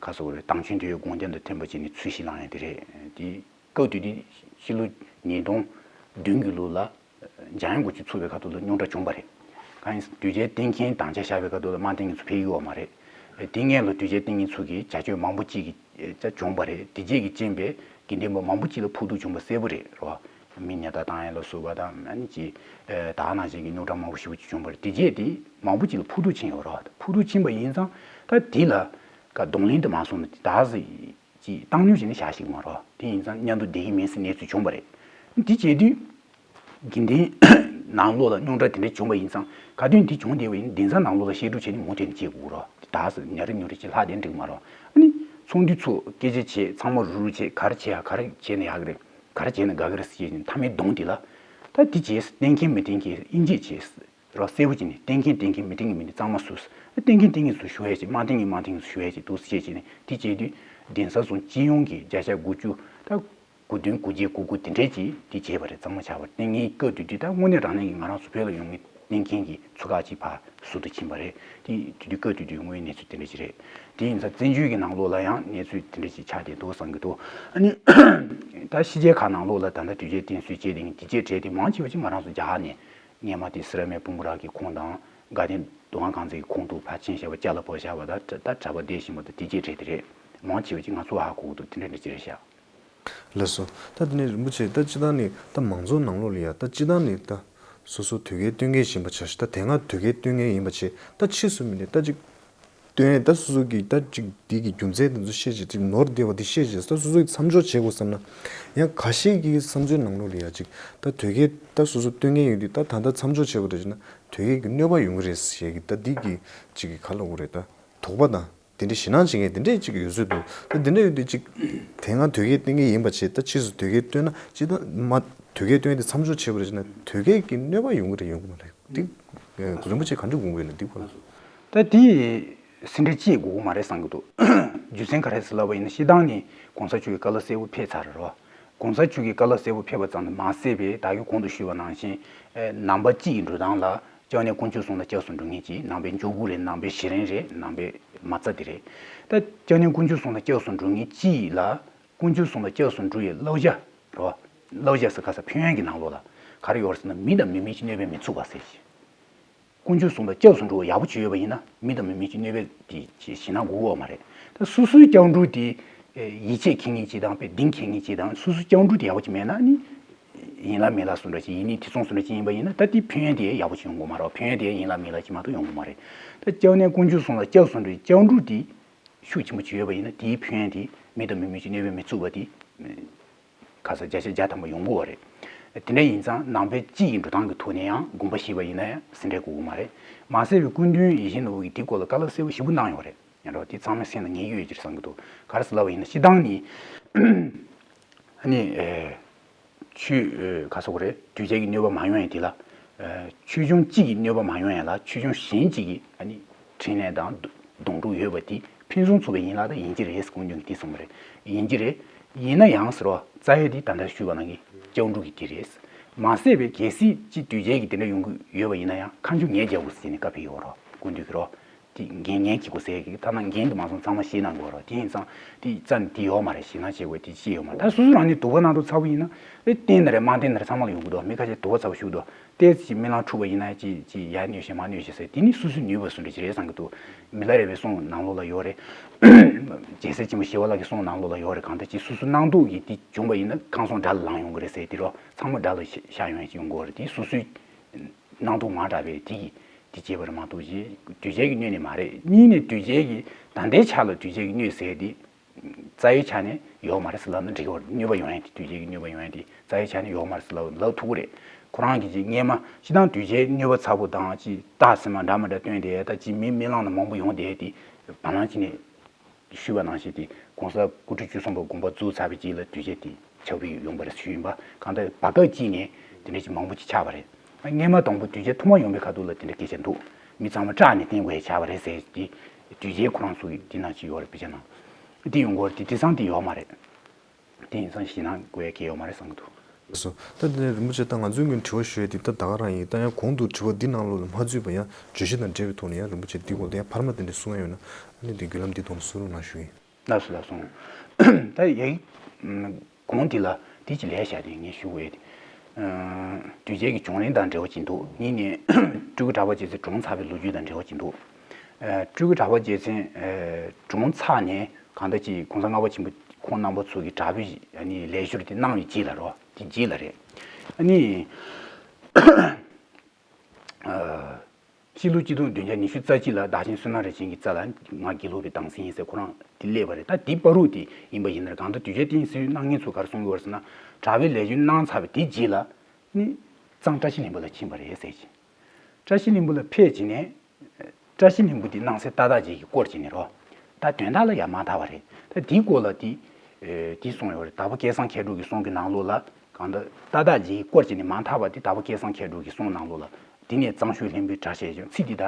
ཁ་སོ་རེད། དྭངས་ཆོས་འདུལ་བའི་དགོངས་རྒྱན་དང་མཐུན་པ་བྱས་ནས་ཚུལ་བཞིན་བླང་ཡ་དེ་རེད། དེ་སྐབས་དེ་དུས་ཕྱི་ལོ་ཉིས་སྟོང་བདུན་གྱི་ལོ་ལ་འཇམ་དབྱངས་སྐུ་ཆོས་ཚོགས་པའི་ཁ་ཐོག་ལ་རྙོག་དྲ་བྱུང་བ་རེད། གང་ཡིན་དུས་ཆེན་བསྟེན་མཁན་དམ་བཅའ་བཞག་པའི་ཁ་ཐོག་ལ་དམངས་བསྟེན་མཁན་ཚོ་ཕེབས་ཀྱི་ཡོད་མ་རེད། དེ་སྔོན་ལ་དུས་ཆེན་བསྟེན་མཁན་ཚོ་གིས་བྱ་སྤྱོད་མང་པོ་གཅིག་གི་ཅ་བྱུང་བ་རེད། དེ་རྗེས་ཀྱི་རྐྱེན་པས་དགེ་འདུན་པ་མང་པོ་གཅིག་ལ་ཕོག་ཐུག་བྱུང་བ་གསལ་པོ་རེད་རོ། མི་ཉལ་ཐ་བཏང་ཡ་ལ་སོགས་པ་དང་ཨ་ནི་ཅི། ད་ནང་བཞིན་གྱི་རྙོག་དྲ་མང་པོ་ཞེ་པོ་ཅིག་བྱུང་བ་རེད། དེ་རྗེས་དེ་མང་པོ་ཅིག་ལ་ཕོག་ཐུག་ཕྱིན་ཡོད་རོ། ཕོག་ཐུག་ཕྱིན་པ་ཡིན་ཙང་ད་དེ་ལ་ག་གདོང་ལེན་དུ་མ་སོང་ན་ད་གཟི་ཅིག་བཏང་སྙོམས་བྱས་ནས་བཞག་ཤེས་ཀྱི་མ་རོ། དེ་ཡིན་ཙང་མཉམ་དུ་བསྡད་ཀྱི་མིན་ཟེར་གནས་ཚུལ་བྱུང་བ་རེད། དེ་བྱས་དུས། དགེ་འདུན་ནང་ལོགས་ལ་རྙོག་དྲ་དེ་འདྲ་བྱུང་བ་ཡིན་ཙང་ག་དུས་འདི་བྱུང་བསྡད་པ་ཡིན་གདན་ས་ནང་ལོགས་ལ་བཤད་སྒྲུབ་བྱས་ནས་མུ་མཐུད་ནས་བྱེད་དགོས་རོ། དེ་ད་གཟི་ཉ་རི་ཉོ་རི་ཅིག་ལྷག་བསྡད་འགྲིག་མ་རོ། ཨ་ནི་ཚོགས་འདུ་ཚོགས་སྐད་ཆ་བྱས་ཚང་མ་རུབ་རུབ་བྱས་ག་རེ་བྱེད་ཡ་ག་རེ་བྱས་ན་ཡག་གི་རེད། ག་རེ་བྱས་ན་དགའ་གི་རེད་ཟེར་བྱས་ནས་མཐའ་མའི་གདོང་དེ་ལ་ད་འདི་བྱས་བསྟེན་མཁན་མི་བསྟེན་མཁན་དབྱེ་འབྱེད་བྱས། རོ། གསལ་པོ་བྱས་ནས་བསྟེན་མཁན་བསྟེན་མཁན་མི་བསྟེན་མཁན་མི་འདི་གཙང་མ་བཟོས། བསྟེན་མཁན་བསྟེན་མཁན་ཚོ་ཞུ་ཡ་བྱས། མ་བསྟེན་མཁན་མ་བསྟེན་མཁན་ཚོ་ཞུ་ཡ་བྱས་འདུག་ཟེར་བྱས་ནས་དེ་བྱས་དུས་གདན་ས་ཚོ་སྤྱི་ཡོངས་ཀྱི་བརྒྱ་ཆ་དགུ་བཅུ་ད་དགུ་བདུན་དགུ་བརྒྱད་དགུ་དགུ་དེ་འདྲས་ཀྱིས་དེ་བྱས་པ་རེད། གཙང་མ་ཆགས་པ་རེད། བསྟེན་མཁན་སྐབས་དེ་དུས་ད་དངོས་གནས་དྲང་གནས་ཀྱི་ང་རང་ཚོ་བོད་ལ་ཡོང་མཁན་བསྟེན་མཁན་གྱི་ཚོ་ཁག་ཅིག་ཕར་ཟུར་དུ་ཕྱིན་པ་རེད། དེ་དེ་དུས་སྐབས་དེ་དུས་དངོས་ཡོད་གནས་ཚུལ་དེ་འདྲ་ཞིག་རེད། དེ་ཡིན་ཙང་བཙན་བྱོལ་གྱི་ནང་ལོགས་ལ་ཡང་གནས་ཚུལ་དེ་འདྲ་ཞིག་ཆགས་བསྡད་འདུག་བསམ་གྱི་འདུག་ཨ་ནི་ད་ཕྱི་རྒྱལ་ཁག་ནང་ལོགས་ལ་ད་ལྟ་དུས་ཆེན་བསྟེན་གསོལ་བྱས་དེ་དེ་བྱས་གྲས་དེ་མང་ཆེ་བ་ཅིག་ང་རང་ཚོ་རྒྱ་གར་ནས། སྔས་མ་དེ་སི་ར་མེ་སྤུན་པོ་རང་གི་ཁོངས་དང་དགའ་ལྡན་འདུ་ཁང་ཁང་ཚན་གྱི་ཁོངས་གཏོགས་ཕར་ཕྱིན་བཞག་པ་ཅ་ལག་ཕོག་བཞག་པ་དང་ད་གྲྭ་པ་བསྡད་བཞིན་པ་དང་དེ་རྗེས་གྲས་དེ་རེད། མང་ཆེ་བ་ཅིག་ང་ཚོ་ཧ་གོ་གི་འདུག་དེ་འདྲ་འདྲ་ཅིག་རེད་ཤག་ལགས་སོ། ད་དེ་ནས་རིན་པོ་ཆེ་ད་སྤྱི་བཏང་ནས་ད་མང་ཚོགས་ནང་ལོགས་ལ་ཡ་ད་སྤྱི་བཏང་ནས་ད་སོ་སོ་དོལ་རྒྱལ་བསྟེན་མཁན་ཡིན་པ་བྱས་ཤིང་ད་དེ་སྔ་དོལ་རྒྱལ་བསྟེན་མཁན་ཡིན་པ་བྱས་ད་ཕྱིས་སུ་མི་ནས་ད་ཅིག་སྟོན་ད་སོ་སོ་གི་ད་ཅིག་འདི་གི་རྒྱུ་མཚན་དེ་ཚོ་ཤེས་བྱས་ཅིག་ནོར་བསྡད་པ་དེ་ཤེས་བྱས་ད་སོ་སོ་གི་མཚམས་འཇོག་བྱེད་དགོས་བསམ་ན། ཡང་ཁ་ཤས་ཀྱི་བསམ་ཚུལ་ནང་ལོགས་ལ་ཡ་ཅིག་ད་དོལ་རྒྱལ་ད་སོ་སོ་སྟོན་མཁན་ཡོད་དུས་ད་ད་ལྟ་མཚམས་འཇོག་བྱས་པ་འདྲ་བྱས་ན་དོལ་རྒྱལ་གྱི་གནོད་པ་ཡོང་གི་རེད་ཞེས་ཀྱི་ད་འདི་གི་ཅིག་གི་ག་ལབ་དགོས་རེད། ད་དོགས་པ་དང་དེ་འདྲའི་ཞེད་སྣང་བྱེད་མཁན་དེ་འདྲས་ཅིག་ཡོད་ཚོད་འདུག་ད་དེ་འདྲ་ཡོད་དུས་ཅིག་དེ་སྔ་དོལ་རྒྱལ་བསྟེན་མཁན་ཡིན་པ་བྱས་ད་ཕྱིས་སུ་དོལ་རྒྱལ་བསྟེན་ན་ཅི་ད་མ་དོལ་རྒྱལ་བསྟེན་དེ་མཚམས་འཇོག་བྱས་པ་རེད་བྱས་ན་དོལ་རྒྱལ་གྱི་གནོད་པ་ཡོང་གི་རེད་ཡོང་གི་མ་རེད། འདི་རིན་པོ་ཆེ་ག་འདྲ་དགོངས་པ་ཡོད་ན་འདི་སྐོར་ལ། ད་དེ་སེ་འབྲས་ཅི་དགོས་ཀྱི་མ་རེད་བསམ་གྱི་འདུག་རྒྱུ་མཚན་ག་རེ་ཟེར་ལབ་པ་ཡིན་ན་སྤྱིར་བཏང་ནས་གོང་ས་མཆོག་གི་བཀའ་སློབ་གསལ་པོ་ཕེབས་ཚར་རེད་བ། གོང་ས་མཆོག་གི་བཀའ་སློབ་གསལ་པོ་ཕེབས་པ་ཙམ་དུ་མ་ཟད་པའི་ད་གིན་གོང་དུ་ཞུས་པ་ནང་བཞིན་ནང་པ་སྤྱི་ཡི་འགྲོ་སྟངས་ལ་སྐྱབས་གནས་དཀོན་མཆོག་གསུམ་ལ་སྐྱབས་སུ་འགྲོ་མཁན་གཅིག་ནང་པའི་འཇུག་སྒོ་རེད། ནང་པའི་གཞི་རིམ་རེད། ནང་པའི་མ་རྩ་དེ་རེད། ད་སྐྱབས་གནས་དཀོན་མཆོག་གསུམ་ལ་སྐྱབས་སུ་འགྲོ་མཁན་སྤྱི་ལ་དཀོན་མཆོག་གསུམ་ལ་སྐྱབས་སུ་འགྲོ་བའི་བསླབ་བྱ་རེད་བ། བསླབ་བྱ་ཟེར་ག་ས་ཕན་ཡོན་གྱི་ནང་ལོགས་ལ་ག་རེ་ཡོད་རེད་ཟེར་ན་མི་དང་མི་མིན་གྱི་གནོད་པས་མི་ཚུགས་པ་ཟེར་གྱི། དཀོན་མཆོག་གསུམ་ལ་སྐྱབས་སུ་འགྲོ་བ་ཡག་པོ་བྱས་ཡོད་པ་ཡིན་ན་མི་དང་མི་མིན་གྱི་གནོད་པ་དེ་ཞེད་སྣང་དགོས་ཀྱི་ཡོད་མ་རེད། ད་སོ་སོའི་སྐྱབས་འགྲོ་དེ་ཡིད་ཆེས་ཁེངས་མཁན་ཅིག་དང་དཔེ་གདེང་ཁེངས་མཁན་ཅིག་དང་སོ་སོའི་སྐྱབས་འགྲོ་དེ་ཡག་པོ་ཅིག་མེད་ན་ནི་ཡན་ལག་མེད་ལ་སོགས་འདྲ་ཅིག་ཡིན་ནི་ཐེ་ཚོམ་སོགས་འདྲ་ཅིག་ཡིན་པ་ཡིན་ན་ད་དེ་ཕན་ཡོན་དེ་ཡག་པོ་ཅིག་ཡོང་གི་མ་རེད། ཕན་ཡོན་དེ་ཡན་ལག་མེད་ལ་ཅིག་མ་གཏོགས་ཡོང་གི་མ་རེད། ད་སྐྱབས་གནས་དཀོན་མཆོག་གསུམ་ལ་སྐྱབས་སུ་འགྲོ་བའི་སྐྱབས་འགྲོ་དེ་ཤུགས་ཆེན་པོ་ཅིག་ཡོད་པ་ཡིན་ན་དེའི་ཕན་ཡོན་དེ་མི་དང་མི་མིན་གྱི་གནོད་པས་མི་ཚུགས་པ་དེ། ཁ་ས་བརྒྱ་ཆ་བརྒྱ་ཐམ་པ་ཡོང་གི་ཡོད་རེད། དེ་འདྲ་ཡིན་ཙང་ནང་པའི་སྤྱི་ཡི་འགྲོ་སྟངས་ཀྱི་ཐོག་ནས་ཡང་དགོངས་པ་བཞེས་པ་ཡིན་ན་ཡང་སེ་འབྲས་དགོས་ཀྱི་མ་རེད། མ་ཟད་པའི་སྐུ་མདུན་ཡིད་བཞིན་ནོར་བུ་གིས་དེའི་སྐོར་ལ་བཀའ་སློབ་གསལ་པོ་ཞེ་པོ་གནང་ཡོད་རེད། ཡང་རོ་དེ་ཚང་མས་སེམས་ལ་ངེས་ཡོད་ཀྱི་རེད་བསམ་གྱི་འདུག་ག་རེ་ཟེར་ལབ་པ་ཡིན་ན་སྤྱིར་བཏང་ནི་ཨ་ནི་ཨེ། ཆོས་ཨེ། ག་ཟེར་དགོས་རེད། གདུལ་བྱ་གི་གནོད་པ་མ་ཡོང་ཡ་དེ་ལ། ཨེ། ཆོས་སྐྱོང་གཅིག་གི་གནོད་པ་མ་ཡོང་ཡ་ལ་ཆོས་སྐྱོང་གཞན་གཅིག་གི་ཨ་ནི་འཕྲིན་ལས་དང་སྡོང་ཕྲུག་ཡོད་པ་དེ་ཕུན་སུམ་ཚོགས་པའི་ཡན་ལག་དེ་ཡིན་གྱི་རེད། སྐུ་མདུན་གྱིས་དེ་གསུངས་པ་རེད། ཡིན་གྱི་རེད། ཡིན་ན་ཡང་ཟེར་བ་རྩ་བའི་དེ་ད་ལྟ་ཞུས་པ་ནང་གི་སྐྱབས་འགྲོ་གི་དེ་རེད། མ་ཟད་པའི་གལ་སྲིད་ཅིག་གདུལ་བྱ་གི་དེ་འདྲ་ཡོང་གི་ཡོད་པ་ཡིན་ན་ཡང་ཁ་མཆུ་ངས་རྒྱག་དགོས་ཟེར་ནས་བཀའ་ཕེབས་ཡོད་རོགས་སྐུ་མདུན་གྱིས་རོགས། དེ་འགན་འགན་འཁྱེར་དགོས་ཟེར་གི་ད་ནང་འགན་དུ་མ་སོང་ཚང་མ་ཤེས་གནང་དགོས་རོགས། དེ་ཡིན་ཙང་དེ་རྩ་ནས་དེ་ཡོད་མ་རེད། ཞེད་སྣང་བྱེད་དགོས་དེ་ཅི་ཡོད་མ་རེད། ད་སོ་སོ་རང་ཉིད་དུག་པ་ནང་དུ་ཚ་བོ་ཡིན་ན་ཨེ་བསྟེན་ན་རེད་མ་བསྟེན་ན་རེད་ཚང་མ་ལ་ཡོང་གི་འདུག་མི་ཁ་ཤས་དུག་པ་ཚ་བོ་ཞུགས་འདུག་ཏོག་ཙམ་རྨི་ལམ་འཁྲུག་པ་ཡིན་ན་ཅི་ཅི་ཡ་གནོད་ཤེས་མ་གནོད་ཤེས་ཟེར་དེ་ནི་སོ་སོའི་ནུས་པ་སུ་འདྲ་ཅི་རེད་བསམ་གི་འདུག་མི་ལ་རས་པའི་གསུང་ནང་ལོགས་ལ་ཡོད་རེད། རྒྱལ་སྲས་ཆེན་པོ་ཞི་བ་ལྷ་གི་གསུང་ནང་ལོགས་ལ་ཡོད་རེད། གང་ལྟར་ཅི་སོ་སོ་སྣང་སྟོབས་ཀྱིས་དེ་བྱུང་པ་ཡིན་ན་ཁང་སོང་དགྲ་ལ་ལངས་ཡོང་གི་རེད་ཟེར་དེ་རོ་ཚང་མ་དགྲ་ལ་ཤ་ཤ་ཡོང་ཡ་ཅིག་ཡོང་གི་ཡོད་རེད། དེ་སོ་སོའི་སྣང་སྟོབས་མང་དྲགས་པས་དེ་གིས་དེ་བྱས་པ་རེད་མ་གཏོགས་ཅི་གདུལ་བྱ་གི་གནོད་ནི་མ་རེད། གཉིས་ནས་གདུལ་བྱ་གི་ད་ལྟའི་ཆ་ལ་གདུལ་བྱ་གི་གནོད་ཟེར་དེ། རྩ་བའི་ཆ་ནས་ཡོད་མ་རེད་ཟེར་ལབ་ན་འགྲིག་གི་རེད། གནོད་པ་ཡོང་ཡ་དེ་གདུལ་བྱ་གི་གནོད་པ་ཡོང་ཡ་དེ་རྩ་བའི་ཆ་ནས་ཡོད་མ་རེད་ཟེར་ལབ་ལབ་ཐུབ་ཀྱི་རེད། ཁོ་རང་གིས་ཅིག་སྔས་མ་སྤྱིར་བཏང་གདུལ་བྱའི་གནོད་པ་ཚ་པོ་དང་ཅིག་རྟགས་ཟེར་མ་འདྲ་མི་འདྲ་བཏོན་དེ་ད་ཅིག་མི་རྨི་ལམ་ན་མང་པོ་ཡོང་དེ་དེ་བར་ལམ་ཅིག་ནས་ཞུས་པ་ནང་བཞིན་དེ་གོང་ས་སྐུ་ཕྲེང་བཅུ་གསུམ་པ་དགོངས་པ་རྫོགས་ཚར་བའི་རྗེས་ལ་གདུལ་བྱ་དེ་ཆགས་པའི་ཡོང་པ་རེད་ཞུས་ཡིན་པ། གང་ལྟར་བར་སྐབས་གཅིག་ནས་དེ་འདྲ་ཅིག་མང་པོ་ཅིག་ཆགས་པ་རེད། སྔས་མ་དང་པོ་གདུལ་བྱ་ཐོག་མ་ཡོང་པའི་ཁ་ཐུག་ལ་དེ་འདྲ་སྐད་ཆ་འདུག་མི་ཚང་མ་སྐྲག་ནས་བསྟེན་དགོས་ཡ་ཆགས་པ་རེད་ཟེར་དེ་གདུལ་བྱའི་ཁོ་རང་ཚོ་གི་དེ་ནང་ཅིག་ཡོད་རེད། དཔེ་ཆ་ནང་དེ་ཡོང་གི་རེད། དེ་དེང་སང་དེ་ཡོད་མ་རེད། དེ་ཡིན་ཙང་ཞེད་སྣང་དགོས་ཡ་གལ་ཡོད་མ་རེད་བསམ་གྱི་འདུག་སོ། ད་དེ་ནས་རིན་པོ་ཆེ་ད་ང་ཚོའི་ངོས་དྲི་བ་ཞུ་ཡ་དེ་ད་ད་ག་རང་ཡིན། ད་ཡང་གོང་དུ་དྲི་བ་འདི་ནང་ལོགས་ལ་མ་ཚུད་པ་ཡང་བརྗོད་གཞི་དང་འབྲེལ་བའི་ཐོག་ནས་ཡང་རིན་པོ་ཆེ་འདི་སྐོར་ལ་ཡང་འཕར་མ་དེ་འདྲ་གསུང་ཡ་ཡོད་ན་ཨ་ནི་འདི་བརྒྱུད་ལམ་འདི་ཐོག་ནས་གསུང་རོགས་གནང་ཞུ་ཡིན། ལགས་སོ་ལགས་སོ། ད་ཡ་གི་གོང་འདི་ལ་དེ་ཅི་ལས་བྱ་དེ་ངས་ཞུ་འོས་ཏེ། གདུལ་བྱའི་གི་བྱུང་རིམ་དང་འབྲེལ་བ་ཅིག་འདུག་གཉིས་ནས་སྤྲུལ་སྐུ་གྲགས་པ་རྗེ་བཙུན་གྲོངས་ཚར་བའི་ལོ་རྒྱུས་དང་འབྲེལ་བ་ཅིག་འདུག་སྤྲུལ་སྐུ་གྲགས་པ་རྗེ་བཙུན་གྲོངས་ཚར་ནས་གང་ལྟར་ཅིག་གོང་ས་ལྔ་པ་ཆེན་པོ་ཁོང་རྣམ་པ་ཚོ་གི་གྲྭ་པའི་ལས་ཞོར་དེ་གནང་བའི་རྗེས་ལ་རོ་དེ་རྗེས་ལ་རེད། ཨ་ནི། ཕྱི་ལོ་གཅིག་སྟོང་བདུན་བརྒྱ་ཉི་ཤུ་རྩ་གཅིག་ལ་བདག་ཆེན་བསོད་ནམས་རིན་ཆེན་གྱི་རྩ་ལ་ང་དགེ་ལུགས་པའི་སྡང་སེམས་ཡིན་ཟེར་ཁོ་རང་དེ་སླེབས་པ་རེད། ད་དེའི་བར་དུ་དེ་ཡིན་པ་ཡིན་ན་གང་ལྟར་གདུལ་བྱ་བསྟེན་ཟེར་གནང་མཁན་ཚོ་ག་རེ་གསུང་གི་ཡོད་རེད་ཟེར་ན་གྲྭ་པའི་ལས་རྒྱུན་གནང་ཚར་བའི་དེའི་རྗེས་ལ་ནི་གཙང་བཀྲ་ཤིས་ལྷུན་པོ་ལ་ཕྱིན་པ་རེད་ཟེར་གྱི། བཀྲ་ཤིས་ལྷུན་པོ་ལ་ཕེབས་བྱས་ནས་བཀྲ་ཤིས་ལྷུན་པོ་དེ་སྣང་སྲིད་ཏག་ཏག་རྗེ་གིས་བསྐོར་བྱས་ནས་རོ། ད་དོན་དག་ལ་ཡང་མ་ཐར་བ་རེད། ད་དེའི་སྐོར་ལ་དེ་དེ་གསུངས་ཡོད་རེད། དྭགས་པོ་སྐལ་བཟང་མཁས་གྲུབ་ཀྱི་གསུང་གི་ནང་ལོགས་ལ་གང་ལྟར་ཏག་ཏག་རྗེ་གིས་བསྐོར་བྱས་ནས་མ་ཐར་བ་དེ་དྭགས་པོ་སྐལ་བཟང་མཁས་གྲུབ་ཀྱི་གསུང་ནང་ལོགས་ལ་དེ་ནས་གཙང་ཆུ་ལྷུན་པོའི་གྲྭ་ཞེས་བྱ་ཚིག་འདི་དག་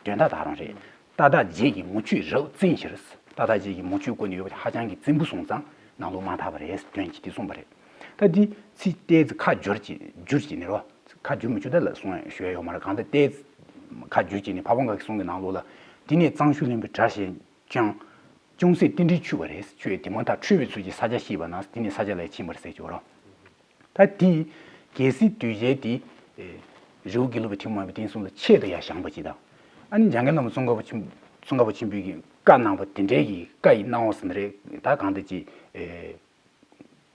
དོན་དག་དག་རང་རེད། ཏག་ཏག་རྗེ་གིས་མུ་ཁྱུད་རབ་བཙན་ཞེས། ཏག་ཏག་རྗེ་གིས་མུ་ཁྱུད་བསྐོར་ནས་ཡོད་པ་ཧ་ཅང་གི་བཙན་པོ་སོང་ཙང་ནང་ལོགས་མ་ཐར་བ་རེད་དོན་གྱིས་དེ་གསུངས་པ་རེད། ད་འདི་ཚིག་ཏོག་ཙམ་ཁ་བསྒྱུར་གྱི་བསྒྱུར་གྱི་ནི་རོ། ཁ་བསྒྱུར་མི་བསྒྱུར་ད་ལ་གསུང་ཡ་ཞུ་ཡ་ཡོད་མ་རེད། གང་ལྟར་ཏོག་ཙམ་ཁ་བསྒྱུར་གྱི་ནི་འཕགས་པ་ལྔ་གི་གསུང་གི་ནང་ལོགས་ལ་དེ་ནས་གཙང་ཆུ་ལྷུན་པོའི་གྲྭ་ཞེས་ཀྱང་ཅུང་ཟད་རྟེན་འབྲེལ་འཆུས་པ་རེད། ཆུ་ཡི་དེ་མ་ཐག་འཁྲུལ་བའི་ཚུལ་གྱིས་ས་སྐྱ་ཤེས་པ་ན་དེ་ནས་ས་སྐྱ་ལ་ཕྱིན་པ་རེད་ཟེར་གྱི་རོ། ད་དེ་གལ་སྲིད་གདུལ་བྱའི་དེ་རི་བོ་དགེ་ལུགས་པའི་ཐུན་མོང་མ་ཡིན་པའི་བསྟན་སྲུང་ལ་ཆེད་དུ་ཡང་བཞེངས་པ་ཅིག་དང་། ཨ་ནི་འཇམ་མགོན་བླ་མ་ཙོང་ཁ་པ་ཆེན་ཙོང་ཁ་པ་ཆེན་པོས་ཀྱི་བཀའ་གནང་བ་དེ་འདྲའི་གི་བཀའ་ཡི་གནང་བ་ཟེར་ན་རེད། ད་གང་ལྟར་ཅིག་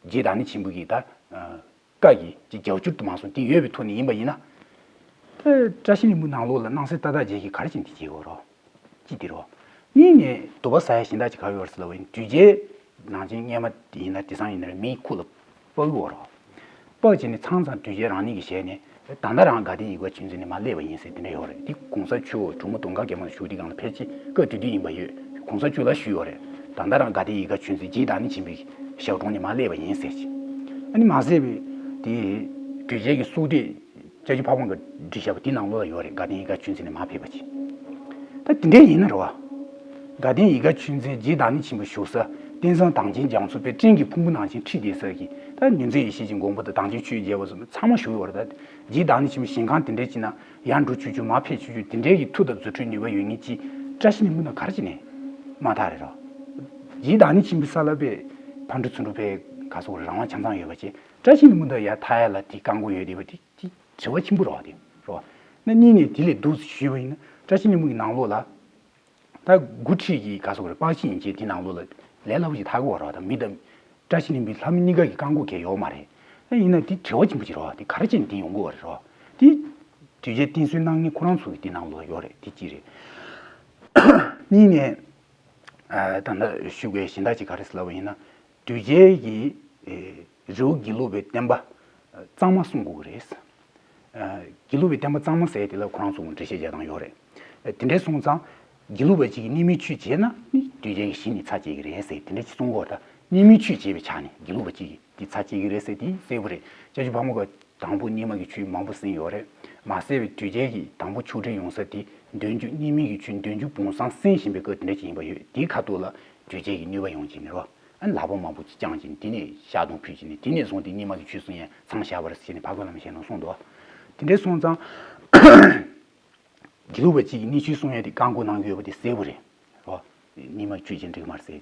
རྗེ་བདག་ཉིད་ཆེན་པོ་གི་ད་བཀའ་གི་ཅིག་རྒྱབ་སྐྱོར་དུ་མ་སོང་དེ་ཡོད་པའི་ཐོག་ནས་ཡིན་པ་ཡིན་ན། ད་བཀྲ་ཤིས་ལྷུན་པོའི་ནང་ལོགས་ལ་སྣང་སྲིད་ཏག་ཏག་རྗེ་གིས་ག་རེ་བྱས་ནས་དེ་བྱེད་དགོས་རོ། ཅི་དེ་རོ། གཉིས་ནས་དུ་བ་ཟ་ཡ་གཞན་དག་ཅིག་ག་རེ་ཡོད་རེད་ཟེར་ལབ་པ་ཡིན། དུས་རྒྱལ་ནང་ཆེན་སྔོན་མ་ཡིན་ན་དེང་སང་ཡིན་ན་རེད། མིའི་ཁུག་ལ་སྤགས་ཡོད་རེད། སྤགས་བྱས་ནས་ཚང་ཚང་དུས་རྒྱལ་རང་ཉིད་ཀྱིས་བཞེས་ནས། ད་ལྟ་རང་དགའ་ལྡན་ཡིད་དགའ་ཆོས་འཛིན་ནས་མར་སླེབས་པ་ཡིན་ཟེར་དེ་འདྲ་ཡོད་རེད། དེ་གོང་ས་མཆོག་གྲོ་མོ་དུང་དཀར་རྒྱལ་མོ་ལ་བཞུགས་དུས་སྒང་ལ་ཕལ་ཆེར་སྐབས་དེ་དུས་ཡིན་པ་ཡོད། གོང་ས་མཆོག་ལ་ཞུས་ཡོད་རེད། ད་ལྟ་རང་དགའ་ལྡན་ཡིད་དགའ་ཆོས་འཛིན་རྗེ་བདག་ཉིད་ཆེན་པོའི་ཞབས་དྲུང་ནས་མར་སླེབས་པ་ཡིན་ཟེར་གྱི། ཨ་ནི་མ་ཟད་པའི་དེ་དུས་རྒྱལ་གྱི་གསུང་དེབ་སྐྱབས་རྗེ་ཕ་བོང་གིས་བྲིས་བཞག་པ་དེའི་ནང་ལོགས་ལ་ཡོད་རེད། དགའ་ལྡན་ཡིད་དགའ་ཆོས་འཛིན་ནས་མར་ཕེབས་པ་ཅིག། ད་དེ་འདྲ་ཡིན་ན་རེད་བ། དགའ་ལྡན་ཡིད་དགའ་ཆོས་འཛིན་རྗེ་བདག་ཉིད་ཆེན་པོ་བཞུགས་ས། བསྟན་འཛིན་དྭངས་བརྒྱན་རྒྱ་མཚོ་དཔལ་སྤྲིན་གྱི་ཕུང་པོ་ནང་བཞིན་འཁྲིགས་བསྡད་ས་གི། ད་མྱུར་མཛད་ཡེ་ཤེས་ཀྱི་མགོན་པོ་དང་དྭངས་བརྒྱན་ཆོས་ཀྱི་རྒྱལ་པོ་སོགས་ཚང་མ་བཞུགས་ཡོད་རེད། ད་རྗེ་བདག་ཉིད་ཆེན་པོ་ཞིང་ཁམས་དེ་འདྲའི་ཅིག་ན་ཡར་འགྲོ་ཆོག་ཆོག་མར་ཕེབས་ཆོག་ཆོག་དེ་འདྲའི་གི་མཐུ་དང་རྫུ་འཕྲུལ་ནུས་པ་ཡོད་མཁན་ཅིག་བཀྲ་ཤིས་ལྷུན་པོ་ན་ག་རེ་བྱས་ནས་མ་ཐག་རེད་རོ། རྗེ་བདག་ཉིད་ཆེན་པོའི་ས་ལ་དཔེ་ཕར་འགྲོ་ཚུར་འགྲོ་དཔེ་ག་ཟེར་དགོས་རེད། རང་དབང་ཆ་ཚང་ཡོད་པ་བྱས། བཀྲ་ཤིས་ལྷུན་པོ་ན་ཡར་ཐར་ཡ་ལ་དེ་བཀག་འགོག་ཡོད་བསྡད་པ་དེ་དེ་དྲི་བ་ཆེན་པོ་རེད་བ། དེ་རེད་བ། ན་གཉིས་ནས་དེ་ལས་སྡུག་ཞུས་པ་ཡིན་ན་བཀྲ་ཤིས་ལྷུན་པོ་གི་ནང་ལོགས་ལ། ད་འགོ་ཁྲིད་ཀྱི་ག་ཟེར་དགོས་རེད། པར་ཤིང་ཡིན་ཅེས་དེ་ནང་ལོགས་ལ་ལས་སླ་པོ་ཞིག་ཐར་གི་ཡོད་རེད་བ། ད་མི་དང་བཀྲ་ཤིས་ལྷུན་པོའི་ལྷ་མི་གཉིས་ཀ་གི་བཀག་འགོག་གལ་ཡོད་མ་རེད། ད་ཡིན་ན་དེ་དྲི་བ་ཆེན་པོ་ཅིག་རེད་བ། དེ་ག་རེ་བྱས་ནས་དེ་ཡོང་གི་ཡོད་རེད་རོ། དེ་དུས་རྒྱལ་བསྟེན་གསོལ་གནང་མཁན་ཁོ་རང་ཚོ་གི་དེ་ནང་ལོགས་ཡོད་རེད། དེ་གཅིག་རེད། གཉིས་ནས། ཨ། ད་ལྟ་ཞུ་དགོས་གཞན་དག་ཅིག་ག་རེ་ཟེར་ལབ་པ་ཡིན་ན། དུས་རྒྱལ་གྱི་ཨེ་རི་བོ་དགེ་ལུགས་པའི་བསྟན་པ་གཙང་མ་སྲུང་དགོས་ཀྱི་རེད། ཨ། དགེ་ལུགས་པའི་བསྟན་པ་གཙང་མ་ཟེར་དེ་ལ་ཁོ་རང་ཚོ་འགྲེལ་བཤད་རྒྱག་སྟངས་ཡོད་རེད། ཨ། དེ་འདྲ་སོང་ཙང་དགེ་ལུགས་པ་གཅིག་གིས་རྙིང་མའི་ཆོས་བྱས་ན་ནི་དུས་རྒྱལ་གྱིས་གཞི་ནས་ཚར་བཅད་ཀྱི་རེད་ཟེར་དེ་འདྲ་ཅིག་གསུང་གི་ཡོད་རེད། ད་རྙིང་མའི་ཆོས་བྱས་པའི་ཆ་ནས་དགེ་ལུགས་པ་གཅིག་གིས་དེ་ཚར་བཅད་ཀྱི་རེད་ཟེར་དེ་གསལ་པོ་རེད། སྐྱབས་རྗེ་ཕ་བོང་ཁ་དང་པོ་རྙིང་མ་གི་ཆོས་མང་པོ་གསན་ཡོད་རེད། མ་ཟད་པའི་དུས་རྒྱལ་གྱིས་དང་པོ་ཆོས་ཁྲིད་ཡོང་ས་དེ་འདོན་རྒྱུ་རྙིང་མའི་གི་ཆོས་འདོན་རྒྱུ་བོང་བཟང་གསན་བཞིན་པའི་སྐབས་དེ་འདྲ་ཅིག་ཡིན་པ་ཡོད། དེའི་ཁ་ཐུག་ལ་དུས་རྒྱལ་གྱིས་གནོད་པ་ཡོང་བྱས་ནས་རོ། ཨ་ནི་ལག་པ་མང་པོ་ཅིག་བརྐྱངས་བྱས་ནས་དེ་ནས་ཞག་དུང་ཕུལ་བྱས་ནས་དེ་ནས་བཟུང་སྟེ་རྙིང་མ་གི་ཆོས་གསུང་ཡ་མཚམས་བཞག་པ་རེད་ཟེར་ནས་ཕ་རྒོད་བླ་མ་ཞལ་ནང་གསུངས་འདུག། དེ་འདྲ་སོང་ཙང་། དགེ་ལུགས་པ་གཅིག་གིས་རྙིང་ཆོས་གསུང་ཡ་དེ་བཀག་འགོག་གནང་གི་ཡོད་པ་དེ་གསལ་པོ་རེད། རོ། རྙིང་མ་ཆོས་ཅན་འགྲིག་མ་རེད་ཟེར།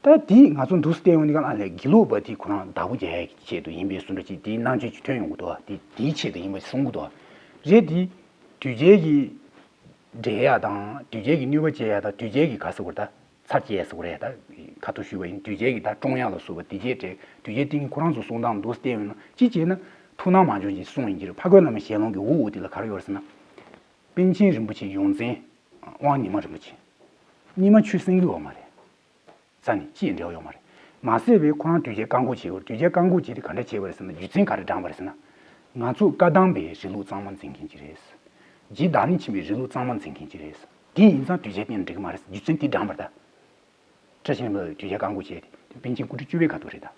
ད་དེ་ང་ཚོ་འདུག་སེ་བལྟས་ཡོང་དུས་ག་ལ་ལས་དགེ་ལུགས་པ་དེ་ཁོ་རང་བདག་པོ་རྒྱག་ཡ་གི་ཆེད་དུ་ཡིན་པའི་བཟོ་འདྲ་ཅིག་དེའི་སྣང་ཚུལ་ཅིག་ཐོན་ཡོང་གི་འདུག། དེ་དེའི་ཆེད་དུ་ཡིན་པ་གསུང་གི་འདུག། རེད་དེ། དུས་རྒྱལ་གྱི་འགྲེལ་ཡ་དང་དུས་རྒྱལ་གྱི་གནོད་པ་བྱེད་ཡ་དང་དུས་རྒྱལ་གྱི་ག་ཟེར་དགོས་རེད། ད་ཚར་བཅད་ཡ་ཟེར་དགོས་རེད། ད་ཁ་ཐུག་ཞུས་པ་ཡིན། དུས་རྒྱལ་གྱི་ད་བཀྲོངས་ཡ་ལ་སོགས་པ་དེ་རྗེས་དྲན་དུས་རྒྱལ་བསྟེན་མཁན་ཁོ་རང་ཚོ་གསུང་སྟངས་འདུག་སེ་བལྟས་ཡོང་ན་ཅི་བྱས་ན་ཐུགས་སྣང་མ་བྱུང་ཅིག་གསུངས་ཡིན་གྱི་རེད། ཕ་རྒོད་བླ་མའི་ཞལ་ལུང་གི་འོག་འོག་དེ་ལ་ག་རེ་ཡོད་རེད་ཟེར་ན། པཎ་ཆེན་རིན་པོ་ཆེའི་ཡོངས་འཛིན་དབང་ཉི་མ་རིན་པོ་ཆེ། རྙིང་མ་ཆོས་གསན་གྱི་ཡོད་མ་རེད། རྩ་ནས་ཅིའི་འབྲེལ་བ་ཡོད་མ་རེད། མ་ཟད་པའི་ཁོ་རང་དུས་རྒྱལ་བཀག་འགོག་བྱེད་དགོས། དུས་རྒྱལ་བཀག་འགོག་བྱེད་དེ་ག་འདྲ་བྱས་པ་རེད་ཟེར་ན། རྒྱུ་མཚན་ག་རེ་དྲངས་པ་རེད་ཟེར་ན། ང་ཚོ་བཀའ་གདམས་པའི་རིང་ལུགས་གཙང་མ་འཛིན་མཁན་ཅིག་རེད། རྗེ་བདག་ཉིད་ཆེན་པོའི་རིང་ལུགས་གཙང་མ་འཛིན་མཁན་ཅིག་རེད། དེ་ཡིན་ཙང་དུས་རྒྱལ་བསྟེན་ན་འགྲིག་གི་མ་རེད། རྒྱུ་མཚན་དེ་དྲངས་པ་རེད་ད། བཀྲ་ཤིས་ལྷུན་པོ་ལ་དུས་རྒྱལ་བཀག་འགོག་བྱས་ཏེ་པཎ་ཆེན་སྐུ་ཕྲེང་བཅུ་པའི་ཁ་ཐུག་རེད་ད།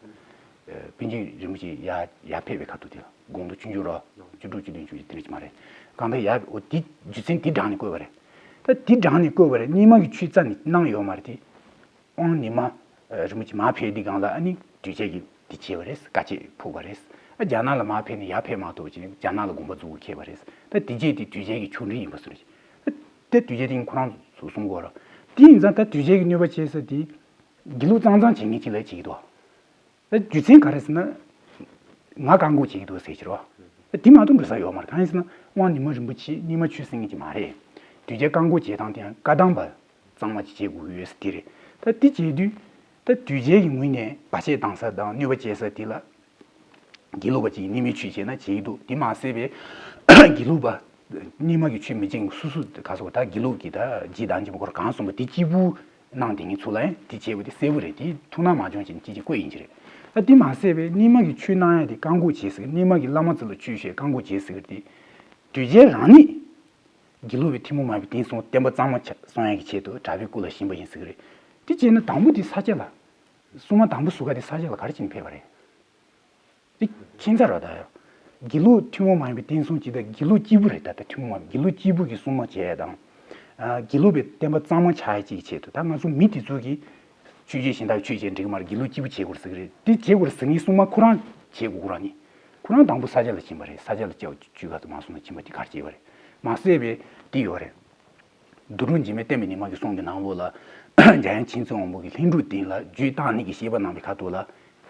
ཨ། པཎ་ཆེན་རིན་པོ་ཆེ་ཡར་ཡར་ཕེབས་པའི་ཁ་ཐུག་དེ་ལ་དགུང་ལོ་ཆུང་ཆུང་རོ། བཅུ་དྲུག་བཅུ་བདུན་བཅུ་བཞི་དེ་འདྲ་ཅིག་མ་རེད། གང་ལྟར་ཡར་འོ་དེ་རྒྱུ་མཚན་དེ་དྲངས་ནས་བཀོད་པ་རེད། ད་དེ་དྲངས་ནས་བཀོད་པ་རེད། རྙིང་མ་གི་ཆོས་རྩ་ནས་གནང་ཡོད་མ་རེད་དེ། དབང་ཉི་མ་རིན་པོ་ཆེ་མར་ཕེབས་དུས་སྒང་ལ་ཨ་ནི་དུས་རྒྱལ་གྱིས་དེ་བྱས་པ་རེད། བཀའ་ཆད་ཕུག་པ་རེད། ཨ། རྒྱ་ནག་ལ་མར་ཕེབས་ནས་ཡར་ཕེབས་མ་ཐུབ་ཅིང་རྒྱ་ནག་ལ་དགོངས་པ་རྫོགས་འཁེལ་བ་རེད། ད་དེ་རྗེས་དེ་དུས་རྒྱལ་གྱི་ཆོས་འབྲེལ་ཡིན་པ་བཟོ་འདྲ་ཅིག། ཨ། དེ་དུས་རྒྱལ་དེ་ཁོ་རང་ཚོ་གསུང་གི་ཡོད་རེད། དེ་ཡིན་ཙང་ད་དུས་རྒྱལ་གྱི་གནོད་པ་བྱེད་ས་དེ་དགེ་ལུགས་གཙང་གཙང་བྱེད་མཁན་ཅིག་ལ་བྱེད་ཀྱི་འདུག། ད་རྒྱུ་མཚན་ག་རེ་ཟེར་ན། ང་བཀག་འགོག་བྱེད་ཀྱི་འདུག་ཟེར་གྱི་རེད་བ། ད་དེ་མ་གཏོགས་འགྲོ་ས་ཡོད་མ་རེད། གང་ཡིན་ཟེར་ན་དབང་ཉི་མ་རིན་པོ་ཆེ་རྙིང་མ་ཆོས་གསན་མཁན་ཅིག་མ་རེད། དུས་རྒྱལ་བཀག་འགོག་བྱེད་སྟངས་དེ་ཡང་བཀའ་གདམས་པ་གཙང་མ་ཅིག་བྱེད་དགོས་ཀྱི་ཡོད་ས་དེ་རེད། ད་དེ་བྱེད་དུས་ད་དུས་རྒྱལ་གྱི་ངོས་ནས་བར་ཆད་བཏང་ས་དང་གནོད་པ་བྱེད་ས་དེ་ལ། དགེ་ལུགས་པ་ཅིག་གིས་རྙིང་མའི་ཆོས་བྱས་ན་བྱེད་ཀྱི་འདུག། དེ་མ་ཟད་པའི་དགེ་ལུགས་པ་རྙིང་མ་གི་ཆོས་མི་སྦྱང་སུ་སུ་ག་སོགས་ད་དགེ་ལུགས་ཀྱི་ད་རྗེ་བདག་ཉིད་ཆེན་པོ་ཁོ་རང་གང་གསུངས་པ་དེ་གཅིག་པུ་གནང་བསྡད་མཁན་ཚོ་ལ་ཡང་དེ་བྱས་པ་དེ་གསལ་པོ་རེད། དེ་ཐུགས་སྣང་མ་བྱུང་བྱས་ནས་ཅིག་ཅིག་བཀོད་ཡིན་གྱི་རེད། ད་དེ་མ་ཟད་པའི་རྙིང་མ་གི་ཆོས་གནང་ཡ་དེ་བཀག་འགོག་བྱེད་ཟེར། རྙིང་མ་གི་བླ་མ་ཚོ་ལ་ཆོས་བཤད་བཀག་འགོག་བྱེད་ཟེར་གི་དེ། དུས་རྒྱལ་རང་ཉིད་དགེ་ལུགས་པའི་ཐུན་མོང་མ་ཡིན་པའི་བསྟན་སྲུང་བསྟན་པ་གཙང་མ་ཆ་སྲུང་ཡ་གི་ཆེད་དུ་གྲྭ་པའི་སྐུ་ལ་བཞེངས་པ་ཡིན་ཟེར་གི་རེད། དེ་བྱས་ན་དང་པོ་དེ་ས་སྐྱ་ལ། སྲུང་མ་དང་པོ་ཟུར་ཁ་དེ་ས་སྐྱ་ལ་ག་རེ་བྱས་ནས་ཕེབས་པ་རེད། དེ་ཁྱད་མཚར་རེད་ད། དགེ་ལུགས་ཐུན་མོང་མ་ཡིན་པའི་བསྟན་སྲུང་གཅིག་དང་དགེ་ལུགས་གཅིག་པུ་རེད་ད། ད་ཐུན་མོང་མ་དགེ་ལུགས་གཅིག་པུ་གི་སྲུང་མ་བྱས་དང་། ཨ། དགེ་ལུགས་པའི་བསྟན་པ་གཙང་མ་ཆགས་ཡ་གཅིག་གི་ཆེད་དུ་ད་ང་ཚོ་མི་དེ་ཚོ་གིས་ཆོས་བརྒྱུད་གཞན་དག་ཆོས་བྱས་འགྲིག་གི་མ་རེད། དགེ་ལུགས་གཅིག་པུ་བྱེད་དགོས་ཟེར་གི་རེད། དེ་བྱེད་དགོས་རེད་ཟེར་མཁན་ཁོ་རང་བྱེད་དགོས་ཁོ་རང་ནི། ཁོ་རང་དང་པོ་ས་སྐྱ་ལ་ཕྱིན་པ་རེད། ས་སྐྱ་ལ་སྐྱབས་བཅོལ་ག་ཚོད་མ་སོང་ན་ཕྱིན་པ་དེ་ག་རེ་བྱས་པ་རེད། མ་ཟད་པའི་དེ་ཡོད་རེད། རྡོ་གྲུབ་འཇིགས་མེད་བསྟན་པའི་ཉི་མ་གི་གསུང་གི་ནང་ལོགས་ལ། འཇམ་དབྱངས་མཁྱེན་བརྩེ་དབང་པོ་གིས་ལྷུན་གྲུབ་སྟེང་ལ་རྒྱུད་བརྟག་གཉིས་ཀྱི་བཤད་པ་གནང་བའི་ཁ་ཐུག་ལ།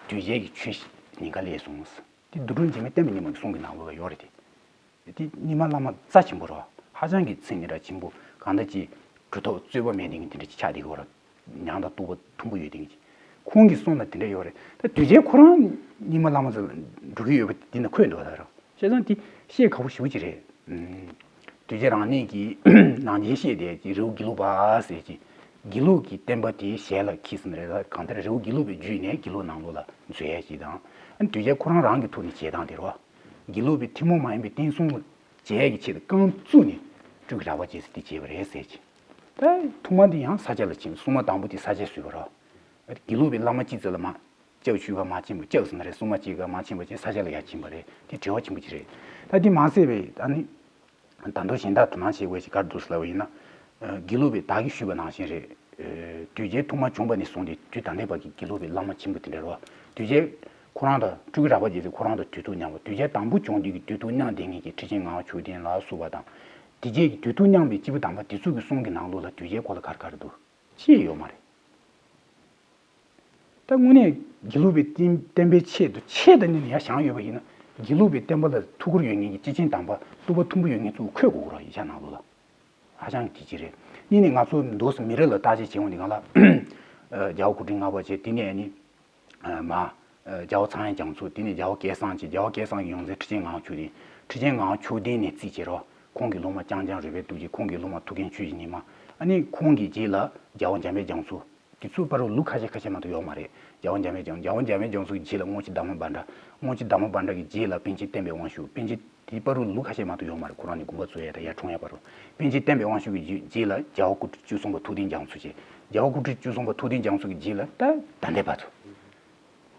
དུས་རྒྱལ་གྱི་ཆོས་ཉེན་ཁ་སླེབས་སོང་། དེ་རྡོ་གྲུབ་འཇིགས་མེད་བསྟན་པའི་ཉི་མ་གི་གསུང་གི་ནང་ལོགས་ལ་ཡོད་རེད་དེ། དེ་རྙིང་མ་བླ་མ་རྩ་ཆེན་པོ་རེད་བ། ཧ་ཅང་གི་མཚན་སྙན་གྲགས་ཆེན་པོ། གང་ལྟར་གྱི་གྲུབ་ཐོབ་རྩོད་པ་མེད་མཁན་དེ་འདྲ་ཅིག་ཆགས་བསྡད་ཀྱི་ཡོད་རེད། མྱང་དང་རྟོགས་པ་མཐོན་པོ་ཡོད་མཁན་ཅིག། ཁོང་གི་གསུང་ལ་དེ་འདྲ་ཡོད་རེད། ད་དུས་རྒྱལ་ཁོ་རང་རྙིང་མ་བླ་མ་ཚོ་ལ་འགྲོ་གི་ཡོད་པ་དེ་འདི་ན་འཁོད་འདུག་ད་ར། བྱས་ཙང་དེ་བཤད་ཁག་པོ་ཞེ་པོ་ཅིག་རེད། ཨུམ། དུས་རྒྱལ་རང་ཉིད་ཀྱིས་ནང་བཞིན་བཤད་བསྡད་ཀྱི་རི་བོ་དགེ་ལུགས་པ་ཟེར་གྱི། དགེ་ལུགས་ཀྱི་བསྟན་པ་དེ་ཞལ་ལ་འཁྱེར་ཟིན་རེད། གང་ལྟར་རི་བོ་དགེ་ལུགས་པའི་བརྒྱུད་ནས་དགེ་ལུགས་ནང་ལོགས་ལ་འཛུལ་ཡས་ཅིག་དང་། ཨ་ནི་དུས་རྒྱལ་ཁོ་རང་རང་གི་ཐོག་ནས་བྱེད་སྟངས་དེ་རེད་བ། དགེ་ལུགས་པའི་ཐུན་མོང་མ་ཡིན་པའི་བསྟན་སྲུང་ལ་བྱེད་ཡས་ཀྱི་ཆེད་དུ་རྐང་བཙུགས་ནས་སྤྲུལ་སྐུ་རགས་པ་བྱས་ཟེར་དེ་བྱས་པ་རེད་ཟེར་གྱི། ད་ཐོག་མ་འདི་ཡང་ས་སྐྱ་ལ་ཕྱིན། སྲུང་མ་དང་པོ་དེ་ས་སྐྱས་བཟོས་པ་རེད། དགེ་ལུགས་པའི་བླ་མ་གཅིག་ཙམ་ལ་མ། སྐྱབས་ཞུ་ག་མ་ཕྱིན་པ། སྐྱབས་ཟེར་ན་རེད། སྲུང་མ་གཅིག་ག་མ་ཕྱིན་པ་བྱས་ས་སྐྱ་ལ་ཡར་ཕྱིན་པ་རེད། དེ་བྲེལ་བ་ཆེན་པོ་ཅིག་རེད། ད་དེ་མ་ཟད་པའི་ད་ནི། ད་དུང་གཞན་དག་དོ་སྣང་བྱེད་དགོས་ཞིག་ག་རེ་འདུག་ཟེར་ལབ་པ་ཡིན་ན། དགེ་ལུགས་པས་བདག་གིས་ཞུས་པ་ནང་བཞིན་རེད། དུས་རྒྱལ་ཐོག་མ་བྱུང་བ་ནས་བཟུང་སྟེ་དུས་ད་ལྟའི་བར་གྱི་དགེ་ལུགས་པའི་བླ་མ་ཆེན་པོ་དེ་འདྲ་རེད་བ། དུས་རྒྱལ་ཁོ་རང་དང་སྤྲུལ་སྐུ་རགས་པ་བྱས་ཚེ་ཁོ་རང་དང་དུས་ཐོག་མཉམ་པ། དུས་རྒྱལ་དང་པོ་བྱུང་དུས་ཀྱི་དུས་ཐོག་མཉམ་བསྡད་མཁན་གྱི་ཁྲི་ཆེན་ངག་དབང་ཆོས་ལྡན་ལ་སོགས་པ་དང་། དེ་རྗེས་ཀྱི་དུས་ཐོག་མཉམ་པའི་སྐྱེས་བུ་དམ་པ་དེ་ཚོ་གི་གསུང་གི་ནང་ལོགས་ལ་དུས་རྒྱལ་སྐོར་ལ་ག་རེ་ག་རེ་འདུག་ཅི་ཡང་ཡོད་མ་རེད། ད་དངོས་གནས་དགེ་ལུགས་པའི་བསྟན་བསྟན་པའི་ཆེད་དུ་ཆེད་དུ་གཉེར་ནས་ཡར་བཞེངས་ཡོད་པ་ཡིན་ན། དགེ་ལུགས་པའི་བསྟན་པ་ལ་ཐུགས་ཁུར་ཡོད་མཁན་གྱི་སྐྱེས་ཆེན་དམ་པ་རྟོགས་པ་མཐོན་པོ་ཡོད་མཁན་ཚོ་འཁོད་དགོས་རེད། ཡིག་ཆ་ནང་ལོགས་ལ། ཧ་ཅང་གི་གལ་ཆེ་རེད། གཉིས་ནས་ང་ཚོ་འདུག་སེ་མི་རབས་ལ་བརྟག་དཔྱད་བྱེད་འོང་དུས་སྒང་ལ། རྒྱལ་བ་སྐུ་ཕྲེང་ལྔ་པ་བྱས། དེ་ནས་ནི། མ། རྒྱལ་བ་ཚངས་དབྱངས་རྒྱ་མཚོ། དེ་ནས་རྒྱལ་བ་སྐལ་བཟང་བྱས། རྒྱལ་བ་སྐལ་བཟང་གི་ཡོངས་འཛིན་ཁྲི་ཆེན་ངག་དབང་ཆོས་ལྡན། ཁྲི་ཆེན་ངག་དབང་ཆོས་ལྡན་ནས་རྩིས་བྱས་རོགས། ཁོང་གི་སློབ་མ་རྐྱང་རྐྱང་རོལ་པའི་རྡོ་རྗེ། ཁོང་གི་སློབ་མ་ཐུའུ་བཀྭན་ཆོས་ཀྱི་ཉི་མ། ཨ་ནི་ཁོང་གི་རྗེས་ལ་རྒྱལ་བ་འཇམ་དཔལ་རྒྱ་མཚོ། དེ་ཚོ་བར་དུ་ལུགས་ཁ་ཤས་ཁ་ཤས་མ་གཏོགས་ཡོད་མ་རེད། རྒྱལ་བ་འཇམ་དཔལ་རྒྱ་རྒྱལ་བ་འཇམ་དཔལ་རྒྱ་མཚོ་གི་རྗེས་ལ་རྔོག་ཆེན་དར་མ་བྷ་དྲ། རྔོག་ཆེན་དར་མ་བྷ་དྲ་གི་རྗེས་ལ་པཎ་ཆེན་བསྟན་པའི་དབང་ཕྱུག། པཎ་ཆེན་དེའི་བར་དུ་ལུགས་ཁ་ཤས་མ་གཏོགས་ཡོད་མ་རེད། ཁོ་རང་ནས་དགོངས་པ་རྫོགས་ཡས་དང་ཡར་འཁྲུངས་ཡས་བར་དུ། པཎ་ཆེན་བསྟན་པའི་དབང་ཕྱུག་གི་རྗེས་ལ་རྒྱལ་བ་སྐུ་ཕྲེང་བཅུ་གསུམ་པ་ཐུབ་བསྟན་རྒྱ་མཚོ་བྱས། རྒྱལ་བ་སྐུ་ཕྲེང་བཅུ་གསུམ་པ་ཐུབ་བསྟན་རྒྱ་མཚོ་གི་རྗེས་ལ་ད་ད་ལྟའི་བར་དུ།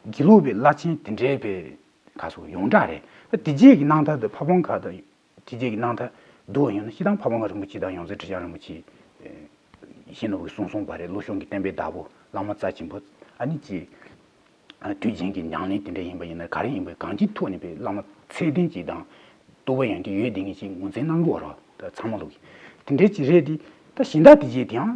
དགེ་ལུགས་པའི་བླ་ཆེན་དེ་འདྲའི་པའི་ག་སོ་ཡོངས་གྲགས་རེད། ད་དེ་རྗེས་ཀྱི་རྣམ་ཐར་དུ་ཕ་བོང་ཁ་དང་དེ་རྗེས་ཀྱི་རྣམ་ཐར་བསྡུར་བ་ཡིན་ན། སྤྱིར་བཏང་ཕ་བོང་ཁ་རིན་པོ་ཆེ་དང་ཡོངས་འཛིན་ཁྲི་བྱང་རིན་པོ་ཆེ། ཨེ། ཤེས་ནོར་བུ་གསུང་གསུངས་པ་རེད། ལྷོ་ཕྱོགས་ཀྱི་བསྟན་པའི་བདག་པོ་བླ་མ་རྩ་ཆེན་པོ། ཨ་ནི་ཅི། ཨ། དུས་རྒྱུན་གྱི་ཉམས་ལེན་དེ་འདྲ་ཡིན་པ་ཡིན་ན། ག་རེ་ཡིན་པ་གང་ཅིའི་ཐོག་ནས་པའི་བླ་མ་ཚད་ལྡན་ཅིག་དང་། རྟོགས་པ་ཡོན་ཏན་ཡོད་བསྡད་མཁན་ཅིག་ངོས་འཛིན་གནང་དགོས་རེད། ད་ཚང་མ་ལོག་གི་དེ་འདྲའི་ཅིག་རེད་དེ། ད་གཞན་དག་དེ་རྗེས་དེ་ཡང་།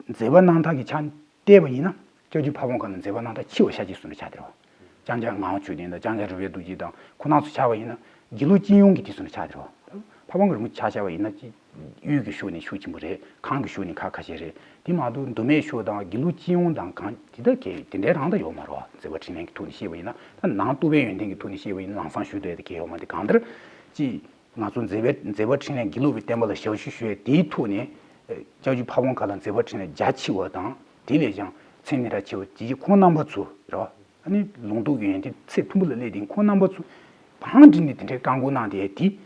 མཛད་པ་རྣམ་ཐར་གྱི་ཆ་ནས་བལྟས་པ་ཡིན་ན། སྐྱབས་རྗེ་ཕ་བོང་ཁ་ལ་མཛད་པ་རྣམ་ཐར་ཆེ་བ་ཤ་སྟག་ཅིག་བཟོ་འདྲ་ཆགས་བསྡད་རེད་བ། རྐྱང་རྐྱང་ངག་དབང་ཆོས་ལྡན་དང་རྐྱང་རྐྱང་རོལ་པའི་རྡོ་རྗེ་དང་ཁོ་རྣམ་ཚོ་ཆ་བ་ཡིན་ན། དགེ་ལུགས་སྤྱི་ཡོངས་ཀྱི་དེ་བཟོ་འདྲ་ཆགས་བསྡད་རེད་བ། ཕ་བོང་ཁ་རིན་པོ་ཆེ་ཆ་བཞག་པ་ཡིན་ན་ཅི། དབུས་ཀྱི་ཕྱོགས་ནས་ཤུགས་ཆེན་པོ་རེད། ཁམས་ཀྱི་ཕྱོགས་ནས་ཁག་ཁ་ཤས་རེད། དེ་མ་གཏོགས་མདོ་སྨད་ཕྱོགས་དང་དགེ་ལུགས་སྤྱི་ཡོངས་དང་གང་དེ་དག་གས་དེ་འདྲའི་རང་ད་ཡོད་མ་རེད་བ། མཛད་པ་འཕྲིན་ལས་ཀྱི་ཐོག་ནས་བཤད་པ་ཡིན་ན། ད་ནང་རྟོགས་པའི་ཡོན་ཏན་གྱི་ཐོག་ནས་བཤད་པ་ཡིན་ན་ལམ་སང་ཞུ་འདོད་དེ་གས་ཡོད་མ་རེད། གང་ལྟར་ཅི། ང་ཚོ་མཛད་པའི་མཛད་པ་འཕྲིན་ལས་དགེ་ལུགས་པའི་བསྟན་པ་ལ་ཞབས་ཞུ་ཞུ་ཡས་དེའི་ཐོག་ནས། ཨ། སྐྱབས་རྗེ་ཕ་བོང་ཁ་ལ་མཛད་པ་འཕྲིན་ལས་རྒྱ་ཆེ་བ་དང་དེ་ལས་ཀྱང་མཚན་ཉིད་ར་ཆེ་བ་ཅིག་ཁོང་རྣམ་པ་ཚོ་རེད་བ། ཨ་ནི་ལུང་རྟོགས་ཀྱི་ཡོན་ཏན་ཚད་མཐོན་པོ་ལ་སླེབས་དེ་ཁོང་རྣམ་པ་ཚོ་བང་བསྒྲིགས་ནས་དེ་འདྲའི་བཀའ་བསྒོ་གནང་དེ་དེ།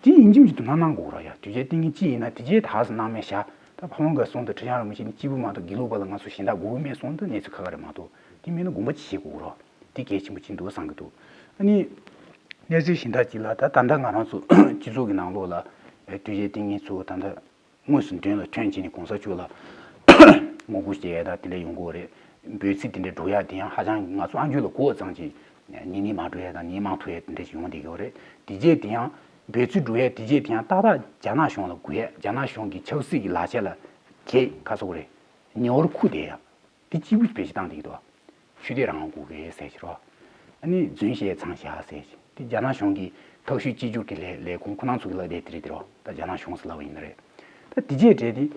དེ་ཡིན་གཅིག་མིན་གཅིག་དོ་སྣང་གནང་དགོས་ར་ཡ། དུས་ཆེན་སྟེང་གི་ཅི་ཡིན་ན་དེ་རྗེས་ད་ཧ་སི་སྣང་མེད་བཞག་ད་ཕ་བོང་ཁ་སོང་དུ་ཁྲི་བྱང་རིན་པོ་ཆེ་ནི་སྐྱེས་བུ་མ་གཏོགས་དགེ་ལུགས་པ་ལ་ང་ཚོ་གཞན་དག་དགོས་ཀྱི་མེད་སོང་དུ་གནས་ཚུལ་ཁ་ཁ་རེད་མ་གཏོགས། དེ་མིན་ན་དགོངས་པ་ཅི་བཞེས་དགོས་ར། དེ་གལ་ཆེན་པོ་ཅིག་འདུག་བསམ་གྱི་འདུག་ཨ་ནི། གནས་ཚུལ་གཞན་དག་ཅིག་ལ་ད་ད་ལྟ་ང་རང་ཚོ་སྤྱི་ཚོགས་ཀྱི་ནང་ལོགས་ལ་དུས་ཆེན་སྟེང་གི་ཚོ་ད་ལྟ་དངོས་སུ་མདུན་ལ་ཐོན་བྱས་ནས་གོང་ས་མཆོག་ལ་ངོ་རྒོལ་བྱེད་ཡ་ད་དེ་འདྲ་ཡོང་གི་ཡོད་རེད། འབོད་ཚིག་དེ་འདྲ་སྒྲོག་ཡ་དེ་ཡང་ཧ་ཅང་ང་ཚོ་ཨ་མཆོག་ལ་གོ་བ་ཙམ་གྱིས་ཉན་ཉན་མ་འགྲོ་ཡ་དང་ཉན་མ་ཐུབ་ཡ་དེ་འདྲ་ཞིག་ཡོང་བསྡད་ཀྱི་ཡོད་རེད། དེ་རྗེས་དེ་ཡང་འབོད་ཚིག་སྒྲོག་ཡ་དེ་རྗེས་དེ་ཡང་ཏག་ཏག་རྒྱ་ནག་གཞུང་ལ་གུ་ཡ། རྒྱ་ནག་གཞུང་གི་ཆབ་སྲིད་ཀྱི་ལག་ཆ་ལ་གས་ཁ་སོགས་རེད། ཉེ་བར་འཁུར་བསྡད་ཡ། དེ་གཅིག་པུ་བེད་སྤྱོད་བཏང་བསྡད་ཀྱི་འདུག་ཆོས་དད་རང་དབང་དགོས་གི་ཟེར་གྱི་རོ། ཨ་ནི་རྫུན་བཤད་མཚང་བཞག་ཟེར་གྱི། དེ་རྒྱ་ནག་གཞུང་གི་ཐག་གཅོད་གཅིག་གྱུར་གྱི་ལས་ལས་ཁུངས་ཁོ་རང་ཚོ་གི་ལ་དེ་དེ་རེད་དེ་རོ། ད་རྒྱ་ནག་གཞུང་ཟེར་ལབ་པ་ཡིན་ན་རེད། ད་དེ་རྗེས་གྲས་དེ།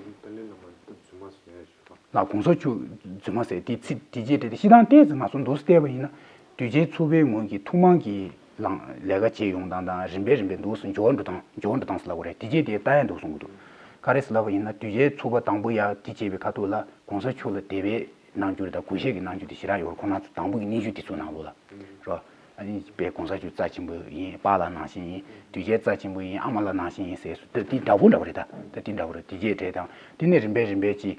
ལ་གོང་ས་མཆོག་རྫུན་མ་ཟེར་དེ་ཚིག་དེ་རྗེས་གྲས་དེ་སྤྱིར་བཏང་བལྟས་ཚེ་ང་ཚོ་འདུག་སེ་བལྟས་པ་ཡིན་ན། དུས་ཆེན་ཚོགས་པའི་ངོས་ཀྱི་ཐུགས་མང་གི་ལང་ལས་ཀ་བྱེད་ཡོང་སྟངས་དང་རིམ་པས་རིམ་པས་འདུག་སེ་འགྱུར་བ་འགྲོ་སྟངས་འགྱུར་བ་འགྲོ་སྟངས་ཟེར་ལབ་པ་རེད། དེ་རྗེས་དེ་ལྟ་ཡ་འདུག་གསུང་གི་འདུག་ག་རེ་ཟེར་ལབ་པ་ཡིན་ན་དུས་ཆེན་ཚོགས་པ་དང་པོ་ཡ་དེ་བྱས་པའི་ཁ་ཐུག་ལ། གོང་ས་མཆོག་ལ་དད་པའི་རྣམ་འགྱུར་དང་གུས་ཞབས་ཀྱི་རྣམ་འགྱུར་དེ་ཞེ་དྲག་ཡོད་རེད། ཁོང་རྣམ་ཚོ་དང་པོ་གི་སྙན་ཞུ་དེ་ཚོ་ནང་ལོགས་ལ་རོ། ཨ་ནི་དཔེ་གོང་ས་མཆོག་རྩ་ཆེན་པོ་ཡིན། པཱ་ལགས་ནང་བཞིན་ཡིན། དུས་ཆེན་རྩ་ཆེན་པོ་ཡིན། ཨ་མ་ལགས་ནང་བཞིན་ཡིན་ཟེར་སོ། དེ་དེ་འདྲ་པོ་འདྲ་པོ་རེད། ད་དེ་དེ་འདྲ་པོ་རེད། དེ་རྗེས་གྲས་དང་དེ་ནས་རིམ་པས་རིམ་པས་ཀྱི་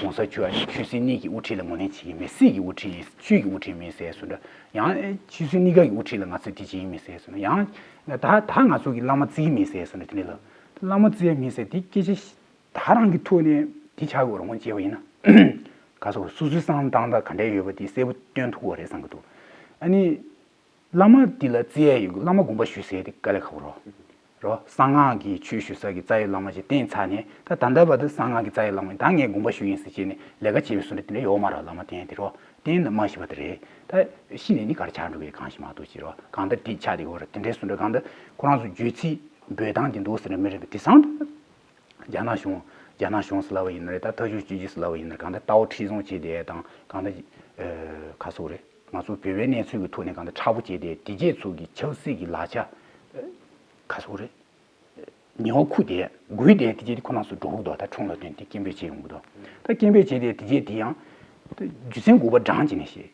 གོང་ས་མཆོག་ཨ་ནི་ཆོས་སྲིད་གཉིས་ཀྱི་དབུ་ཁྲིད་ལ་ངོས་ལེན་བྱེད་ཀྱི་མེད། སྲིད་ཀྱི་དབུ་ཁྲིད་ཡིན། ཆོས་ཀྱི་དབུ་ཁྲིད་མིན་ཟེར་སོ་འདྲ། ཡང་ཆོས་སྲིད་གཉིས་ཀ་གི་དབུ་ཁྲིད་ལ་ང་ཚོས་དེ་བྱེད་ཀྱི་མིན་ཟེར་སོ་ན། ཡང་ད་ད་ང་ཚོ་གི་བླ་མ་བརྩི་གི་མིན་ཟེར་སོ་ན། དེ་འདྲ་ལ་བླ་མ་བརྩི་ཡ་མིན་ཟེར་དེ་སྐད་ཆ། ད་རང་གི་ཐོག་ནས་དེ་ཆགས་དགོས་རང་དབང་བྱས་པ་ཡིན་ན། ག་སོགས་སོ་སོའི་བསམ་སྟངས་དང་ག་འདྲ་ཡོད་པ་དེ་གསལ་པོ་སྟོན་ཐུབ་པ་རེད་བསམ་གྱི་འདུག་ཨ་ནི། བླ་མ་དེ་ལ་བརྩི་ཡ་ཡོད། བླ་མ་དགོངས་པ་ཞུ་ཟེར་དེ་དཀའ་ལས་ཁག་པོ་རོ། རོ། གསང་སྔགས་ཀྱི་ཆོས་ཞུ་ས་གི་རྩ་བའི་བླ་མ་ཞིག་བསྟེན་ཚར་ནས་ད་ད་ལྟ་བར་དུ་གསང་སྔགས་ཀྱི་རྩ་བའི་བླ་མ་ཡིན། ད་ངས་དགོངས་པ་ཞུ་ཡིན་ཟེར་བྱས་ནས་ལས་ཀ་བྱེད་པའི་བཟོ་འདྲ་དེ་འདྲ་ཡོད་མ་རེད། བླ་མ་བསྟེན་དེ་རོ། བསྟེན་ན་མ་ཤི་བ་དེ་རེད། ད་ཤི་ནས་ནི་ག་རེ་ཆགས་འགྲོ་གི་གང་ཤེས་མ་གཏོགས་ཅི་རོ། གང་ལྟར་དེ་ཆགས་དེ་གོ་ར་དེ་འདྲའི་བཟོ་འདྲ། གང་ལྟར་ཁོ་རང་ཚོ་བརྗོད་ཚིག་འབོད་སྟངས་དེ་འདུག་ཟེར་ན་མི་རེད་པས། དེང་སང་དུ། རྒྱ་ནག་གཞུང་། རྒྱ་ནག་གཞུང་ཟེར་ལབ་པ་ཡིན་ན་རེད། ད་ཐག་གཅོད་བྱེད་རྒྱུ་ཟེར་ལབ་པ་ཡིན་ན་རེད། གང་ལྟར་ལྟ་བ་ཁྲིད་སོང་བྱས་བསྡད་ཡ་དང་། གང་ལྟར། ཨ། ག་སོགས་རེད། ང་ཚོ་བོད་པའི་གནས་ཚུལ་གྱི་ཐོག་ནས་གང་ལྟར་མཁྲེགས་པོ་བྱས་ཏེ་དེ་རྗེས་ཚོ་གི་ཆབ་སྲིད་ཀྱི་ལག་ཆ། ཨ། ག་སོགས་རེད། ཉེ་བར་ཁུག་བསྡད་སྒུག་བསྡད་དེ་རྗེས་དེ་ཁོ་རང་ཚོ་འགྲོ་གི་འདུག་ད་འཁྲུངས་ལ་ཐོན་དེ་སྐད་འབོད་བྱས་ཡོང་གི་འདུག་ད་སྐད་འབོད་བྱས་དེ་དེ་རྗེས་དེ་ཡང་རྒྱུ་མཚན་དགོས་པ་འགྲངས་བྱས་ནས་བཤད།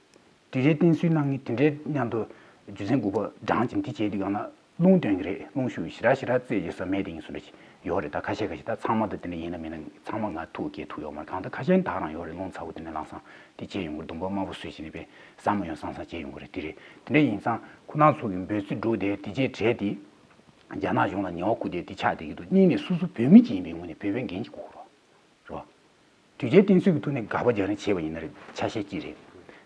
དུས་ཆེན་བསྟན་སྲུང་གནང་མཁན་དེ་འདྲའི་མཉམ་དུ་རྒྱུ་མཚན་དགོས་པ་འགྲངས་བྱས་དེ་བྱས་དུས་གང་ན། རླུང་བཏོན་གྱི་རེད། རླུང་ཤུགས་ཞེ་དྲག་ཞེ་དྲག་བཙལ་རྗེས་ས་མེད་དེ་ཡིན་སུ་འདྲ་ཞིག་ཡོད་རེད། ད་ཁ་ཤས་ཁ་ཤས་ད་ཚང་མ་ད་དེ་འདྲ་ཡིན་ན་མིན་ན་ཚང་མ་ང་ཐུག་གས་ཐུག་ཡོད་མ་རེད། གང་ལྟར་ཁ་ཤས་ད་རང་ཡོད་རེད། རླུང་ཚ་བོ་དེ་འདྲ་ལངས་སང་དེ་བྱས་ཡོང་གི་རེད། གདོང་པ་དམར་པོ་བཟོས་བྱས་ནས་པས་ཟ་མ་ཡོང་སང་སང་བྱས་ཡོང་གི་རེད། དེ་རེད། དེ་འདྲ་ཡིན་ཙང་ཁོ་རང་ཚོ་གི་འབོད་ཚིག་འགྲོ་དེ་དེ་རྗེས་གྲས་དེ་རྒྱ་ནག་གཞུང་ལ་ཉེ་བར་ཁུག་དེ་དེ་ཆགས་བསྡད་ཀྱི་འདུག་གཉིས་ནས་སོ་སོ་བོད་མི་གཅིག་ཡིན་པའི་ངོས་ནས་བོད་པའི་འགན་གཅིག་དགོས་ཀྱི་རེད། རེད་བ། དུས་ཆེན་བསྟན་སྲུང་གི་ཐོག་ནས་དགག་པ་རྒྱག་རེས་བྱས་པ་ཡིན་ན་རེད། ཆ་ཤས་གཅིག་རེད།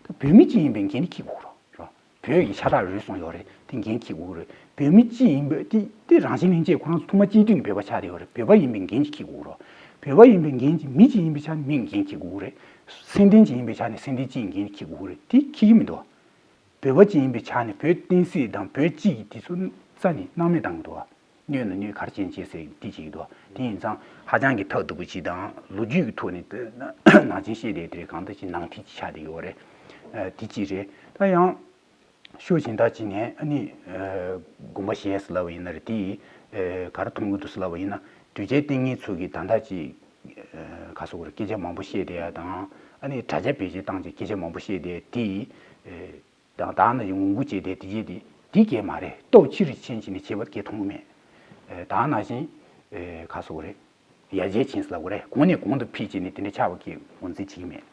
ད་བོད་མི་གཅིག་ཡིན་པའི་འགན་ནི་འཁྱེར་དགོས་རོགས། བོད་ཀྱི་ཤ་ཁྲག་རུལ་སོང་ཡོད་རེད། དེ་འགན་འཁྱེར་དགོས་རེད། བོད་མི་གཅིག་ཡིན་པའི་དེ་དེ་རང་བཞིན་ལྷན་སྐྱེས་ཁོ་རང་ཚོ་ཐོག་མ་སྐྱེས་དུས་ནས་བོད་པ་ཆགས་བསྡད་ཡོད་རེད། བོད་པ་ཡིན་པའི་འགན་གཅིག་འཁྱེར་དགོས་རོགས། བོད་པ་ཡིན་པའི་འགན་གཅིག་མི་གཅིག་ཡིན་པའི་ཆ་ནས་མི་འགན་འཁྱེར་དགོས་རེད། སེམས་ལྡན་གཅིག་ཡིན་པའི་ཆ་ནས་སེམས་ལྡན་གཅིག་འགན་འཁྱེར་དགོས་རེད། དེ་འཁྱེར་གྱི་མི་འདུག་བོད་པ་གཅིག་ཡིན་པའི་ཆ་ནས་བོད་བསྟན་སྲིད་དང་བོད་གཅིག་གི་དེ་ཚོ་རྩ་ནས་སྣང་མེད་བཏང་གི་འདུག་བ། སྣོད་ལ་སྣོད་གར་ཅན་བྱེད་ཟེར་དེ་གཅིག་འདུག་དེ་ཡིན་ཙང་ཧ་ཅང་གི་ཐབས་སྡུག་པོ་གཅིག་དང་ལོ་རྒྱུས་ཀྱི་ཐོག་ནས་ནང་བཞིན་བཤད་བསྡད་དེ་རེད། གང་ལྟར་ཅིག་ནང་ཐིག་ཅིག་ཆགས་བསྡད་ཡོད་རེད། དེ་གཅིག་རེད། ད་ཡང་ཕྱོགས་གཞན་དག་ཅིག་ནས་ཨ་ནི་དགོངས་པ་བཞེས་ཟེར་ལབ་པ་ཡིན་ན་རེད། དེ་ག་རེ་མཐོང་གི་འདུག་ཟེར་ལབ་པ་ཡིན་ན་དུས་ཆེན་བསྟན་མཁན་ཚོ་གིས་ད་ལྟ་ཅིག་ག་ཟེར་དགོས་རེད། སྐད་ཆ་མང་པོ་བཤད་བསྡད་ཡ་དང་ཨ་ནི་དྲ་རྒྱ་བེད་སྤྱོད་བཏང་ཅིག་སྐད་ཆ་མང་པོ་བཤད་བསྡད་དེ། དང་ད་ནང་བཞིན་ངོ་རྒོལ་བྱས་ཏེ་དེ་རྗེས་དེ་དེ་གས་མ་རེད། སྟོབས་ཆེ་རུ་ཕྱིན་ཕྱིན་ནས་བྱས་པ་གས་མཐོང་གི་མེད། ད་ནང་བཞིན་ག་ཟེར་དགོས་རེད། ཡར་རྒྱས་ཕྱིན་ཟེར་ལབ་དགོས་རེད། གོང་ནས་གོང་དུ་འཕེལ་བྱས་ནས་དེ་འདྲ་ཆགས་པ་གས་ངོས་འཛིན་བྱེད་ཀྱི་མེད།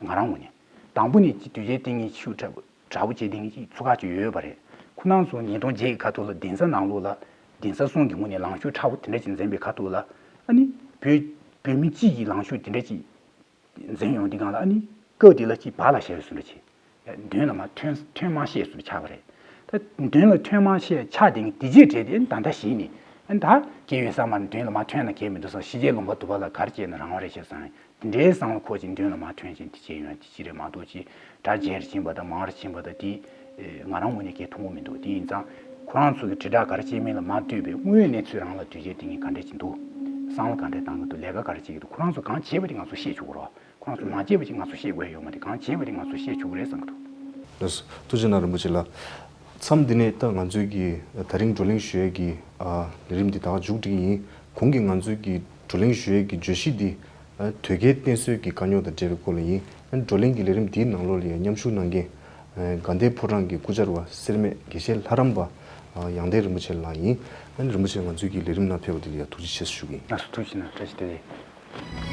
ང་རང་ངོས་ནས་དང་པོ་ནས་ཅི་དུས་རྗེས་བསྟན་མཁན་ཤུགས་དྲག་པོ་དྲག་པོ་བྱས་བསྟན་མཁན་ཅིག་ཚུགས་ཁག་ཅིག་ཡོད་པ་རེད། ཁོ་རང་ཚོ་ཉིས་སྟོང་བརྒྱད་ཀྱི་ཁ་ཐུག་ལ་གདན་ས་ནང་ལོགས་ལ་གདན་ས་གསུམ་གྱི་ངོས་ནས་ལངས་ཕྱོགས་དྲག་པོ་དེ་འདྲ་ཅིག་འཛིན་པའི་ཁ་ཐུག་ལ་ཨ་ནི་བོད་བོད་མི་སྤྱི་ཡི་ལངས་ཕྱོགས་དེ་འདྲ་ཅིག་འཛིན་ཡོང་དུས་སྒང་ལ་ཨ་ནི་སྐབས་དེ་ལ་ཅིག་བག་ལ་ཞ་བའི་བཟོ་འདྲ་ཅིག་མདུན་ལ་མར་ཐོན་ཐོན་མ་ཤེས་བཟོ་འདྲ་ཆགས་པ་རེད། ད་མདུན་ལ་ཐོན་མ་ཤེས་ཆགས་དེ་ནི་དེ་རྗེས་གྲས་དེ་ཨ་ནི་ད་ལྟ་གཞི་ནས་ཨ་ནི་ད་སྐྱེས་ཡོད་ས་མ་མདུན་ལ་མར་ཐོན་ན་གལ་མི་འདུག་བསམ། ཤི་རྗེས་ལུང་པ་དུ་བ་ལ་གར་སྐྱེས་ན་རང་དབང་རེད་ཤག་བསམ། དེ་འདྲའི་བསམ་བློ་འཁོར་ཅིག་མདུན་ལ་མར་ཐོན་ཅིང་དེ་བྱས་ཡོང་དེ་ཅི་རེད་མ་གཏོགས་ཅིག་གྲ་རྒྱས་རེ་ཕྱིན་པ་དང་མང་རེ་ཕྱིན་པ་དང་དེ་ང་རང་ངོས་ནས་གལ་མཐོང་གི་མི་འདུག་དེ་ཡིན་ཙང་ཁོ་རང་ཚོ་གི་དྲིལ་བསྒྲགས་ག་རེ་བྱེད་མིན་ལ་མ་ལྟོས་པའི་དངོས་ཡོད་གནས་ཚུལ་རང་ལ་དུས་ཆེན་དེ་ངས་ག་འདྲ་ཅིག་འདུག་བསམ་བློ་ག་འདྲ་བཏང་གི་འདུག་ལས་ཀ་ག་རེ་བྱེད་ཀྱི་འདུག་ཁོ་རང་ཚོ་གང་བྱེད་པ་དེ་ང་ཚོ་ཤེས་ཆོག་གི་རེད། ཁོ་རང་ཚོ་མ་བྱས་པ་ཅིག་ང་ཚོ་ཤེས་དགོས་ཡོད་མ་རེད། གང་བྱས་པ་དེ་ང་ཚོ་ཤེས་ཆོག་གི་རེད་བསམ་གྱི་འདུག་ལགས་སོ། ཐུགས་རྗེ་གནང་རིན་པོ་ཆེ་ལགས། མཚམས་འདི་ནས་ད་ང་ཚོའི་གི་ད་རིང་བགྲོ་གླེང་ཞུ་ཡས་ཀྱི་ཨ་ལས་རིམ་འདི་ད་ག་མཇུག་སྒྲིལ་གྱི་ཡིན། གོང་གི་ང་ཚོའི་གི་བགྲོ་གླེང་ཞུ་ཡས་ཀྱི་བརྗོད་གཞི་འདི་ཨ་དོལ་རྒྱལ་བསྟེན་གསོལ་གྱི་དཀའ་རྙོག་དང་འབྲེལ་བའི་སྐོར་ལ་ཡིན། ཨ་བགྲོ་གླེང་གི་ལས་རིམ་འདིའི་ནང་ལོགས་ལ་ཡང་མཉམ་ཞུགས་གནང་མཁན་ཨ་དགའ་ལྡན་ཕོ་བྲང་གི་སྐུ་བཅར་བ་སེར་སྨད་དགེ་བཤེས་ལྷ་རམས་པ་ཨ་ཡང་སྟེང་རིན་པོ་ཆེ་ལགས་ཡིན། ཨ་རིན་པོ་ཆེ་ང་ཚོའི་གི་ལས་རིམ་ནང་ཕེབས་པ་འདི་ལ་ཡང་ཐུགས་རྗེ་ཆེ་ཞུ་གི་ཡིན། ལགས་སོ། ཐུགས་རྗེ་གནང་། བཀྲ་ཤིས་བདེ་ལེགས།